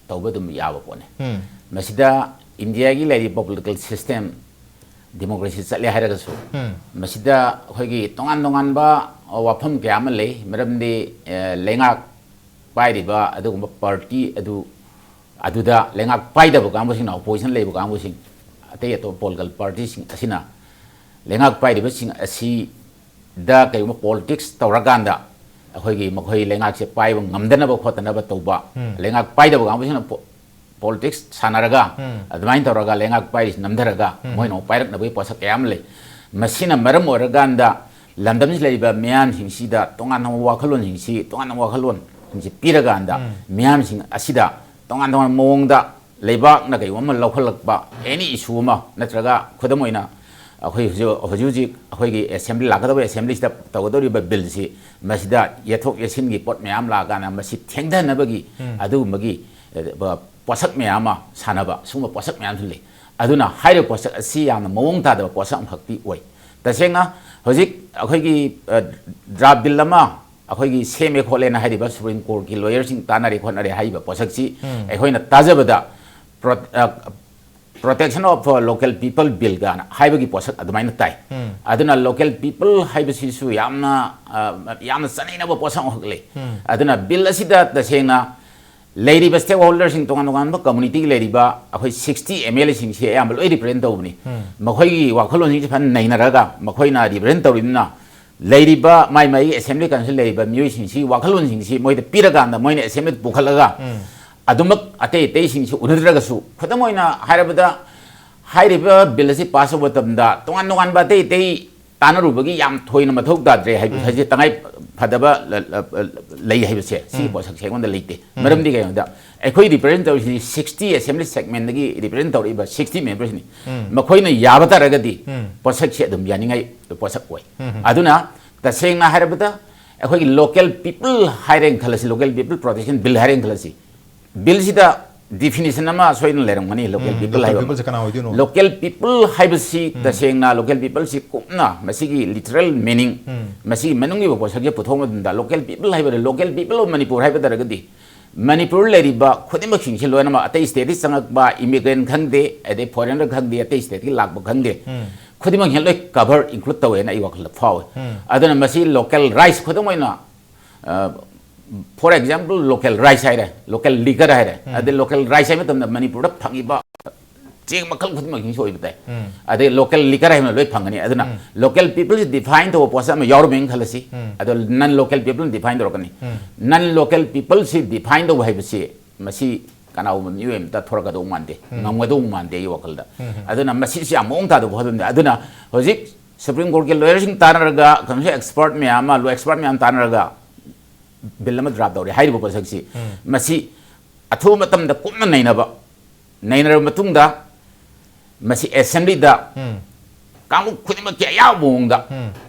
ꯇꯧꯕ ꯑꯗꯨꯝ ꯌꯥꯕ ꯄꯣꯠꯅꯤ꯫ ꯎꯝ꯫ ꯃꯁꯤꯗ ꯏꯟꯗꯤꯌꯥꯒꯤ ꯂꯩꯔꯤꯕ political system, democracy ꯆꯠꯂꯦ ꯍꯥꯏꯔꯒꯁꯨ ꯎꯝ꯫ ꯃꯁꯤꯗ ꯑꯩꯈꯣꯏꯒꯤ ꯇꯣꯉꯥꯟ ꯇꯣꯉꯥꯟꯕ ꯋꯥꯐꯝ ꯀꯌꯥ ꯑꯃ ꯂꯩ꯫ ꯃꯔꯝꯗꯤ, ꯑꯦ, ꯂꯩꯉꯥꯛ ꯄꯥꯏꯔꯤꯕ ꯑꯗꯨꯒꯨꯝꯕ party ꯑꯗꯨ, ꯑꯗꯨꯗ ꯂꯩꯉꯥꯛ ꯄꯥꯏꯗꯕ ꯀꯥꯡꯕꯨꯁꯤꯡꯅ, opposition ꯂꯩꯕ ꯀꯥꯡꯕꯨꯁꯤꯡ, ꯑꯇꯩ ꯑꯇꯣꯞꯄ political party ꯁꯤꯡ ꯑꯁꯤꯅ ꯂꯩꯉꯥꯛ ꯄꯥꯏꯔꯤꯕꯁꯤꯡ ꯑꯁꯤ ꯗ ꯀꯩꯒꯨꯝꯕ ꯄꯣꯂꯤꯇꯤꯛꯁ ꯇꯧꯔꯀꯥꯟꯗ ꯑꯩꯈꯣꯏꯒꯤ ꯃꯈꯣꯏ ꯂꯩꯉꯥꯛꯁꯦ ꯄꯥꯏꯕ ꯉꯝꯗꯅꯕ ꯈꯣꯠꯇꯅꯕ ꯇꯧꯕ, ꯎꯝ꯫ ꯂꯩꯉꯥꯛ ꯄꯥꯏꯗꯕ ꯀꯥꯡꯕꯨꯁꯤꯅ ꯄꯣ-, ꯄꯣꯂꯤꯇꯤꯛꯁ ꯁꯥꯟꯅꯔꯒ, ꯎꯝ꯫ ꯑꯗꯨꯃꯥꯏꯅ ꯇꯧꯔꯒ ꯂꯩꯉꯥꯛ ꯄꯥꯏꯔꯤꯁꯤ ꯅꯝꯊꯔꯒ, ꯎꯝ꯫ ꯃꯣꯏꯅ ꯑꯃꯨꯛ ꯄꯥꯏꯔꯛꯅꯕꯒꯤ ꯄꯣꯠꯁꯛ ꯀꯌꯥ ꯑꯃ ꯂꯩ꯫ ꯃꯁꯤꯅ ꯃꯔꯝ ꯑꯣꯏꯔꯀꯥꯟꯗ ꯂꯝꯗꯝꯁꯤꯗ ꯂꯩꯔꯤꯕ ꯃꯤꯌꯥꯝꯁꯤꯡꯁꯤꯗ ꯇꯣꯉꯥꯟ ꯇꯣꯉꯥꯟꯕ ꯋꯥꯈꯜꯂꯣꯟꯁꯤꯡꯁꯤ, ꯇꯣꯉꯥꯟ ꯇꯣꯉꯥꯟꯕ ꯋꯥꯈꯜꯂꯣꯟꯁꯤꯡꯁꯤ ꯄꯤꯔꯀꯥꯟꯗ, ꯎꯝ꯫ ꯃꯤꯌꯥꯝꯁꯤꯡ ꯑꯁꯤꯗ ꯇꯣꯉꯥꯟ ꯇꯣꯉꯥꯟꯕ ꯃꯑꯣꯡꯗ ꯂꯩꯕꯥꯛꯅ ꯀꯩꯒꯨꯝꯕ ꯑꯃ ꯂꯧꯈꯠꯂꯛꯄ, ꯑꯦꯅꯤ ꯏꯁꯨ ꯑꯃ, ꯅꯠꯇ꯭ꯔꯒ ꯈꯨꯗꯝ ꯑꯣꯏꯅ ꯑꯩꯈꯣꯏ ꯍꯧꯖꯤꯛ, ꯍꯧꯖꯤꯛ ꯍꯧꯖꯤꯛ ꯑꯩꯈꯣꯏꯒꯤ ꯑꯦꯁꯦꯝꯕ꯭ꯂꯤ, ꯂꯥꯛꯀꯗꯧꯔꯤꯕ ꯑꯦꯁꯦꯝꯕ꯭ꯂꯤꯁꯤꯗ ꯇꯧꯒꯗꯧꯔꯤꯕ ꯕꯤꯜꯁꯤ, ꯃꯁꯤꯗ ꯌꯦꯠꯊꯣꯛ ꯌꯦꯠꯁꯤꯟꯒꯤ ꯄꯣꯠ ꯃꯌꯥꯝ ꯂꯥꯛꯑꯀꯥꯟꯗ ꯃꯁꯤ ꯊꯦꯡꯊꯅꯕꯒꯤ, ꯎꯝ꯫ ꯑꯗꯨꯒꯨꯝꯕꯒꯤ, ꯑ, ꯄꯣꯠꯁꯛ ꯃꯌꯥꯝ ꯑꯃ ꯁꯥꯟꯅꯕ, ꯁꯤꯒꯨꯝꯕ ꯄꯣꯠꯁꯛ ꯃꯌꯥꯝꯁꯨ ꯂꯩ꯫ ꯑꯗꯨꯅ ꯍꯥꯏꯔꯤꯕ ꯄꯣꯠꯁꯛ ꯑꯁꯤ ꯌꯥꯝꯅ ꯃꯑꯣꯡ ꯇꯥꯗꯕ ꯄꯣꯠꯁꯛ ꯑꯃꯈꯛꯇꯤ ꯑꯣꯏ꯫ ꯇꯁꯦꯡꯅ ꯍꯧꯖꯤꯛ ꯑꯩꯈꯣꯏꯒꯤ, ꯑ, ꯗ꯭ꯔꯥꯐ ꯕꯤꯜ ꯑꯃ ꯑꯩꯈꯣꯏꯒꯤ ꯁꯦꯝꯃꯦ ꯈꯣꯠꯂꯦꯅ ꯍꯥꯏꯔꯤꯕ ꯁꯨꯄ꯭ꯔꯤꯝ ꯀꯣꯔꯠꯀꯤ ꯂꯣꯌꯔꯁꯤꯡ ꯇꯥꯟꯅꯔꯦ ꯈꯣꯠꯅꯔꯦ ꯍꯥꯏꯔꯤꯕ ꯄꯣꯠꯁꯛꯁꯤ, ꯎꯝ꯫ ꯑꯩꯈꯣꯏꯅ ꯇꯥꯖꯕꯗ ꯄ꯭ꯔꯣ-, ꯑ, Protection of Local People Bill ꯀꯥꯏꯅ ꯍꯥꯏꯕꯒꯤ ꯄꯣꯠꯁꯛ ꯑꯗꯨꯃꯥꯏꯅ ꯇꯥꯏ꯫ ꯎꯝ꯫ ꯑꯗꯨꯅ local people ꯍꯥꯏꯕꯁꯤꯁꯨ ꯌꯥꯝꯅ, ꯑ, ꯌꯥꯝꯅ ꯆꯠꯅꯩꯅꯕ ꯄꯣꯠꯁꯛ ꯑꯃꯈꯛ ꯂꯩ꯫ ꯎꯝ꯫ ꯑꯗꯨꯅ ꯕꯤꯜ ꯑꯁꯤꯗ ꯇꯁꯦꯡꯅ ꯂꯩꯔꯤꯕ ꯁ꯭ꯇꯦꯛ ꯍꯣꯜꯗꯔꯁꯤꯡ, ꯇꯣꯉꯥꯟ ꯇꯣꯉꯥꯟꯕ ꯀꯝꯃꯨꯅꯤꯇꯤꯒꯤ ꯂꯩꯔꯤꯕ ꯑꯩꯈꯣꯏ sixty M L Aꯁꯤꯡꯁꯤ ꯑꯌꯥꯝꯕ ꯂꯣꯏ ꯔꯤꯄ꯭ꯔꯖꯦꯟ ꯇꯧꯕꯅꯤ꯫ ꯎꯝ꯫ ꯃꯈꯣꯏꯒꯤ ꯋꯥꯈꯜꯂꯣꯟꯁꯤꯡꯁꯤ ꯐꯖꯅ ꯅꯩꯅꯔꯒ ꯃꯈꯣꯏꯅ ꯔꯤꯄ꯭ꯔꯖꯦꯟ ꯇꯧꯔꯤꯕꯅꯤꯅ ꯂꯩꯔꯤꯕ ꯃꯥꯏ ꯃꯥꯏꯒꯤ ꯑꯦꯁꯦꯝꯕ꯭ꯂꯤ ꯀꯥꯎꯟꯁꯤꯜ ꯂꯩꯔꯤꯕ ꯃꯤꯑꯣꯏꯁꯤꯡꯁꯤ ꯋꯥꯈꯜꯂꯣꯟꯁꯤꯡꯁꯤ ꯃꯣꯏꯗ ꯄꯤꯔꯀꯥꯟꯗ ꯃꯣꯏꯅ ꯑꯦꯁꯦꯝꯕ꯭ꯂꯤꯗ ꯄꯨꯈꯠꯂꯒ ꯎꯝ꯫ ꯑꯗꯨꯃꯛ ꯑꯇꯩ ꯑꯇꯩꯁꯤꯡꯁꯤ ꯎꯅꯗ꯭ꯔꯒꯁꯨ, ꯈꯨꯗꯝ ꯑꯣꯏꯅ ꯍꯥꯏꯔꯕꯗ, ꯍꯥꯏꯔꯤꯕ ꯕꯤꯜ ꯑꯁꯤ ꯄꯥꯁ ꯇꯧꯕ ꯃꯇꯝꯗ ꯇꯣꯉꯥꯟ ꯇꯣꯉꯥꯟꯕ ꯑꯇꯩ ꯑꯇꯩ ꯇꯥꯟꯅꯔꯨꯕꯒꯤ ꯌꯥꯝ ꯊꯣꯏꯅ ꯃꯊꯧ ꯇꯥꯗ꯭ꯔꯦ ꯍꯥꯏꯕ ꯎꯝ꯫ ꯍꯥꯏꯁꯦ ꯇꯉꯥꯏ ꯐꯗꯕ ꯂ-, ꯂ-, ꯂ-, ꯂꯩ ꯍꯥꯏꯕꯁꯦ, ꯁꯤꯒꯤ ꯎꯝ꯫ ꯄꯣꯠꯁꯛꯁꯦ ꯑꯩꯉꯣꯟꯗ ꯂꯩꯇꯦ꯫ ꯎꯝ꯫ ꯃꯔꯝꯗꯤ ꯀꯩꯒꯤꯅꯣꯗ, ꯑꯩꯈꯣꯏ ꯔꯤꯄ꯭ꯔꯖꯦꯟ ꯇꯧꯔꯤꯁꯤ sixty ꯑꯦꯁꯦꯝꯕ꯭ꯂꯤ ꯁꯦꯒꯃꯦꯟꯗꯒꯤ ꯔꯤꯄ꯭ꯔꯖꯦꯟ ꯇꯧꯔꯛꯏꯕ sixty membersꯅꯤ꯫ ꯎꯝ꯫ ꯃꯈꯣꯏꯅ ꯌꯥꯕ ꯇꯥꯔꯒꯗꯤ ꯎꯝ꯫ ꯄꯣꯠꯁꯛꯁꯦ ꯑꯗꯨꯝ ꯌꯥꯅꯤꯡꯉꯥꯏ ꯄꯣꯠꯁꯛ ꯑꯣꯏ꯫ ꯎꯝ꯫ ꯑꯗꯨꯅ ꯇꯁꯦꯡꯅ ꯍꯥꯏꯔꯕꯗ, ꯑꯩꯈꯣꯏꯒꯤ local people ꯍꯥꯏꯔꯦꯅ ꯈꯜꯂꯁꯤ, Local People Protection Bill ꯍꯥꯏꯔꯦꯅ ꯈꯜꯂꯁꯤ, ꯕꯤꯜꯁꯤꯗ ꯗꯤꯐꯤꯅꯤꯁꯟ ꯑꯃ ꯁꯣꯏꯗꯅ ꯂꯩꯔꯝꯒꯅꯤ, local ꯎꯝ, people local ꯍꯥꯏꯕ ꯑꯃ꯫ Peopleꯁꯦ ꯀꯅꯥ ꯑꯣꯏꯗꯣꯏꯅꯣ? Local people ꯍꯥꯏꯕꯁꯤ ꯎꯝ꯫ ꯇꯁꯦꯡꯅ local peopleꯁꯤ ꯀꯨꯞꯅ ꯃꯁꯤꯒꯤ literal meaning, ꯎꯝ꯫ ꯃꯁꯤꯒꯤ ꯃꯅꯨꯡꯒꯤ ꯄꯣꯠꯁꯛꯁꯦ ꯄꯨꯊꯣꯛꯄ ꯃꯇꯝꯗ, local people ꯍꯥꯏꯕꯗ, local people of Manipur ꯍꯥꯏꯕ ꯇꯥꯔꯒꯗꯤ ꯃꯅꯤꯄꯨꯔ ꯂꯩꯔꯤꯕ ꯈꯨꯗꯤꯡꯃꯛꯁꯤꯡꯁꯤ ꯂꯣꯏꯅꯃꯛ, ꯑꯇꯩ ꯁ꯭ꯇꯦꯠꯇꯒꯤ ꯆꯪꯉꯛꯄ immigrant ꯈꯪꯗꯦ, ꯑꯗꯩ foreigner ꯈꯪꯗꯦ, ꯑꯇꯩ ꯁ꯭ꯇꯦꯠꯇꯒꯤ ꯂꯥꯛꯄ ꯈꯪꯗꯦ, ꯎꯝ꯫ ꯈꯨꯗꯤꯡꯃꯛꯁꯤ ꯂꯣꯏ cover, include ꯇꯧꯋꯦꯅ ꯑꯩ ꯋꯥꯈꯜꯗ ꯐꯥꯎꯋꯦ꯫ ꯎꯝ꯫ ꯑꯗꯨꯅ ꯃꯁꯤ local rights, ꯈꯨꯗꯝ ꯑꯣꯏꯅ, ꯑ, for example, local rice ꯍꯥꯏꯔꯦ, local liquor ꯍꯥꯏꯔꯦ, ꯎꯝ꯫ ꯑꯗꯩ local rice ꯍꯥꯏꯕ ꯃꯇꯝꯗ ꯃꯅꯤꯄꯨꯔꯗ ꯐꯪꯉꯤꯕ ꯆꯦꯡ ꯃꯈꯜ ꯈꯨꯗꯤꯡꯃꯛ ꯍꯤꯡꯁꯨ ꯑꯣꯏꯕ ꯇꯥꯏ꯫ ꯑꯗꯩ local liquor ꯍꯥꯏꯕ ꯂꯣꯏ ꯐꯪꯒꯅꯤ꯫ ꯑꯗꯨꯅ local people ꯁꯤ define ꯇꯧꯕ ꯄꯣꯠꯁꯛ ꯑꯃ ꯌꯥꯎꯔꯝꯃꯦꯅ ꯈꯜꯂꯁꯤ꯫ ꯑꯗꯣ non local people ꯅ define ꯇꯧꯔꯛꯀꯅꯤ꯫ Non local people ꯁꯤ define ꯇꯧꯕ ꯍꯥꯏꯕꯁꯤ ꯃꯁꯤ ꯀꯅꯥꯒꯨꯝꯕ ꯃꯤꯑꯣꯏ ꯑꯃꯇ ꯊꯣꯔꯛꯀꯗꯧ ꯃꯥꯟꯗꯦ, ꯉꯝꯒꯗꯧ ꯃꯥꯟꯗꯦ ꯑꯩꯒꯤ ꯋꯥꯈꯜꯗ꯫ ꯑꯗꯨꯅ ꯃꯁꯤꯁꯤ ꯌꯥꯝ ꯃꯑꯣꯡ ꯇꯥꯗꯕ ꯋꯥꯐꯝꯅꯤ꯫ ꯑꯗꯨꯅ ꯍꯧꯖꯤꯛ Supreme Court ꯀꯤ lawyer ꯁꯤꯡ ꯇꯥꯟꯅꯔꯒ, ꯀꯩꯅꯣꯁꯨ expert ꯃꯌꯥꯝ ꯑꯃ, law expert ꯃꯌꯥꯝ ꯇꯥꯟꯅꯔꯒ bill ꯑꯃ draft ꯇꯧꯔꯦ꯫ ꯍꯥꯏꯔꯤꯕ ꯄꯣꯠꯁꯛꯁꯤ ꯃꯁꯤ ꯑꯊꯨꯕ ꯃꯇꯝꯗ ꯀꯨꯞꯅ ꯅꯩꯅꯕ, ꯅꯩꯅꯔꯕ ꯃꯇꯨꯡꯗ ꯃꯁꯤ assembly ꯗ ꯀꯥꯡꯂꯨꯞ ꯈꯨꯗꯤꯡꯃꯛꯀꯤ ꯑꯌꯥꯕ ꯃꯑꯣꯡꯗ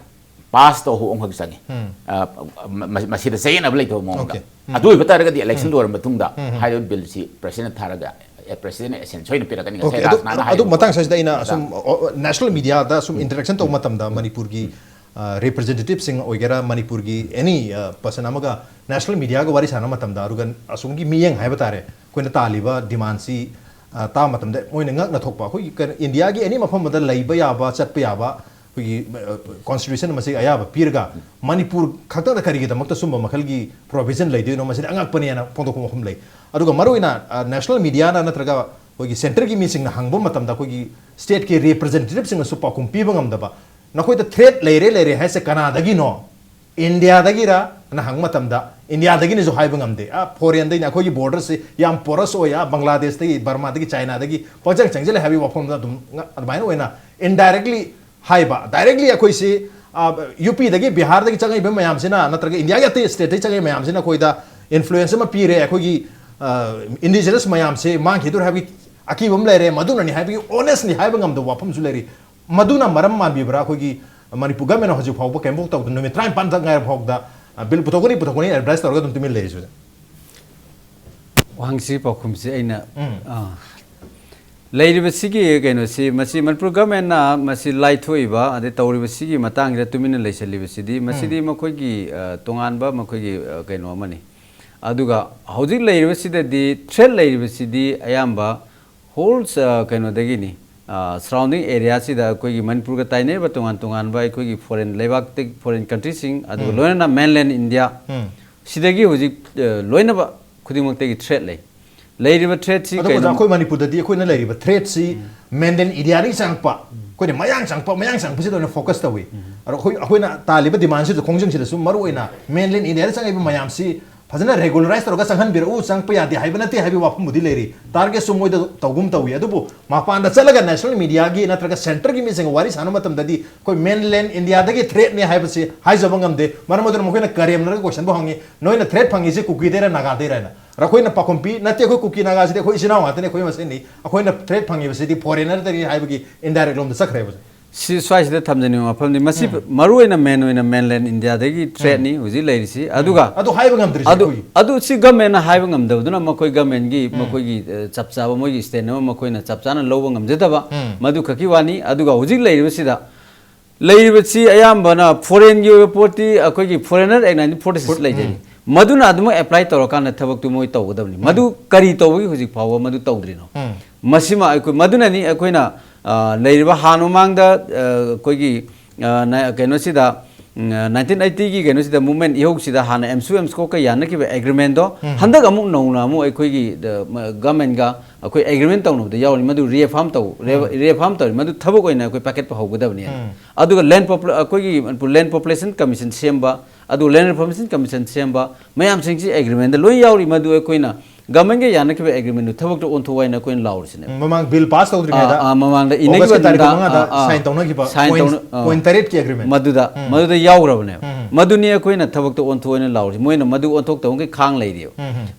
pass ꯇꯧꯕ ꯑꯃꯈꯛ ꯆꯪꯉꯤ꯫ ꯑ, ꯃ-, ꯃ-, ꯃꯁꯤꯗ ꯆꯌꯦꯠꯅꯕ ꯂꯩꯇꯕ ꯃꯑꯣꯡꯗ꯫ Okay. ꯑꯗꯨ ꯑꯣꯏꯕ ꯇꯥꯔꯒꯗꯤ election ꯂꯣꯏꯔꯕ ꯃꯇꯨꯡꯗ ꯍꯥꯏꯔꯤꯕ bill ꯁꯤ president ꯊꯥꯔꯒ, ꯑꯦ, president ꯅ assent ꯁꯣꯏꯗꯅ ꯄꯤꯔꯛꯀꯅꯤ꯫ ꯉꯁꯥꯏ ꯑꯣꯀꯦ, ꯑꯗꯨ, ꯔꯥꯖꯅꯥꯅ ꯑꯗꯨ ꯍꯥꯏꯔꯤꯕ ꯃꯇꯥꯡ ꯁ꯭ꯋꯥꯏꯁꯤꯗ ꯑꯩꯅ ꯃꯇꯥꯡ꯫ ꯁꯨꯝ, ꯑꯣ, ꯑꯣ, national media ꯗ ꯁꯨꯝ interaction ꯇꯧꯕ ꯃꯇꯝꯗ ꯃꯅꯤꯄꯨꯔꯒꯤ, ꯑ, representative ꯁꯤꯡ ꯑꯣꯏꯒꯦꯔꯥ, ꯃꯅꯤꯄꯨꯔꯒꯤ any, ꯑ, person ꯑꯃꯒ national media ꯒ ꯋꯥꯔꯤ ꯁꯥꯟꯅꯕ ꯃꯇꯝꯗ, ꯑꯗꯨꯒ ꯑꯁꯣꯝꯒꯤ ꯃꯤꯠꯌꯦꯡ ꯍꯥꯏꯕ ꯇꯥꯔꯦ, ꯑꯩꯈꯣꯏꯅ ꯇꯥꯜꯂꯤꯕ demand ꯁꯤ, ꯑ, ꯇꯥꯕ ꯃꯇꯝꯗ ꯃꯣꯏꯅ ꯉꯛꯅ ꯊꯣꯛꯄ, ꯑꯩꯈꯣꯏꯒꯤ ꯀꯩꯅꯣ, ꯏꯟꯗꯤꯌꯥꯒꯤ any ꯃꯐꯝ ꯑꯃꯗ ꯂꯩꯕ ꯌꯥꯕ, ꯆꯠꯄ ꯌꯥꯕ, ꯑꯩꯈꯣꯏꯒꯤ, ꯑ, constitution ꯃꯁꯤꯒꯤ ꯑꯌꯥꯕ ꯄꯤꯔꯒ ꯃꯅꯤꯄꯨꯔ ꯈꯛꯇꯗ ꯀꯔꯤꯒꯤꯗꯃꯛꯇ ꯁꯨꯝꯕ ꯃꯈꯜꯒꯤ provision ꯂꯩꯗꯣꯏꯅꯣ? ꯃꯁꯤꯗꯤ ꯑꯉꯛꯄꯅꯦꯅ ꯐꯣꯡꯗꯣꯛꯄ ꯃꯐꯝ ꯂꯩ꯫ ꯑꯗꯨꯒ ꯃꯔꯨꯑꯣꯏꯅ, ꯑ, national media ꯅ ꯅꯠꯇ꯭ꯔꯒ ꯑꯩꯈꯣꯏꯒꯤ centre ꯒꯤ ꯃꯤꯁꯤꯡꯅ ꯍꯪꯕ ꯃꯇꯝꯗ ꯑꯩꯈꯣꯏꯒꯤ state ꯀꯤ representative ꯁꯤꯡꯅꯁꯨ ꯄꯥꯎꯈꯨꯝ ꯄꯤꯕ ꯉꯝꯗꯕ, ꯅꯈꯣꯏꯗ threat ꯂꯩꯔꯦ, ꯂꯩꯔꯦ ꯍꯥꯏꯁꯦ ꯀꯅꯥꯗꯒꯤꯅꯣ? ꯏꯟꯗꯤꯌꯥꯗꯒꯤꯔ? ꯅ ꯍꯪꯕ ꯃꯇꯝꯗ ꯏꯟꯗꯤꯌꯥꯗꯒꯤꯅꯤꯁꯨ ꯍꯥꯏꯕ ꯉꯝꯗꯦ꯫ ꯑ, foreign ꯗꯩꯅ, ꯑꯩꯈꯣꯏꯒꯤ border ꯁꯤ ꯌꯥꯝ porous ꯑꯣꯏ, ꯑ, ꯕꯪꯒ꯭ꯂꯥꯗꯦꯁꯇꯒꯤ, ꯕꯔꯃꯥꯗꯒꯤ, ꯆꯥꯏꯅꯥꯗꯒꯤ ꯄꯪꯆꯪ ꯆꯪꯁꯤꯜꯂꯦ ꯍꯥꯏꯕꯒꯤ ꯋꯥꯐꯝꯗ ꯑꯗꯨꯝ ꯉ-, ꯑꯗꯨꯃꯥꯏꯅ ꯑꯣꯏꯅ indirectly ꯍꯥꯏꯕ꯫ Directly ꯑꯩꯈꯣꯏꯁꯤ, ꯑ, ꯌꯨ ꯄꯤꯗꯒꯤ, ꯕꯤꯍꯥꯔꯗꯒꯤ ꯆꯪꯉꯛꯏꯕ ꯃꯌꯥꯝꯁꯤꯅ, ꯅꯠꯇ꯭ꯔꯒ ꯏꯟꯗꯤꯌꯥꯒꯤ ꯑꯇꯩ state ꯇꯒꯤ ꯆꯪꯉꯛꯏꯕ ꯃꯌꯥꯝꯁꯤꯅ ꯑꯩꯈꯣꯏꯗ influence ꯑꯃ ꯄꯤꯔꯦ, ꯑꯩꯈꯣꯏꯒꯤ, ꯑ, indigenous ꯃꯌꯥꯝꯁꯦ ꯃꯥꯡꯈꯤꯗꯣꯔꯦ ꯍꯥꯏꯕꯒꯤ ꯑꯀꯤꯕ ꯑꯃ ꯂꯩꯔꯦ, ꯃꯗꯨꯅꯅꯤ ꯍꯥꯏꯕꯒꯤ honestly ꯍꯥꯏꯕ ꯉꯝꯗꯕ ꯋꯥꯐꯝꯁꯨ ꯂꯩꯔꯤ꯫ ꯃꯗꯨꯅ ꯃꯔꯝ ꯃꯥꯟꯕꯤꯕ꯭ꯔꯥ? ꯑꯩꯈꯣꯏꯒꯤ ꯃꯅꯤꯄꯨꯔ government ꯅ ꯍꯧꯖꯤꯛ ꯐꯥꯎꯕ ꯀꯩꯝꯐꯥꯎ ꯇꯧꯗꯅ, ꯅꯨꯃꯤꯠ ꯇꯔꯥꯅꯤꯄꯥꯟ ꯇ ꯉꯥꯏꯔ ꯐꯥꯎꯕꯗ, ꯑ, bill ꯄꯨꯊꯣꯛꯀꯅꯤ, ꯄꯨꯊꯣꯛꯀꯅꯤ advertise ꯇꯧꯔꯒ ꯑꯗꯨꯝ ꯇꯨꯃꯤꯟ ꯂꯩꯔꯤꯁꯦ꯫ ꯋꯥꯍꯪꯁꯤ, ꯄꯥꯎꯈꯨꯝꯁꯤ ꯑꯩꯅ, ꯎꯝ꯫ ꯑ, ꯂꯩꯔꯤꯕꯁꯤꯒꯤ ꯀꯩꯅꯣꯁꯤ, ꯃꯁꯤ ꯃꯅꯤꯄꯨꯔ government ꯅ ꯃꯁꯤ ꯂꯥꯏꯊꯣꯛꯏꯕ ꯑꯗꯩ ꯇꯧꯔꯤꯕꯁꯤꯒꯤ ꯃꯇꯥꯡꯁꯤꯗ ꯇꯨꯃꯤꯟꯅ ꯂꯩꯁꯜꯂꯤꯕꯁꯤꯗꯤ, ꯃꯁꯤꯗꯤ ꯎꯝ꯫ ꯃꯈꯣꯏꯒꯤ, ꯑ, ꯇꯣꯉꯥꯟꯕ ꯃꯈꯣꯏꯒꯤ, ꯑ, ꯀꯩꯅꯣ ꯑꯃꯅꯤ꯫ ꯑꯗꯨꯒ ꯍꯧꯖꯤꯛ ꯂꯩꯔꯤꯕꯁꯤꯗꯗꯤ, threat ꯂꯩꯔꯤꯕꯁꯤꯗꯤ ꯑꯌꯥꯝꯕ whole, ꯑ, ꯀꯩꯅꯣꯗꯒꯤꯅꯤ, ꯑ, surrounding area ꯁꯤꯗ ꯑꯩꯈꯣꯏꯒꯤ ꯃꯅꯤꯄꯨꯔꯒ ꯇꯥꯏꯅꯔꯤꯕ ꯇꯣꯉꯥꯟ ꯇꯣꯉꯥꯟꯕ ꯑꯩꯈꯣꯏꯒꯤ foreign ꯂꯩꯕꯥꯛꯇꯒꯤ, foreign country ꯁꯤꯡ, ꯑꯗꯨꯒ ꯎꯝ꯫ ꯂꯣꯏꯅꯅ mainland India ꯎꯝ꯫ ꯁꯤꯗꯒꯤ ꯍꯧꯖꯤꯛ, ꯑ, ꯂꯣꯏꯅꯃꯛ ꯈꯨꯗꯤꯡꯃꯛꯇꯒꯤ threat ꯂꯩ꯫ ꯂꯩꯔꯤꯕ ꯊ꯭ꯔꯦꯠꯁꯤ ꯑꯗꯣ ꯑꯣꯖꯥ, ꯑꯩꯈꯣꯏ ꯃꯅꯤꯄꯨꯔꯗꯗꯤ ꯑꯩꯈꯣꯏꯅ ꯂꯩꯔꯤꯕ ꯊ꯭ꯔꯦꯠꯁꯤ ꯃꯦꯟꯂꯦꯟ ꯏꯟꯗꯤꯌꯥꯗꯒꯤ ꯆꯪꯉꯛꯄ, ꯑꯩꯈꯣꯏꯅ ꯃꯌꯥꯡ ꯆꯪꯉꯛꯄ, ꯃꯌꯥꯡ ꯆꯪꯉꯛꯄꯁꯤꯗ ꯑꯣꯏꯅ ꯐꯣꯀꯁ ꯇꯧꯏ꯫ ꯑꯗꯣ ꯑꯩꯈꯣꯏ ꯑꯩꯈꯣꯏꯅ ꯇꯥꯜꯂꯤꯕ ꯗꯤꯃꯥꯟꯁꯤꯗ, ꯈꯣꯡꯖꯪꯁꯤꯗꯁꯨ ꯃꯔꯨ ꯑꯣꯏꯅ ꯃꯦꯟꯂꯦꯟ ꯏꯟꯗꯤꯌꯥꯗ ꯆꯪꯉꯛꯏꯕ ꯃꯌꯥꯝꯁꯤ ꯐꯖꯅ ꯔꯦꯒꯨꯂꯔꯥꯏꯁ ꯇꯧꯔꯒ ꯆꯪꯍꯟꯕꯤꯔꯛꯎ, ꯆꯪꯉꯛꯄ ꯌꯥꯗꯦ ꯍꯥꯏꯕ ꯅꯠꯇꯦ ꯍꯥꯏꯕꯒꯤ ꯋꯥꯐꯝꯕꯨꯗꯤ ꯂꯩꯔꯤ꯫ ꯇꯥꯔꯒꯦꯠꯁꯨ ꯃꯣꯏꯗ ꯇꯧꯒꯨꯝ ꯇꯧꯏ꯫ ꯑꯗꯨꯕꯨ ꯃꯄꯥꯟꯗ ꯆꯠꯂꯒ ꯅꯦꯁꯅꯦꯜ ꯃꯤꯗꯤꯌꯥꯒꯤ ꯅꯠꯇ꯭ꯔꯒ ꯁꯦꯟꯇꯔꯒꯤ ꯃꯤꯁꯤꯡꯒ ꯋꯥꯔꯤ ꯁꯥꯟꯅꯕ ꯃꯇꯝꯗꯗꯤ ꯑꯩꯈꯣꯏ ꯃꯦꯟꯂꯦꯟ ꯏꯟꯗꯤꯌꯥꯗꯒꯤ ꯊ꯭ꯔꯦꯠꯅꯤ ꯍꯥꯏꯕꯁꯤ ꯍꯥꯏꯖꯕ ꯉꯝꯗꯦ꯫ ꯃꯔꯝ ꯑꯗꯨꯅ ꯃꯈꯣꯏꯅ ꯀꯔꯦꯝꯅꯔꯒ ꯀꯣꯏꯁꯟꯕꯨ ꯍꯪꯉꯤ, "ꯅꯣꯏꯅ ꯊ꯭ꯔꯦꯠ ꯐꯪꯉꯤꯁꯤ ꯀꯨꯀꯤꯗꯩꯔ ꯅꯥꯒꯥꯗꯩꯔ?" ꯍꯥꯏꯅ꯫ ꯑꯗ ꯑꯩꯈꯣꯏꯅ ꯄꯥꯎꯈꯨꯝ ꯄꯤ, "ꯅꯠꯇꯦ, ꯑꯩꯈꯣꯏ ꯀꯨꯀꯤ ꯅꯥꯒꯥꯁꯤꯗꯤ ꯑꯩꯈꯣꯏ ꯏꯆꯤꯟ ꯏꯅꯥꯎ ꯉꯥꯛꯇꯅꯤ, ꯑꯩꯈꯣꯏ ꯃꯁꯦꯟꯅꯤ, ꯑꯩꯈꯣꯏꯅ ꯊ꯭ꯔꯦꯠ ꯐꯪꯉꯤꯕꯁꯤꯗꯤ ꯐꯣꯔꯦꯅꯔꯗꯒꯤ" ꯍꯥꯏꯕꯒꯤ ꯏꯟꯗꯥꯏꯔꯦꯛ ꯂꯣꯝꯗ ꯆꯠꯈ꯭ꯔꯦꯕ꯫ ꯁꯤ ꯁ꯭ꯋꯥꯏꯁꯤꯗ ꯊꯝꯖꯅꯤꯡꯕ ꯃꯐꯝꯗꯤ, ꯃꯁꯤ ꯃꯔꯨ ꯑꯣꯏꯅ ꯃꯦꯟ ꯑꯣꯏꯅ ꯃꯦꯟꯂꯦꯟ ꯏꯟꯗꯤꯌꯥꯗꯒꯤ ꯊ꯭ꯔꯦꯠꯅꯤ ꯍꯧꯖꯤꯛ ꯂꯩꯔꯤꯁꯤ꯫ ꯑꯗꯨꯒ ꯑꯗꯨ ꯍꯥꯏꯕ ꯉꯝꯗ꯭ꯔꯤꯁꯦ ꯑꯗꯨ ꯑꯩꯈꯣꯏꯒꯤ꯫ ꯑꯗꯨ ꯁꯤ ꯒꯃꯦꯟꯅ ꯍꯥꯏꯕ ꯉꯝꯗꯕꯗꯨꯅ ꯃꯈꯣꯏ ꯒꯃꯦꯟꯒꯤ ꯃꯈꯣꯏꯒꯤ, ꯑ, ꯆꯞ ꯆꯥꯕ ꯃꯣꯏꯒꯤ ꯁ꯭ꯇꯦꯟ ꯑꯃ ꯃꯈꯣꯏꯅ ꯆꯞ ꯆꯥꯅ ꯂꯧꯕ ꯉꯝꯖꯗꯕ, ꯎꯝ꯫ ꯃꯗꯨ ꯈꯛꯀꯤ ꯋꯥꯅꯤ꯫ ꯑꯗꯨꯒ ꯍꯧꯖꯤꯛ ꯂꯩꯔꯤꯕꯁꯤꯗ, ꯂꯩꯔꯤꯕꯁꯤ ꯑꯌꯥꯝꯕꯅ ꯐꯣꯔꯦꯟꯒꯤ ꯑꯣꯏꯕ ꯄꯣꯠꯇꯤ ꯑꯩꯈꯣꯏꯒꯤ ꯐꯣꯔꯦꯅꯔ ꯑꯦꯛ ꯅꯥꯏꯟꯇꯤꯟ ꯐꯣꯔꯇꯤ ꯁꯤꯛꯁ ꯂꯩꯖꯔꯤ꯫ ꯃꯗꯨꯅ ꯑꯗꯨꯃꯛ ꯑꯦꯄ꯭ꯂꯥꯏ ꯇꯧꯔꯀꯥꯟꯗ ꯊꯕꯛꯇꯨ ꯃꯣꯏ ꯇꯧꯒꯗꯕꯅꯤ꯫ ꯃꯗꯨ ꯀꯔꯤ ꯇꯧꯕꯒꯤ ꯍꯧꯖꯤꯛ ꯐꯥꯎꯕ ꯃꯗꯨ ꯇꯧꯗ꯭ꯔꯤꯅꯣ? ꯎꯝ꯫ ꯃꯁꯤꯃ ꯑꯩꯈꯣꯏ, ꯃꯗꯨꯅꯅꯤ ꯑꯩꯈꯣꯏꯅ, ꯑ, ꯂꯩꯔꯤꯕ ꯍꯥꯟꯅ ꯃꯃꯥꯡꯗ, ꯑ, ꯑꯩꯈꯣꯏꯒꯤ, ꯑ, ꯅ-, ꯀꯩꯅꯣꯁꯤꯗ, ꯎꯝ, ꯑ, ꯅꯥꯏꯟꯇꯤꯟ ꯑꯩꯠꯇꯤꯒꯤ ꯀꯩꯅꯣꯁꯤꯗ, ꯃꯨꯚꯃꯦꯟ ꯏꯍꯧꯁꯤꯗ ꯍꯥꯟꯅ ꯑꯦꯝꯁꯨ ꯑꯦꯝꯁꯀꯣꯛꯀ ꯌꯥꯅꯈꯤꯕ ꯑꯦꯒ꯭ꯔꯤꯃꯦꯟꯗꯣ ꯍꯟꯗꯛ ꯑꯃꯨꯛ ꯅꯧꯅ ꯑꯃꯨꯛ ꯑꯩꯈꯣꯏꯒꯤ, ꯑ, ꯃ-, ꯒꯃꯦꯟꯒ ꯑꯩꯈꯣꯏ ꯑꯦꯒ꯭ꯔꯤꯃꯦꯟ ꯇꯧꯅꯕꯗ ꯌꯥꯎꯔꯤ꯫ ꯃꯗꯨ ꯔꯤꯑꯦꯐꯥꯔꯝ ꯇꯧ-, ꯔꯤꯑꯦ-, ꯔꯤꯑꯦꯐꯥꯔꯝ ꯇꯧꯔꯤ꯫ ꯃꯗꯨ ꯊꯕꯛ ꯑꯣꯏꯅ ꯑꯩꯈꯣꯏ ꯄꯥꯏꯈꯠꯄ ꯍꯧꯒꯗꯕꯅꯦꯅ꯫ ꯑꯗꯨꯒ ꯂꯦꯟ ꯄꯣꯄꯨꯂꯦ-, ꯑꯩꯈꯣꯏꯒꯤ ꯃꯅꯤꯄꯨꯔ ꯂꯦꯟ ꯄꯣꯄꯨꯂꯦꯁꯟ ꯀꯃꯤꯁꯟ ꯁꯦꯝꯕ, ꯑꯗꯨ ꯂꯦꯟ ꯔꯤꯐꯣꯔꯃꯦꯁꯟ ꯀꯃꯤꯁꯟ ꯁꯦꯝꯕ ꯃꯌꯥꯝꯁꯤꯡꯁꯤ ꯑꯦꯒ꯭ꯔꯤꯃꯦꯟꯗ ꯂꯣꯏ ꯌꯥꯎꯔꯤ꯫ ꯃꯗꯨ ꯑꯩꯈꯣꯏꯅ ꯒꯃꯦꯟꯒ ꯌꯥꯅꯈꯤꯕ ꯑꯦꯒ꯭ꯔꯤꯃꯦꯟꯗꯨ ꯊꯕꯛꯇ ꯑꯣꯟꯊꯣꯛꯎ ꯍꯥꯏꯅ ꯑꯩꯈꯣꯏꯅ ꯂꯥꯎꯔꯤꯁꯤꯅꯦ꯫ ꯎꯝ, ꯃꯃꯥꯡ ꯕꯤꯜ ꯄꯥꯁ ꯇꯧꯗ꯭ꯔꯤꯉꯩꯗ ꯑꯥ, ꯑꯥ, ꯃꯃꯥꯡꯗ ꯑꯣꯒꯁꯀꯤ ꯏꯅꯈꯤꯕ ꯇꯥꯔꯤꯛ ꯅꯨꯃꯤꯠꯇ, ꯃꯉꯥꯗ ꯑꯥ, ꯑꯥ, ꯁꯥꯏꯟ ꯇꯧꯅꯈꯤꯕ ꯁꯥꯏꯟ ꯄꯣꯏꯟ, ꯇꯧꯅ-, ꯑꯥ, ꯄꯣꯏꯟ ꯇꯔꯦꯠꯀꯤ ꯑꯦꯒ꯭ꯔꯤꯃꯦꯟ꯫ ꯃꯗꯨꯗ, ꯃꯗꯨꯗ ꯌꯥꯎꯈ꯭ꯔꯕꯅꯦꯕ꯫ ꯃꯗꯨꯅꯤ ꯑꯩꯈꯣꯏꯅ ꯊꯕꯛꯇ ꯑꯣꯟꯊꯣꯛꯑꯣꯏꯅ ꯂꯥꯎꯔꯤꯁꯤ꯫ ꯃꯣꯏꯅ ꯃꯗꯨ ꯑꯣꯟꯊꯣꯛꯇꯕꯈꯩ ꯈꯥꯡ ꯂꯩꯔꯤꯕ꯫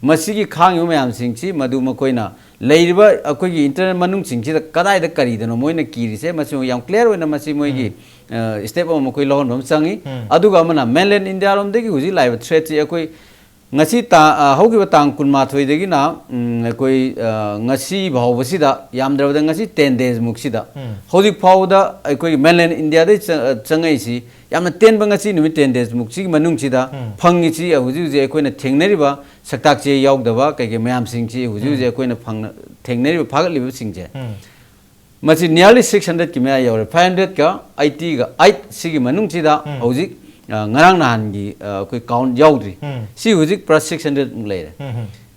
ꯃꯁꯤꯒꯤ ꯈꯥꯡꯉꯤꯕ ꯃꯌꯥꯝꯁꯤꯡꯁꯤ ꯃꯗꯨ ꯃꯈꯣꯏꯅ ꯂꯩꯔꯤꯕ ꯑꯩꯈꯣꯏꯒꯤ ꯏꯟꯇꯔꯅꯦꯜ ꯃꯅꯨꯡꯁꯤꯡꯁꯤꯗ ꯀꯗꯥꯏꯗ ꯀꯔꯤꯗꯅꯣ ꯃꯣꯏꯅ ꯀꯤꯔꯤꯁꯦ, ꯃꯁꯤ ꯌꯥꯝ ꯀ꯭ꯂꯤꯌꯥꯔ ꯑꯣꯏꯅ ꯃꯁꯤ ꯃꯣꯏꯒꯤ, ꯑ, ꯁ꯭ꯇꯦꯞ ꯑꯃ ꯃꯈꯣꯏ ꯂꯧꯍꯟꯕ ꯑꯃ ꯆꯪꯉꯤ꯫ ꯑꯗꯨꯒ ꯑꯃꯅ ꯃꯦꯟꯂꯦꯟ ꯏꯟꯗꯤꯌꯥꯔꯣꯝꯗꯒꯤ ꯍꯧꯖꯤꯛ ꯂꯥꯛꯏꯕ ꯊ꯭ꯔꯦꯠꯁꯤ ꯑꯩꯈꯣꯏ ꯉꯁꯤ ꯇꯥ-, ꯑ, ꯍꯧꯈꯤꯕ ꯇꯥꯡ ꯀꯨꯟꯃꯥꯊꯣꯏꯗꯒꯤꯅ, ꯎꯝ, ꯑꯩꯈꯣꯏ, ꯑ, ꯉꯁꯤ ꯐꯥꯎꯕꯁꯤꯗ, ꯌꯥꯝꯗ꯭ꯔꯕꯗ ꯉꯁꯤ ꯇꯦꯟ ꯗꯦꯖ ꯃꯨꯛꯁꯤꯗ, ꯍꯧꯖꯤꯛ ꯐꯥꯎꯕꯗ ꯑꯩꯈꯣꯏꯒꯤ ꯃꯦꯟꯂꯦꯟ ꯏꯟꯗꯤꯌꯥꯗꯒꯤ ꯆ-, ꯑ, ꯆꯪꯉꯛꯏꯁꯤ ꯌꯥꯝꯅ ꯇꯦꯟꯕ, ꯉꯁꯤ ꯅꯨꯃꯤꯠ ꯇꯦꯟ ꯗꯦꯖ ꯃꯨꯛꯁꯤꯒꯤ ꯃꯅꯨꯡꯁꯤꯗ ꯐꯪꯉꯤꯁꯤ ꯍꯧꯖꯤꯛ ꯍꯧꯖꯤꯛ ꯑꯩꯈꯣꯏꯅ ꯊꯦꯡꯅꯔꯤꯕ ꯁꯛꯇꯥꯛ ꯆꯦ ꯌꯥꯎꯗꯕ ꯀꯩꯀꯩ ꯃꯌꯥꯝꯁꯤꯡꯁꯤ ꯍꯧꯖꯤꯛ ꯍꯧꯖꯤꯛ ꯑꯩꯈꯣꯏꯅ ꯐꯪꯅ-, ꯊꯦꯡꯅꯔꯤꯕ ꯐꯥꯒꯠꯂꯤꯕꯁꯤꯡꯁꯦ, ꯃꯁꯤ nearly six hundred ꯀꯤ ꯃꯌꯥ ꯌꯧꯔꯦ꯫ Five hundred ꯀ eighty ꯒ eight ꯁꯤꯒꯤ ꯃꯅꯨꯡꯁꯤꯗ ꯍꯧꯖꯤꯛ, ꯑ, ꯉꯔꯥꯡ ꯅꯍꯥꯟꯒꯤ, ꯑ, ꯑꯩꯈꯣꯏ ꯀꯥꯎꯟ ꯌꯥꯎꯗ꯭ꯔꯤ꯫ ꯁꯤ ꯍꯧꯖꯤꯛ ꯄꯨꯔꯥ six hundred ꯃꯨꯛ ꯂꯩꯔꯦ꯫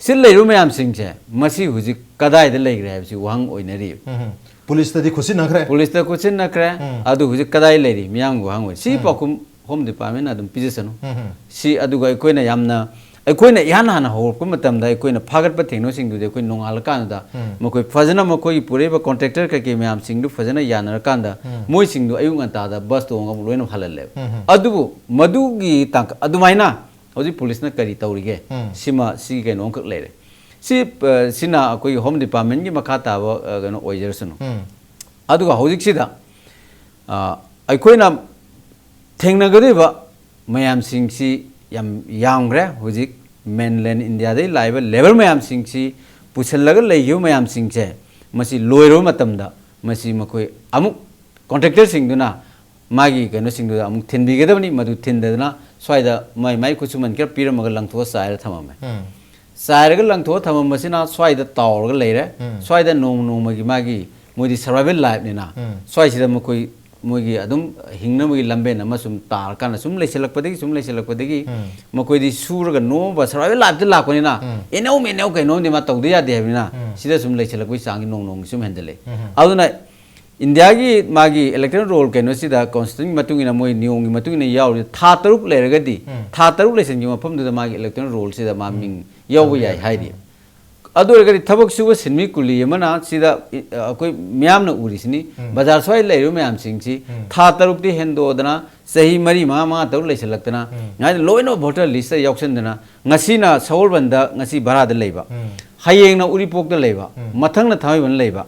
ꯁꯤ ꯂꯩꯔꯤꯕ ꯃꯌꯥꯝꯁꯤꯡꯁꯦ ꯃꯁꯤ ꯍꯧꯖꯤꯛ ꯀꯗꯥꯏꯗ ꯂꯩꯈ꯭ꯔꯦ ꯍꯥꯏꯕꯁꯤ ꯋꯥꯍꯪ ꯑꯣꯏꯅꯔꯤꯕ꯫ ꯎꯝ꯫ ꯄꯨꯂꯤꯁꯇꯗꯤ ꯈꯨꯠꯁꯤꯟꯅꯈ꯭ꯔꯦ꯫ ꯄꯨꯂꯤꯁꯇ ꯈꯨꯠꯁꯤꯟꯅꯈ꯭ꯔꯦ꯫ ꯎꯝ꯫ ꯑꯗꯨ ꯍꯧꯖꯤꯛ ꯀꯗꯥꯏ ꯂꯩꯔꯤ ꯃꯤꯌꯥꯝꯒꯤ ꯋꯥꯍꯪ ꯑꯣꯏ꯫ ꯁꯤ ꯎꯝ꯫ ꯄꯥꯎꯈꯨꯝ ꯍꯣꯝ ꯗꯤꯄꯥꯔꯠꯃꯦꯟꯅ ꯑꯗꯨꯝ ꯄꯤꯖꯁꯅꯨ꯫ ꯎꯝ꯫ ꯁꯤ ꯑꯗꯨꯒ ꯑꯩꯈꯣꯏꯅ ꯌꯥꯝꯅ, ꯑꯩꯈꯣꯏꯅ ꯏꯍꯥꯟ ꯍꯥꯟꯅ ꯍꯧꯔꯛꯄ ꯃꯇꯝꯗ ꯑꯩꯈꯣꯏꯅ ꯐꯥꯒꯠꯄ ꯊꯦꯡꯅꯕꯁꯤꯡꯗꯨꯗꯤ ꯑꯩꯈꯣꯏ ꯅꯣꯡꯉꯥꯜꯂꯀꯥꯟꯗ ꯎꯝ꯫ ꯃꯈꯣꯏ ꯐꯖꯅ ꯃꯈꯣꯏꯒꯤ ꯄꯨꯔꯛꯏꯕ ꯀꯣꯟꯇ꯭ꯔꯦꯛꯇꯔ ꯀꯩꯀꯩ ꯃꯌꯥꯝꯁꯤꯡꯗꯨ ꯐꯖꯅ ꯌꯥꯅꯔꯀꯥꯟꯗ ꯎꯝ꯫ ꯃꯣꯏꯁꯤꯡꯗꯨ ꯑꯌꯨꯛ ꯉꯟꯇꯥꯗ ꯕꯁ ꯇꯣꯡꯉꯒ ꯑꯃꯨꯛ ꯂꯣꯏꯅ ꯍꯜꯍꯜꯂꯦꯕ꯫ ꯎꯝ꯫ ꯑꯗꯨꯕꯨ ꯃꯗꯨꯒꯤ ꯇꯥꯡꯀꯛ ꯑꯗꯨꯃꯥꯏꯅ ꯍꯧꯖꯤꯛ ꯄꯨꯂꯤꯁꯅ ꯀꯔꯤ ꯇꯧꯔꯤꯒꯦ? ꯎꯝ꯫ ꯁꯤꯃ ꯁꯤꯒꯤ ꯀꯩꯅꯣ ꯑꯃꯈꯛ ꯂꯩꯔꯦ꯫ ꯁꯤ, ꯑ, ꯁꯤꯅ ꯑꯩꯈꯣꯏꯒꯤ ꯍꯣꯝ ꯗꯤꯄꯥꯔꯠꯃꯦꯟꯒꯤ ꯃꯈꯥ ꯇꯥꯕ, ꯑ, ꯀꯩꯅꯣ ꯑꯣꯏꯖꯔꯁꯅꯨ꯫ ꯎꯝ꯫ ꯑꯗꯨꯒ ꯍꯧꯖꯤꯛꯁꯤꯗ, ꯑ, ꯑꯩꯈꯣꯏꯅ ꯊꯦꯡꯅꯒꯗꯧꯔꯤꯕ ꯃꯌꯥꯝꯁꯤꯡꯁꯤ ꯌꯥꯝ ꯌꯥꯝꯈ꯭ꯔꯦ꯫ ꯍꯧꯖꯤꯛ ꯃꯦꯟꯂꯦꯟ ꯏꯟꯗꯤꯌꯥꯗꯒꯤ ꯂꯥꯛꯏꯕ ꯂꯦꯕꯔ ꯃꯌꯥꯝꯁꯤꯡꯁꯤ ꯄꯨꯁꯤꯜꯂꯒ ꯂꯩꯈꯤꯕ ꯃꯌꯥꯝꯁꯤꯡꯁꯦ ꯃꯁꯤ ꯂꯣꯏꯔꯕ ꯃꯇꯝꯗ ꯃꯁꯤ ꯃꯈꯣꯏ ꯑꯃꯨꯛ ꯀꯣꯟꯇ꯭ꯔꯦꯛꯇꯔꯁꯤꯡꯗꯨꯅ ꯃꯥꯒꯤ ꯀꯩꯅꯣꯁꯤꯡꯗꯨꯗ ꯑꯃꯨꯛ ꯊꯤꯟꯕꯤꯒꯗꯕꯅꯤ꯫ ꯃꯗꯨ ꯊꯤꯟꯗꯗꯅ ꯁ꯭ꯋꯥꯏꯗ ꯃꯥꯏ ꯃꯥꯏ ꯈꯨꯠꯁꯨꯃꯟ ꯈꯔ ꯄꯤꯔꯝꯃꯒ ꯂꯪꯊꯣꯛꯑ ꯆꯥꯏꯔ ꯊꯝꯃꯝꯃꯦ꯫ ꯎꯝ꯫ ꯆꯥꯏꯔꯒ ꯂꯪꯊꯣꯛꯑ ꯊꯝꯃꯝꯕꯁꯤꯅ ꯁ꯭ꯋꯥꯏꯗ ꯇꯥꯎꯔꯒ ꯂꯩꯔꯦ꯫ ꯎꯝ꯫ ꯁ꯭ꯋꯥꯏꯗ ꯅꯣꯡꯃ ꯅꯣꯡꯃꯒꯤ ꯃꯥꯒꯤ ꯃꯣꯏꯗꯤ ꯁꯔꯚꯥꯏꯚꯦꯜ ꯂꯥꯏꯐꯅꯤꯅ ꯎꯝ꯫ ꯁ꯭ꯋꯥꯏꯁꯤꯗ ꯃꯈꯣꯏ ꯃꯣꯏꯒꯤ ꯑꯗꯨꯝ ꯍꯤꯡꯅꯕꯒꯤ ꯂꯝꯕꯦꯟ ꯑꯃ ꯁꯨꯝ ꯇꯥꯔꯀꯥꯟꯗ ꯁꯨꯝ ꯂꯩꯁꯤꯜꯂꯛꯄꯗꯒꯤ ꯁꯨꯝ ꯂꯩꯁꯤꯜꯂꯛꯄꯗꯒꯤ ꯎꯝ꯫ ꯃꯈꯣꯏꯗꯤ ꯁꯨꯔꯒ ꯅꯣꯝꯕ ꯁꯔꯚꯥꯏꯚꯦꯜ ꯂꯥꯏꯐꯇ ꯂꯥꯛꯄꯅꯤꯅ ꯎꯝ꯫ ꯑꯦꯅꯧ ꯃꯦꯅꯧ ꯀꯩꯅꯣꯝꯗꯤ ꯃꯥ ꯇꯧꯗ ꯌꯥꯗꯦ ꯍꯥꯏꯕꯅꯤꯅ ꯎꯝ꯫ ꯁꯤꯗ ꯁꯨꯝ ꯂꯩꯁꯤꯜꯂꯛꯄꯒꯤ ꯆꯥꯡꯁꯤ ꯅꯣꯡ ꯅꯣꯡꯒꯤ ꯁꯨꯝ ꯍꯦꯟꯖꯜꯂꯛꯑꯦ꯫ ꯎꯝ꯫ ꯑꯗꯨꯅ ꯏꯟꯗꯤꯌꯥꯒꯤ ꯃꯥꯒꯤ ꯏꯂꯦꯛꯇꯣꯔꯦꯜ ꯔꯣꯜ ꯀꯩꯅꯣꯁꯤꯗ ꯀꯣꯟꯁꯇꯤꯇ꯭ꯌꯨꯁꯟꯒꯤ ꯃꯇꯨꯡ ꯏꯟꯅ ꯃꯣꯏ ꯅꯤꯌꯣꯝꯒꯤ ꯃꯇꯨꯡ ꯏꯟꯅ ꯌꯥꯎꯔꯤꯁꯦ ꯊꯥ ꯇꯔꯨꯛ ꯂꯩꯔꯒꯗꯤ ꯎꯝ꯫ ꯊꯥ ꯇꯔꯨꯛ ꯂꯩꯁꯤꯟꯈꯤꯕ ꯃꯐꯝꯗꯨꯗ ꯃꯥꯒꯤ ꯏꯂꯦꯛꯇꯣꯔꯦꯜ ꯔꯣꯜꯁꯤꯗ ꯃꯥ ꯃꯤꯡ ꯌꯥꯎꯕ ꯌꯥꯏ ꯍꯥꯏꯔꯤ꯫ ꯑꯗꯨ ꯑꯣꯏꯔꯒꯗꯤ ꯊꯕꯛ ꯁꯨꯕ ꯁꯤꯟꯃꯤ ꯀꯨꯂꯤ ꯑꯃꯅ ꯁꯤꯗ, ꯑ, ꯑꯩꯈꯣꯏ ꯃꯤꯌꯥꯝꯅ ꯎꯔꯤꯁꯤꯅꯤ꯫ ꯎꯝ꯫ ꯕꯖꯥꯔ ꯁ꯭ꯋꯥꯏꯗ ꯂꯩꯔꯤꯕ ꯃꯌꯥꯝꯁꯤꯡꯁꯤ ꯎꯝ꯫ ꯊꯥ ꯇꯔꯨꯛꯇꯤ ꯍꯦꯟꯗꯣꯛꯑꯗꯅ ꯆꯍꯤ ꯃꯔꯤ ꯃꯉꯥ ꯃꯉꯥ ꯇꯔꯨꯛ ꯂꯩꯁꯤꯜꯂꯛꯇꯅ ꯎꯝ꯫ ꯉꯥꯏꯗ ꯂꯣꯏꯅꯃꯛ ꯚꯣꯇꯔ ꯂꯤꯁꯇ ꯌꯥꯎꯁꯟꯗꯅ ꯉꯁꯤꯅ ꯁꯒꯣꯜꯕꯟꯗ ꯉꯁꯤ ꯚꯔꯥꯗ ꯂꯩꯕ, ꯎꯝ꯫ ꯍꯌꯦꯡꯅ ꯎꯔꯤꯄꯣꯛꯇ ꯂꯩꯕ, ꯎꯝ꯫ ꯃꯊꯪꯅ ꯊꯥꯡꯃꯩꯕꯟꯗ ꯂꯩꯕ,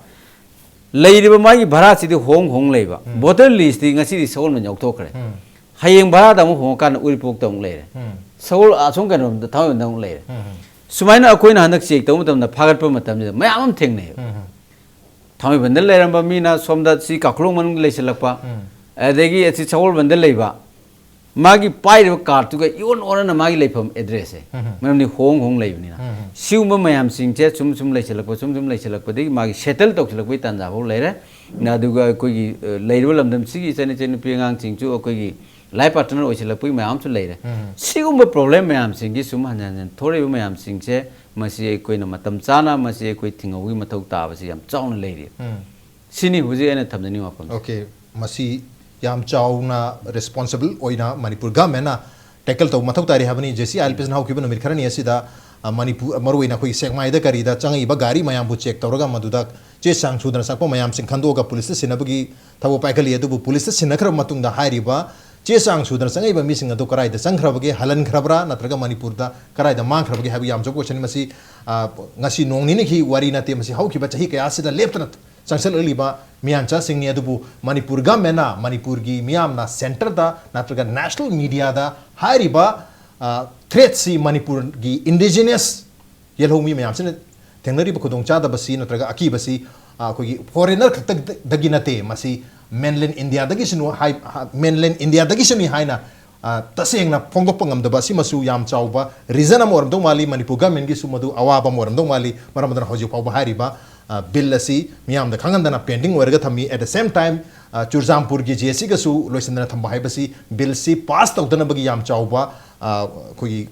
ꯂꯩꯔꯤꯕ ꯃꯥꯒꯤ ꯚꯔꯥꯁꯤꯗꯤ ꯍꯣꯡ ꯍꯣꯡ ꯂꯩꯕ꯫ ꯎꯝ꯫ ꯚꯣꯇꯔ ꯂꯤꯁꯇꯤ ꯉꯁꯤꯗꯤ ꯁꯒꯣꯜꯕꯟ ꯌꯥꯎꯊꯣꯛꯈ꯭ꯔꯦ꯫ ꯎꯝ꯫ ꯍꯌꯦꯡ ꯚꯔꯥꯗ ꯑꯃꯨꯛ ꯍꯣꯡꯉꯀꯥꯟꯗ ꯎꯔꯤꯄꯣꯛꯇ ꯑꯃꯨꯛ ꯂꯩꯔꯦ꯫ ꯎꯝ꯫ ꯁꯒꯣꯜ ꯑꯁꯣꯝ ꯀꯩꯅꯣꯝꯗ ꯊꯥꯡꯃꯩꯕꯟꯗ ꯑꯃꯨꯛ ꯂꯩꯔꯦ꯫ ꯎꯝ꯫ ꯁꯨꯃꯥꯏꯅ ꯑꯩꯈꯣꯏꯅ ꯍꯟꯗꯛ ꯆꯦꯛ ꯇꯧꯕ ꯃꯇꯝꯗ ꯐꯥꯒꯠꯄ ꯃꯇꯝꯁꯤꯗ ꯃꯌꯥꯝ ꯑꯃ ꯊꯦꯡꯅꯩꯌꯦꯕ꯫ ꯎꯝ꯫ ꯊꯥꯡꯃꯩꯕꯟꯗ ꯂꯩꯔꯝꯕ ꯃꯤꯅ ꯁꯣꯝꯗ ꯁꯤ ꯀꯥꯈꯨꯂꯣꯡ ꯃꯅꯨꯡꯗ ꯂꯩꯁꯤꯜꯂꯛꯄ, ꯎꯝ꯫ ꯑꯗꯒꯤ ꯑꯁꯤ ꯁꯒꯣꯜꯕꯟꯗ ꯂꯩꯕ, ꯃꯥꯒꯤ ꯄꯥꯏꯔꯤꯕ ꯀꯥꯔꯠꯇꯨꯒ ꯏꯑꯣꯟ ꯑꯣꯟꯅꯅ ꯃꯥꯒꯤ ꯂꯩꯐꯝ ꯑꯦꯗ꯭ꯔꯦꯁꯁꯦ, ꯎꯝ꯫ ꯃꯔꯝꯗꯤ ꯍꯣꯡ ꯍꯣꯡ ꯂꯩꯕꯅꯤꯅ꯫ ꯎꯝ꯫ ꯁꯤꯒꯨꯝꯕ ꯃꯌꯥꯝꯁꯤꯡꯁꯦ ꯁꯨꯝ ꯁꯨꯝ ꯂꯩꯁꯤꯜꯂꯛꯄ, ꯁꯨꯝ ꯁꯨꯝ ꯂꯩꯁꯤꯜꯂꯛꯄꯗꯒꯤ ꯃꯥꯒꯤ ꯁꯦꯇꯜ ꯇꯧꯁꯤꯜꯂꯛꯄꯒꯤ ꯇꯥꯟꯖꯥ ꯐꯥꯎ ꯂꯩꯔꯦ꯫ ꯑꯗꯨꯒ ꯑꯩꯈꯣꯏꯒꯤ, ꯑ, ꯂꯩꯔꯤꯕ ꯂꯝꯗꯝꯁꯤꯒꯤ ꯏꯆꯟ ꯏꯆꯟ ꯅꯨꯄꯤ ꯑꯉꯥꯡꯁꯤꯡꯁꯨ ꯑꯩꯈꯣꯏꯒꯤ ꯂꯥꯏꯐ ꯄꯥꯔꯠꯅꯔ ꯑꯣꯏꯁꯤꯜꯂꯛꯄꯒꯤ ꯃꯌꯥꯝ ꯑꯃꯁꯨ ꯂꯩꯔꯦ꯫ ꯎꯝ꯫ ꯁꯤꯒꯨꯝꯕ ꯄ꯭ꯔꯣꯕ꯭ꯂꯦꯝ ꯃꯌꯥꯝꯁꯤꯡꯒꯤ ꯁꯨꯝ ꯍꯟꯖꯤꯟ ꯍꯟꯖꯤꯟ ꯊꯣꯛꯂꯛꯏꯕ ꯃꯌꯥꯝꯁꯤꯡꯁꯦ ꯃꯁꯤ ꯑꯩꯈꯣꯏꯅ ꯃꯇꯝ ꯆꯥꯅ ꯃꯁꯤ ꯑꯩꯈꯣꯏ ꯊꯤꯡꯍꯧꯕꯒꯤ ꯃꯊꯧ ꯇꯥꯕꯁꯤ ꯌꯥꯝ ꯆꯥꯎꯅ ꯂꯩꯔꯤ꯫ ꯁꯤꯅꯤ ꯍꯧꯖꯤꯛ ꯑꯩꯅ ꯊꯝꯖꯅꯤꯡꯕ ꯋꯥꯐꯝꯁꯦ꯫ ꯑꯣꯀꯦ, ꯃꯁꯤ ꯌꯥꯝ ꯆꯥꯎꯅ ꯔꯦꯁꯄꯣꯟꯁꯤꯕꯜ ꯑꯣꯏꯅ ꯃꯅꯤꯄꯨꯔ ꯒꯚꯔꯟꯃꯦꯟꯅ ꯇꯦꯀꯜ ꯇꯧꯕ ꯃꯊꯧ ꯇꯥꯔꯤ ꯍꯥꯏꯕꯅꯤ꯫ ꯖꯦ ꯁꯤ ꯑꯥꯏ ꯑꯦꯜ ꯄꯤꯁꯤꯅ ꯍꯧꯈꯤꯕ ꯅꯨꯃꯤꯠ ꯈꯔꯅꯤ ꯑꯁꯤꯗ, ꯑ, ꯃꯅꯤꯄꯨꯔ, ꯃꯔꯨꯑꯣꯏꯅ ꯑꯩꯈꯣꯏꯒꯤ ꯁꯦꯛꯃꯥꯏꯗ ꯀꯔꯤꯗ ꯆꯪꯉꯛꯏꯕ ꯒꯥꯔꯤ ꯃꯌꯥꯝꯕꯨ ꯆꯦꯛ ꯇꯧꯔꯒ ꯃꯗꯨꯗ ꯆꯦ ꯆꯥꯡ ꯁꯨꯗꯅ ꯆꯪꯉꯛꯄ ꯃꯌꯥꯝꯁꯤꯡ ꯈꯟꯗꯣꯛꯑꯒ ꯄꯨꯂꯤꯁꯇ ꯁꯤꯟꯅꯕꯒꯤ ꯊꯕꯛ ꯄꯥꯏꯈꯠꯂꯤ꯫ ꯑꯗꯨꯕꯨ ꯄꯨꯂꯤꯁꯇ ꯁꯤꯟꯅꯈ꯭ꯔꯕ ꯃꯇꯨꯡꯗ ꯍꯥꯏꯔꯤꯕ ꯆꯦ ꯆꯥꯡ ꯁꯨꯗꯅ ꯆꯪꯉꯛꯏꯕ ꯃꯤꯁꯤꯡ ꯑꯗꯨ ꯀꯗꯥꯏꯗ ꯆꯪꯈ꯭ꯔꯕꯒꯦ, ꯍꯜꯍꯟꯈ꯭ꯔꯕ꯭ꯔꯥ ꯅꯠꯇ꯭ꯔꯒ ꯃꯅꯤꯄꯨꯔꯗ ꯀꯗꯥꯏꯗ ꯃꯥꯡꯈ꯭ꯔꯕꯒꯦ ꯍꯥꯏꯕ ꯌꯥꯝ ꯆꯥꯎꯕ ꯀꯣꯏꯁꯟꯅꯤ꯫ ꯃꯁꯤ, ꯑ, ꯉꯁꯤ ꯅꯣꯡ ꯅꯤꯅꯤꯒꯤ ꯋꯥꯔꯤ ꯅꯠꯇꯦ, ꯃꯁꯤ ꯍꯧꯈꯤꯕ ꯆꯍꯤ ꯀꯌꯥꯁꯤꯗ ꯂꯦꯞꯇꯅ ꯆꯪꯁꯤꯜꯂꯛꯂꯤꯕ ꯃꯤꯌꯥꯟꯆꯥꯁꯤꯡꯅꯤ꯫ ꯑꯗꯨꯕꯨ ꯃꯅꯤꯄꯨꯔ ꯒꯚꯔꯟꯃꯦꯟꯅ ꯃꯅꯤꯄꯨꯔꯒꯤ ꯃꯤꯌꯥꯝꯅ ꯁꯦꯟꯇꯔꯗ ꯅꯠꯇ꯭ꯔꯒ ꯅꯦꯁꯅꯦꯜ ꯃꯤꯗꯤꯌꯥꯗ ꯍꯥꯏꯔꯤꯕ, ꯑ, ꯊ꯭ꯔꯦꯠꯁꯤ ꯃꯅꯤꯄꯨꯔꯒꯤ ꯏꯟꯗꯤꯖꯤꯅꯁ ꯌꯦꯜꯍꯧꯃꯤ ꯃꯌꯥꯝꯁꯤꯅ ꯊꯦꯡꯅꯔꯤꯕ ꯈꯨꯗꯣꯡꯆꯥꯗꯕꯁꯤ ꯅꯠꯇ꯭ꯔꯒ ꯑꯀꯤꯕꯁꯤ, ꯑ, ꯑꯩꯈꯣꯏꯒꯤ ꯐꯣꯔꯦꯟꯅꯔ ꯈꯛꯇꯗꯒꯤ ꯅꯠꯇꯦ, ꯃꯁꯤ ꯃꯦꯟꯂꯦꯟ ꯏꯟꯗꯤꯌꯥꯗꯒꯤꯁꯨꯅꯨ ꯍꯥꯏ-, ꯍꯥ-, ꯃꯦꯟꯂꯦꯟ ꯏꯟꯗꯤꯌꯥꯗꯒꯤꯁꯨꯅꯤ ꯍꯥꯏꯅ, ꯑ, ꯇꯁꯦꯡꯅ ꯐꯣꯡꯗꯣꯛꯄ ꯉꯝꯗꯕ ꯑꯁꯤꯃꯁꯨ ꯌꯥꯝ ꯆꯥꯎꯕ ꯔꯤꯖꯟ ꯑꯃ ꯑꯣꯏꯔꯝꯗꯧ ꯃꯥꯜꯂꯤ꯫ ꯃꯅꯤꯄꯨꯔ ꯒꯚꯔꯟꯃꯦꯟꯒꯤꯁꯨ ꯃꯗꯨ ꯑꯋꯥꯕ ꯑꯃ ꯑꯣꯏꯔꯝꯗꯧ ꯃꯥꯜꯂꯤ꯫ ꯃꯔꯝ ꯑꯗꯨꯅ ꯍꯧꯖꯤꯛ ꯐꯥꯎꯕ ꯍꯥꯏꯔꯤꯕ, ꯑ, ꯕꯤꯜ ꯑꯁꯤ ꯃꯤꯌꯥꯝꯗ ꯈꯪꯍꯟꯗꯅ ꯄꯦꯟꯗꯤꯡ ꯑꯣꯏꯔꯒ ꯊꯝꯃꯤ꯫ At the same time, ꯑ, ꯆꯨꯔꯆꯥꯟꯄꯨꯔꯒꯤ ꯖꯦ ꯑꯦꯁ ꯁꯤꯒꯁꯨ ꯂꯣꯏꯁꯤꯟꯗꯅ ꯊꯝꯕ ꯍꯥꯏꯕꯁꯤ ꯕꯤꯜꯁꯤ ꯄꯥꯁ ꯇꯧꯗꯅꯕꯒꯤ ꯌꯥꯝ ꯆꯥꯎꯕ, ꯑ, ꯑꯩꯈꯣꯏꯒꯤ,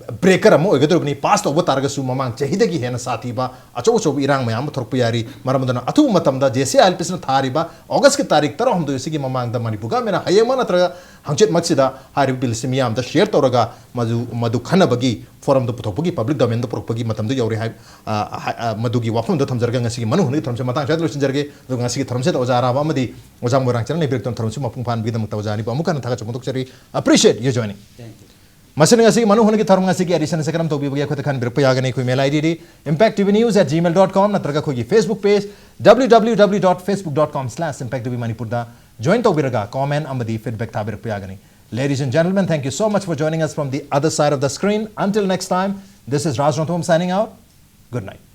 ꯑ, ꯕ꯭ꯔꯦꯀꯔ ꯑꯃ ꯑꯣꯏꯒꯗꯧꯔꯤꯕꯅꯤ꯫ ꯄꯥꯁ ꯇꯧꯕ ꯇꯥꯔꯒꯁꯨ ꯃꯃꯥꯡ ꯆꯍꯤꯗꯒꯤ ꯍꯦꯟꯅ ꯁꯥꯊꯤꯕ ꯑꯆꯧ ꯑꯆꯧꯕ ꯏꯔꯥꯡ ꯃꯌꯥꯝ ꯑꯃ ꯊꯣꯛꯂꯛꯄ ꯌꯥꯔꯤ꯫ ꯃꯔꯝ ꯑꯗꯨꯅ ꯑꯊꯨꯕ ꯃꯇꯝꯗ ꯖꯦ ꯁꯤ ꯑꯥꯏ ꯑꯦꯜ ꯄꯤꯁꯤꯅ ꯊꯥꯔꯤꯕ ꯑꯣꯒꯁꯀꯤ ꯇꯥꯔꯤꯛ ꯇꯔꯥꯍꯨꯝꯗꯣꯏ ꯑꯁꯤꯒꯤ ꯃꯃꯥꯡꯗ ꯃꯅꯤꯄꯨꯔ ꯒꯚꯔꯟꯃꯦꯟꯅ ꯍꯌꯦꯡꯃꯛ ꯅꯠꯇ꯭ꯔꯒ ꯍꯪꯆꯤꯠꯃꯛꯁꯤꯗ ꯍꯥꯏꯔꯤꯕ ꯕꯤꯜꯁꯤ ꯃꯤꯌꯥꯝꯗ ꯁꯤꯌꯔ ꯇꯧꯔꯒ ꯃꯗꯨ, ꯃꯗꯨ ꯈꯟꯅꯕꯒꯤ ꯐꯣꯔꯝꯗ ꯄꯨꯊꯣꯛꯄꯒꯤ, ꯄꯕ꯭ꯂꯤꯛ ꯗꯣꯃꯦꯟꯗ ꯄꯨꯔꯛꯄꯒꯤ ꯃꯇꯝꯗꯨ ꯌꯧꯔꯦ ꯍꯥꯏ-, ꯑ, ꯍꯥꯏ-, ꯑ, ꯃꯗꯨꯒꯤ ꯋꯥꯐꯝꯗ ꯊꯝꯖꯔꯒ ꯉꯁꯤꯒꯤ ꯃꯅꯨꯡ ꯍꯨꯠꯅꯒꯤ ꯊꯧꯔꯝꯁꯤ ꯃꯇꯥꯡ ꯁ꯭ꯋꯥꯏꯗ ꯂꯣꯏꯁꯤꯟꯖꯔꯒꯦ꯫ ꯑꯗꯨꯒ ꯉꯁꯤꯒꯤ ꯊꯧꯔꯝꯁꯤꯗ ꯑꯣꯖꯥ ꯑꯔꯥꯕ ꯑꯃꯗꯤ ꯑꯣꯖꯥ ꯃꯣꯏꯔꯥꯡ ꯆꯦꯅꯜ ꯅꯩꯕꯤꯔꯛꯇꯨꯅ ꯊꯧꯔꯝꯁꯤ ꯃꯄꯨꯡ ꯐꯥꯍꯟꯕꯒꯤꯗꯃꯛꯇ ꯑꯣꯖꯥ ꯑꯅꯤꯕꯨ ꯑꯃꯨꯛ ꯍꯟꯅ ꯊꯥꯒꯠꯆꯕ ꯐꯣꯡꯗꯣꯛꯆꯔꯤ꯫ Appreciate your joining. ꯃꯁꯤꯅ ꯉꯁꯤꯒꯤ ꯃꯅꯨꯡ ꯍꯨꯠꯅꯒꯤ ꯊꯧꯔꯝ ꯉꯁꯤꯒꯤ ꯑꯦꯗꯤꯁꯟ ꯑꯁꯤ ꯀꯔꯝ ꯇꯧꯕꯤꯕꯒꯦ ꯑꯩꯈꯣꯏꯗ ꯈꯟꯕꯤꯔꯛꯄ ꯌꯥꯒꯅꯤ꯫ ꯑꯩꯈꯣꯏ email I ꯗꯤꯗꯤ impact T V news at gmail dot com ꯅꯠꯇ꯭ꯔꯒ ꯑꯩꯈꯣꯏꯒꯤ Facebook page W W W dot facebook dot com slash impact T V Manipurꯗ join ꯇꯧꯕꯤꯔꯒ comment ꯑꯃꯗꯤ feedback ꯊꯥꯕꯤꯔꯛꯄ ꯌꯥꯒꯅꯤ꯫ Ladies and gentlemen, thank you so much for joining us from the other side of the screen. Until next time, this is Raj Rongthom signing out. Good night.